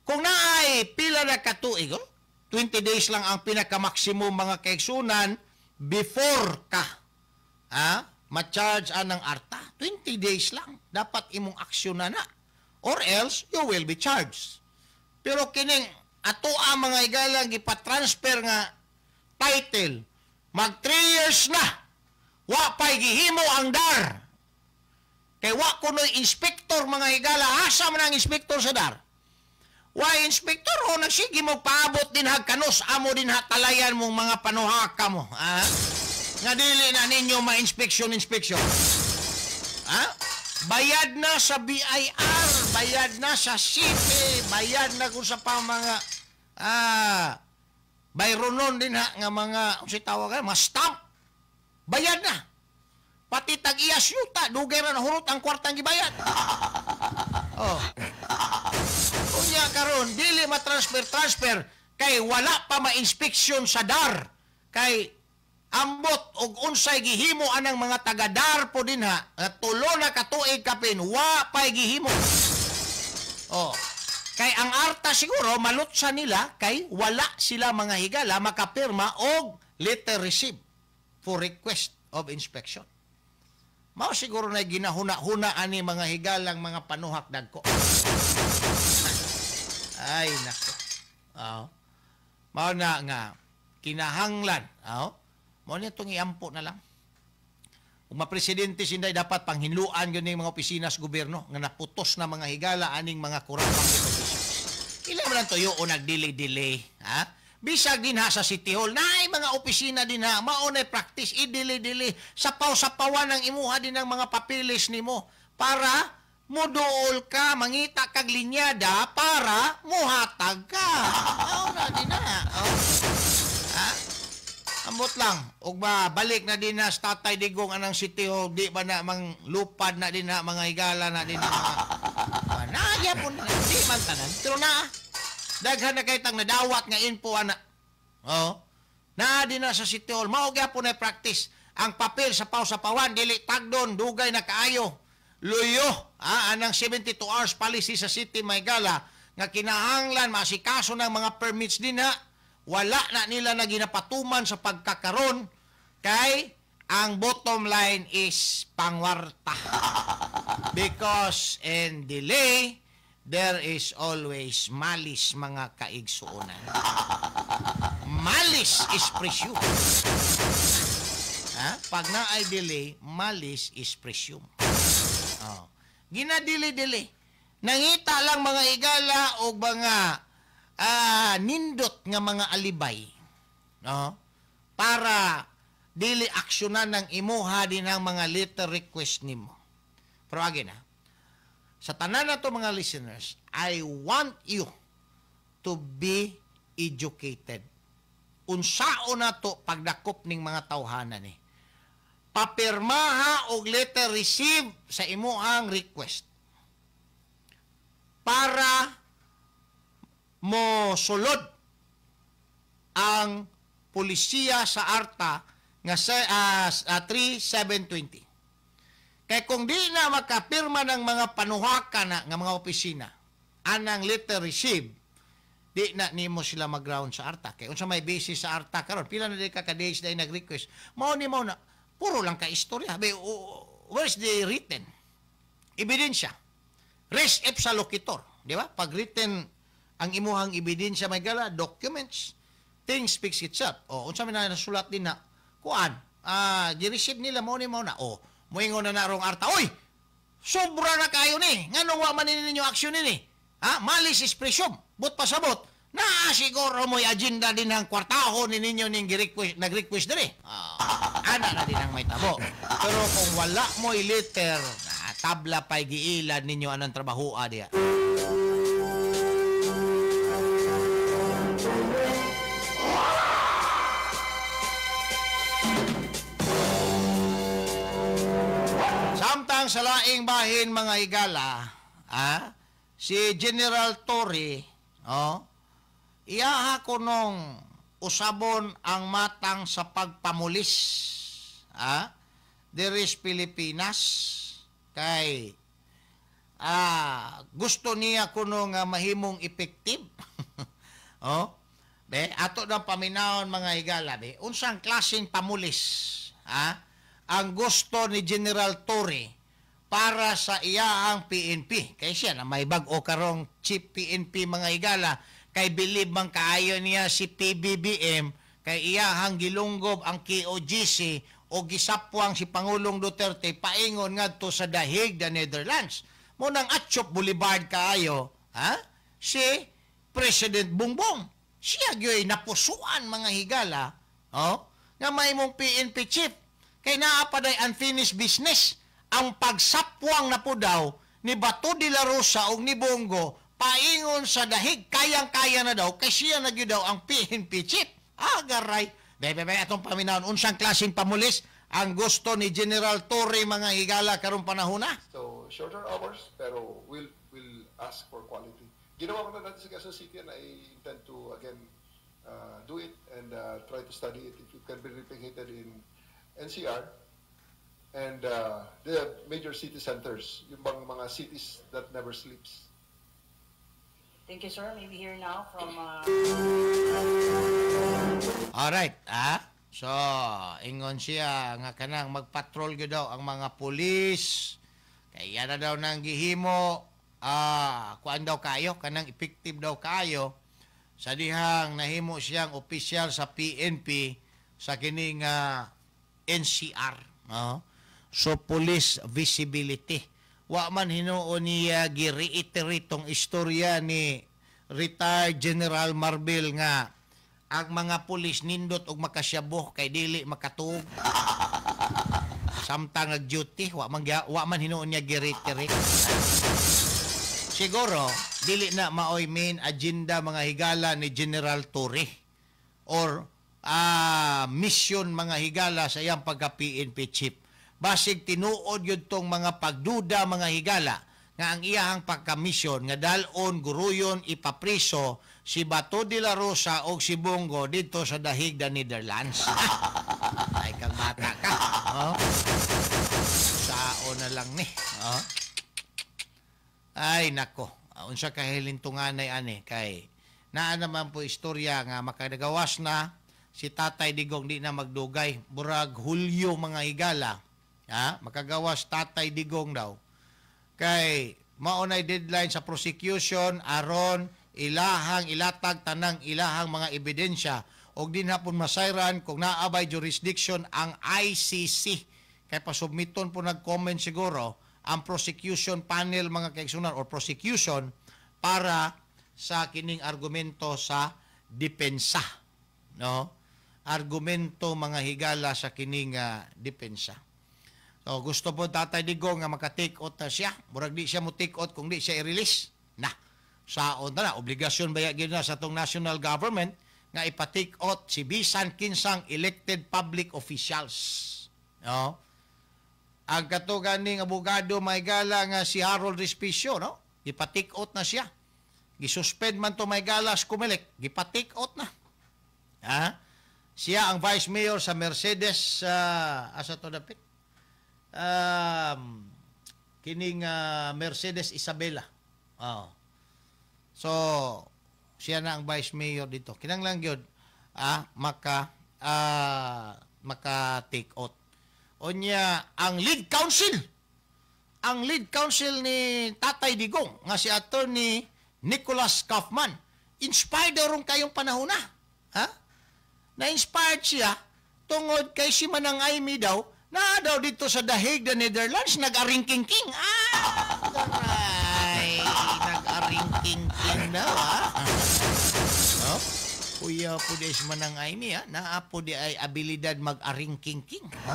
Kung naay pila na katuig, oh, 20 days lang ang pinaka-maximum mga kaigsunan before ka ha, ma-charge anang ARTA. 20 days lang. Dapat imong aksyon na na. Or else, you will be charged. Pero kining ato ang mga igalang ipatransfer nga title, mag 3 years na, wa pa'y gihimo ang DAR. Kay wa kuno'y inspector mga higala. Asa man ang inspector sa DAR? Why, inspector, o nagsige mo paabot din ha kanos, amo din ha talayan mong mga panuhaka mo. Ha? Nga dili na ninyo ma-inspection, inspection. Ha? Bayad na sa BIR, bayad na sa city, bayad na kung sa pa mga Bayronon din ha nga mga unsay tawag mga stamp. Bayad na. Pati tag-iyas yuta, dugay ra nahurot ang kwartang gibayad. Oh. Unya karon dili ma-transfer kay wala pa ma-inspection sa DAR. Kay ambot og unsay gihimo anang mga taga-DAR po din ha, nga tulo na ka tuig kapin wa pay gihimo. Oh. Kay ang arta siguro malutsa nila kay wala sila mga higala makapirma og letter receipt for request of inspection. Mao siguro na ginahuna-huna ani mga higalang mga panuhak dagko. Ay nako. Oh. Mao na nga kinahanglan, oh. Mao ni itong iampo na lang. Kung mapresidente sinday dapat panghinluan gyud ning mga opisina sa gobyerno nga naputos na mga higala aning mga corrupt officials. Ila man lang tuyo o nagdili-dili, ha? Bisag din ha sa City Hall, naay mga opisina din ha, mao na practice idili-dili, sapaw-sapawan ang imuha din ang mga papilis nimo para muduol ka, mangita kag linyada para muhatag ka. Mao na din ha. Oh. Ha? Ambot lang, og ba balik na din na sa Tatay Digong anang City Hall, di ba na mang lupad na din na mga higala na din na mga naya po na, di man tanan, pero na daghan na kay tang nadawat nga info ana. Oh. Naa din na sa City Hall, mao gyapon na practice ang papel sa paw-sapawan dili tagdon, dugay na kaayo. Luyo, anang 72 hours policy sa city may gala nga kinahanglan masikaso ng mga permits din ha. Wala na nila na ginapatuman sa pagkakaron kay ang bottom line is pangwarta. Because in delay there is always malice, mga kaigsuonan. Malice is presumed. Ha? Pag naay delay, malice is presumed. Oh. Ginadili-dili. Nangita lang mga igala o mga nindot nga mga alibay. No? Para dili aksyonan ng imuha din ang mga letter request nimo. Pero again, ha? Sa tanan na to mga listeners, I want you to be educated. Unsao na to pagdakop ning mga tawhana ni. Papirmaha og letter receive sa imuhang request para mo sulod ang polisiya sa ARTA nga sa 3720. Kay kung di na makapirma ng mga panuhaka na nga mga opisina anang letter receive, di na nimo sila mag-ground sa ARTA. Kay unsa may basis sa ARTA karon, pila na di ka ka-days na nag-request. Mao ni mao na puro lang ka istorya. Where's the written ebidensya? Res ipsa loquitur, di ba? Pag written ang imuhang ebidensya may gala, documents, things speaks itself. O unsa man na nasulat din na kuan, gi-receive nila mao ni mao na. O moingon na narong ARTA, oy, sobra na kayo ni. Nganong wa man ninyo aksyon nini? Ha? Malice is presumed. But pasabot, na siguro mo'y agenda din ang kwartaho ni ninyo ning nag-request diri. Ana na din ang may tabo. Pero kung wala mo'y letter, na, tabla pa'y giilad ninyo anang trabahoa diya. Samtang sa laing bahin mga higala, si General Torre, oh, iyaha ko nung usabon ang matang sa pagpamulis, diris Pilipinas, kay gusto niya kuno nga mahimong effective. Oh, be, ato ng paminawon mga higala, be, unsang klaseng pamulis, ang gusto ni General Torre para sa iyahang PNP. Kay siya na may bag-o karong chief PNP mga higala, kay believe man kaayo niya si PBBM, kay iyahang gilunggob ang KOGC o gisapwang si Pangulong Duterte paingon ngadto sa Dahig, the Netherlands. Mo nang Atchop Boulevard kaayo, si President Bongbong. Siya gyoy napusuan mga higala, oh, nga mahimong PNP chief. Kay naa pa day unfinished business ang pagsapwang na po daw ni Bato de la Rosa og ni Bongo Paingon sa Dahig, kayang-kaya na daw kay siya na gyud daw ang PNP chief. Ah, garay. Bebe, bebe, atong paminawon unsang klaseng pamulis ang gusto ni General Torre, mga higala, karong panahon na. So, shorter hours, pero we'll ask for quality. Ginawa ko na dati sa Quezon City and I intend to again do it and try to study it if it can be replicated in NCR and the major city centers, yung bang mga cities that never sleeps. Thank you, sir. May we hear now from Alright, ah. So, ingon siya nga kanang magpatrol gyud daw ang mga pulis. Kaya na daw nang gihimo, kuan daw kayo, kanang effective daw kayo sa dihang nahimo siyang opisyal sa PNP sa kining NCR, no? So police visibility. Wa man hinuon niya gi-reiterate tong istorya ni retired General Marbil nga ang mga pulis nindot og makasyabo kay dili makatuog samtang nag-duty. Wa man hinuon niya gi-reiterate. Siguro dili na maoy main agenda, mga higala, ni General Torre or mission, mga higala, sa iyang pagka PNP chief. Basig tinuod yun tong mga pagduda, mga higala, nga ang iyahang pagka-mission nga dalon, guruyon, ipapriso si Bato de la Rosa og si Bong Go dito sa The Hague, the Netherlands. Ay kang bata ka. Oh. Sao na lang ni. Oh. Ay nako, unsa ka hilintunganay ani kay naa naman po istorya nga makagawas na si Tatay Digong, di na magdugay, burag Hulyo, mga higala, ha, makagawas Tatay Digong daw kay mao nay deadline sa prosecution aron ilahang ilatag tanang ilahang mga ebidensya og din hapon masayran kung naa bay jurisdiction ang ICC, kay pasubmiton po nag-comment siguro ang prosecution panel, mga kaigsunan, or prosecution para sa kining argumento sa depensa, no? Argumento, mga higala, sa kining depensa. So gusto po Tatay Digong nga maka-take oath na siya. Murag di siya mo take oath kung di siya i-release na. Saon na na obligasyon ba gyud na sa atong national government nga ipa-take oath si bisan kinsang elected public officials, no? Ang kato ganing abogado, may gala, nga si Harold Respicio, no, ipa-take oath na siya. Gisuspend man to, may gala, sa Comelec, gipa-take oath na. Ha, siya ang vice mayor sa Mercedes, asa to dapit, kining Mercedes Isabela. Oh. So siya na ang vice mayor dito. Kinanglan gyud maka take oath. Unya ang lead counsel ni Tatay Digong nga si Attorney Nicholas Kaufman, inspired daw ron kayong panahon na. Ha? Na-inspired siya tungod kay si Manang Imee daw na daw dito sa The Hague, the Netherlands, nag-aringking-king. Ah, aray, nag-aringking-king daw, ha? No? Kuya po di si Manang Imee, ha? Naa po di ay abilidad mag-aringking-king. Ha?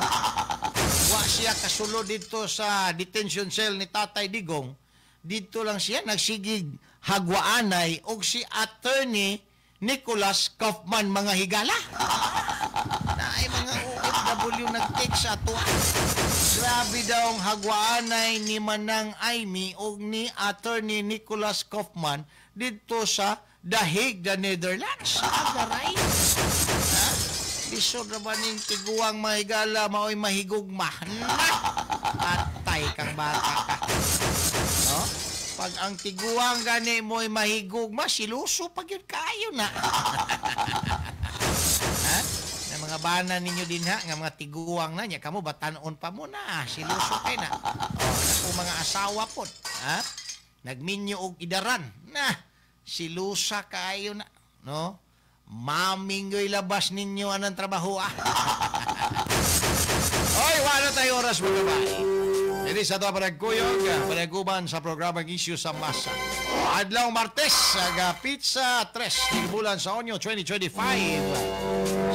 Wa siya kasulod dito sa detention cell ni Tatay Digong. Dito lang siya nagsigig hagwaanay og si Attorney Nicholas Kaufman, mga higala. Na ay mga OFW nag-text sa ato. Grabe daw ang hagwaanay ni Manang Imee og ni Attorney Nicholas Kaufman dito sa The Hague, the Netherlands. Agaray. Ha? Lisod na ba ning tiguang, mga higala, mao'y mahigugma? Na! Atay kang bata ka. No? Pag ang tiguang gani mo'y mahigugma, siluso pag yun kayo na. Ha? Na mga bana ninyo din ha, nga mga tiguang na niya, kamo batanon pa mo na, siluso kay na. Oh, naku, mga asawa pod, ha? Nagminyo og idaran. Na, silusa kayo na, no? Maminggoy labas ninyo anang trabaho ah. Oy, wala tayo oras, mga bay. Ini sa ito panagkuyog, panagkuban sa programang Issue sa Masa. Adlaw Martes, aga Pizza 3, bulan sa Onyo 2025.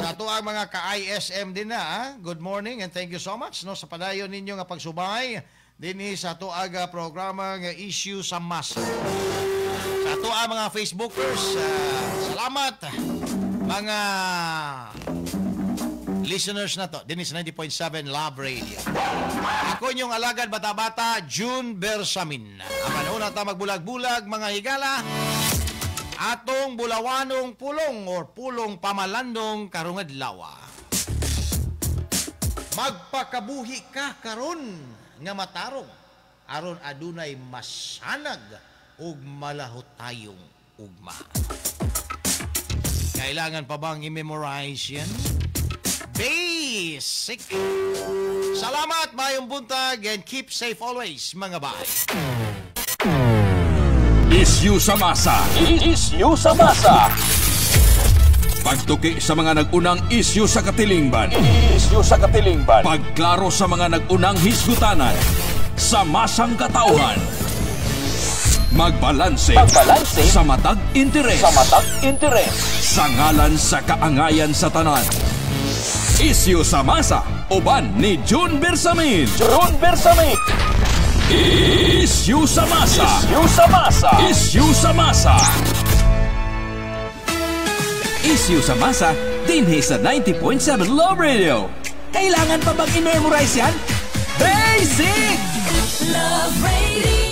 Sa ato ang mga ka-ISM din na, ah. Good morning and thank you so much, no, sa padayon ninyo nga pagsubay dinhi sa ato aga programa nga Issue sa Masa. Sa ato ang mga Facebookers, salamat mga listeners na to. Din sa 90.7 Love Radio. Ako inyong alagad bata-bata, June Bersamin. Ang panahon na ta magbulag-bulag, mga higala, atong bulawanong pulong or pulong pamalandong karong adlaw. Magpakabuhi ka karon nga matarong aron adunay masanag ug malahutayong ugma. Kailangan pa bang i-memorize yan? Basic! Salamat, mayong buntag, and keep safe always, mga bay. Isyu sa masa. Isyu sa masa. Pagtuki sa mga nag-unang isyu sa katilingban. Isyu sa katilingban. Pagklaro sa mga nag-unang hisgutanan. Sa masang katauhan. Magbalanse. Magbalanse. Sa matag interes. Sa matag interes. Sa ngalan sa kaangayan sa tanan. Isyu sa masa. Uban ni June Bersamin. June Bersamin. Isyu sa masa. Isyu sa masa. Isyu sa masa. Isyu sa masa, dinhi sa 90.7 Love Radio. Kailangan pa bang i-memorize yan? Basic! Love Radio.